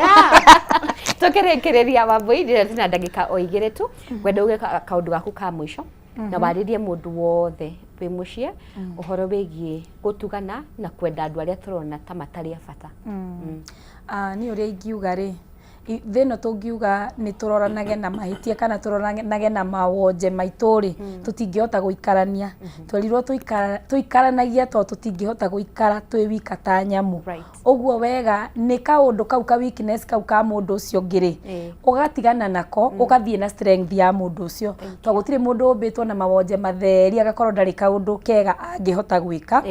Tukirekereria Wamboi ndĩrĩa tuna ndagĩka o igĩrĩ tu. Ngwenda uge kaũndũ gaku ka mũico na warĩrie mũndũ wothe wĩ mũciĩ ũhoro wĩgiĩ gũtugana na kwenda andũ arĩa tũrona ta matarĩ a bata. Niĩ ũrĩa ingiuga rĩ, thĩ ĩno tũngiuga nĩ tũroranage na mahĩtia kana tũroranage na mawonje maitũ rĩ, tũtingĩhota gũikarania. Twerirwo tũikaranagia tondũ tũtingĩhota gũikara twĩ wika ta nyamũ. Ũguo wega nĩ kaũndũ kau ka weakness kau ka mũndũ ũcio ũngĩ rĩ, ũgatigana nako, ũgathiĩ na strength ya mũndũ ũcio. Tondũ gũtirĩ mũndũ ũmbĩtwo na mawonje matheri agakorwo ndarĩ kaũndũ kega angĩhota gwĩka.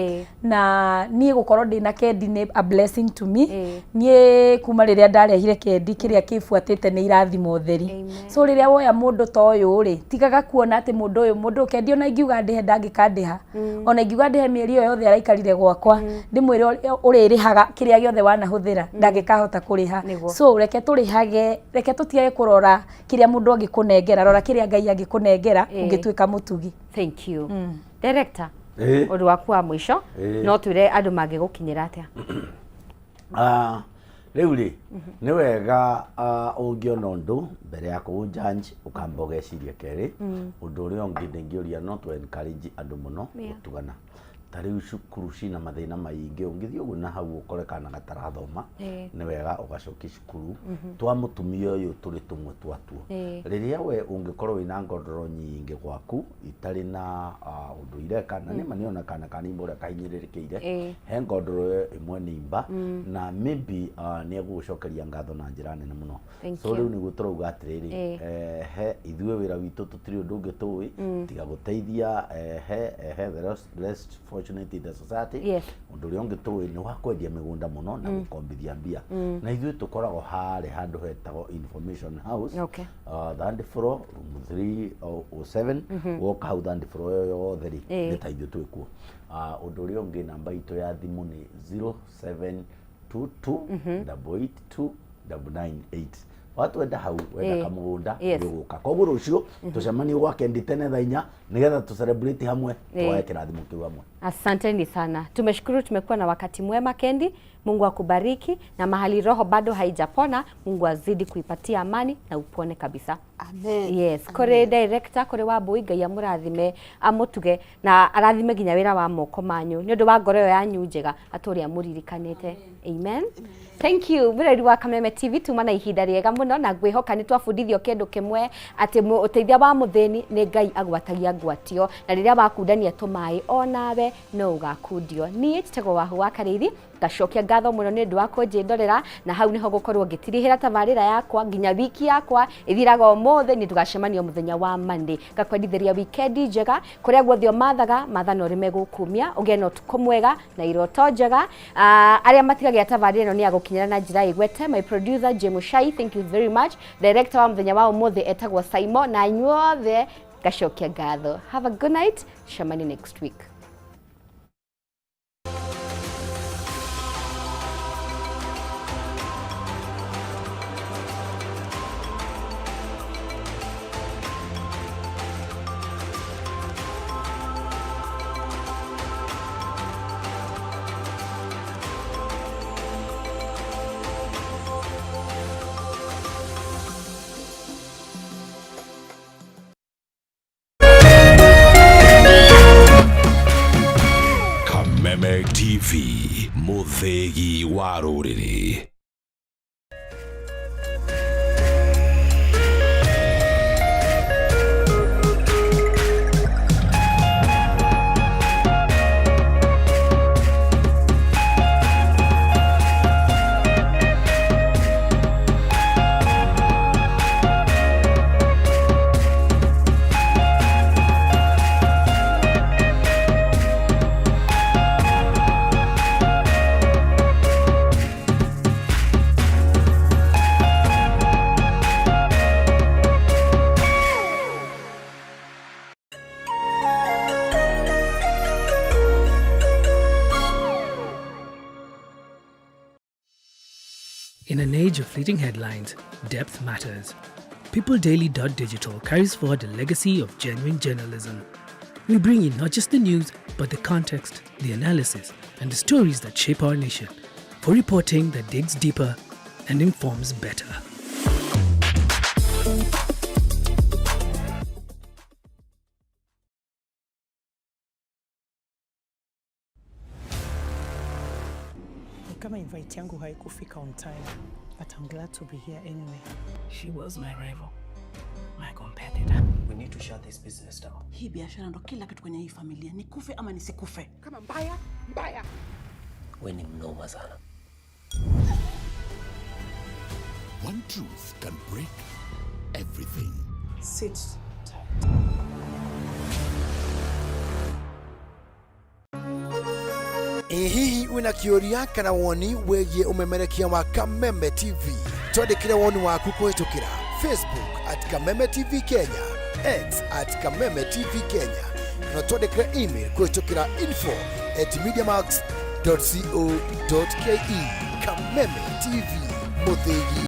Na niĩ gũkorwo ndĩna Kendi nĩ a blessing to me. Niĩ kuma rĩrĩa ndarehire Kendi kĩrĩa kĩbuatĩte nĩ irathimo theri. So rĩrĩa woya mũndũ ta ũyũ rĩ, tigaga kuona atĩ mũndũ ũyũ Kendi ona ingiuga ndĩhe ndangĩkandĩha. Ona ingiuga ndĩhe mĩeri ĩyo yothe araikarire gwakwa, ndĩmwĩre ũrĩrĩhaga kĩrĩa gĩothe wanahũthĩra, ndangĩkahota kũrĩha. So reke tũrĩhage, reke tũtigage kũrora kĩrĩa mũndũ angĩkũnengera, rora kĩrĩa Ngai angĩkũnengera ũngĩtuĩka mũtugi. Thank you. Director, ũndũ waku wa mũico no twĩre andũ mangĩgũkinyĩra atĩa? Rĩu rĩ, nĩ wega ũngĩona ũndũ mbere ya kũũjudge ũkamba ũgeciria kerĩ. Ũndũ ũrĩa ũngĩ ndingĩũria no tũ encourage andũ mũno gũtugana. Ta rĩu cukuru cina mathĩna maingĩ, ũngĩthiĩ ũguo na hau ũkore kana gatarathoma, nĩ wega ũgacokia cukuru. Twa mũtumia ũyũ tũrĩ tũmwe twatuo. Rĩrĩa we ũngĩkorwo wĩna ngondoro nyingĩ gwaku itarĩ na ũndũ ireka, na nĩma nĩona kana kanimba ũrĩa kahinyĩrĩrĩkĩire, he ngondoro ĩmwe nĩimba, na maybe nĩ egũgũcokeria ngatho na njĩra nene mũno. So rĩu nĩguo tũrauga atĩrĩrĩ, he ithuĩ wĩra witũ tũtirĩ ũndũ ũngĩ tũĩ tiga gũteithia he the less fortunate in the society. Ũndũ ũrĩa ũngĩ tũĩ nĩ wa kwendia mĩgũnda mũno na gũkombithia mbia. Na ithuĩ tũkoragwo harĩa handũ hetagwo Information House, third floor room 307. Woka hau third floor ĩyo yothe rĩ, nĩ ta ithuĩ twĩ kuo. Ũndũ ũrĩa ũngĩ namba itũ ya thimũ nĩ 0722 882 998. Watwenda hau wenda kamũgũnda nĩũgũka. Koguo rũciũ tũcemanie gwa Kendi tene thaa 4 nĩgetha tũ celebrate hamwe, tuoe kĩrathimo kĩu hamwe. Asanteni sana. Tumeshukuru, tumekuwa na wakati mwema Kendi. Mungu akubariki, na mahali roho bado haijapona, Mungu azidi kuipatia amani na upone kabisa. Amen. Yes, kore director kore Wambui Ngai amurathime amutuge na arathime nginya wira wa moko manyu ni undu wa ngoro ĩyo yanyu njega atũrĩa mũririkanĩte. Amen. Thank you mũrori wa Kameme TV, tuma na ihinda rĩega mũno na ngwĩhoka nĩ twabundithio kĩndũ kĩmwe atĩ ũteithia wa mũthĩni nĩ Ngai agwatagia ngwatio, na rĩrĩa wakundania tũmaĩ onawe no ũgakundio. Niĩ njĩtagwo Wahu wa Karĩithi, ngacokia ngatho mũno nĩ ũndũ wa kũnjĩndorera, na hau nĩho ngũkorwo ngĩtirihĩra tabarĩra yakwa nginya wiki yakwa ĩthiraga ũmũthĩ. Nĩ tũgacemania mũthenya wa Monday, ngakwendithĩria wikendi njega kũrĩa guothe ũmathaga mathana ũrĩ megũkumia, ũgĩe na ũtukũ mwega na iroto njega. Arĩa matigagĩa tabarĩra ĩno nĩ agũkinyĩra na njĩra ĩgwete. My producer Jim Shai, thank you very much. Director wa mũthenya wa ũmũthĩ etagwo Simon, na inyuothe ngacokia ngatho. Have a good night, cemanie next week. Mũthĩgi wa rũrĩrĩ. In an age of fleeting headlines, depth matters. PeopleDaily.digital carries forward a legacy of genuine journalism. We bring you not just the news, but the context, the analysis, and the stories that shape our nation for reporting that digs deeper and informs better. Kama invite yangu haikufika on time, but I'm glad to be here anyway. She was my rival, my competitor. We need to shut this business down. Hii biashara ndo kila kitu kwenye hii familia, nikufe ama nisikufe. Kama mbaya mbaya. We ni mnoma sana. One truth can break everything. Sit tight. Ĩ hihi wĩna kĩũria kana woni wĩgiĩ ũmemerekia wa Kameme TV? Twandĩkĩre woni waku kũhĩtũkĩra Facebook at Kameme TV Kenya, X at Kameme TV Kenya, na twandĩkĩre email kũhĩtũkĩra info@mediamax.co.ke. Kameme TV, mũthĩgi.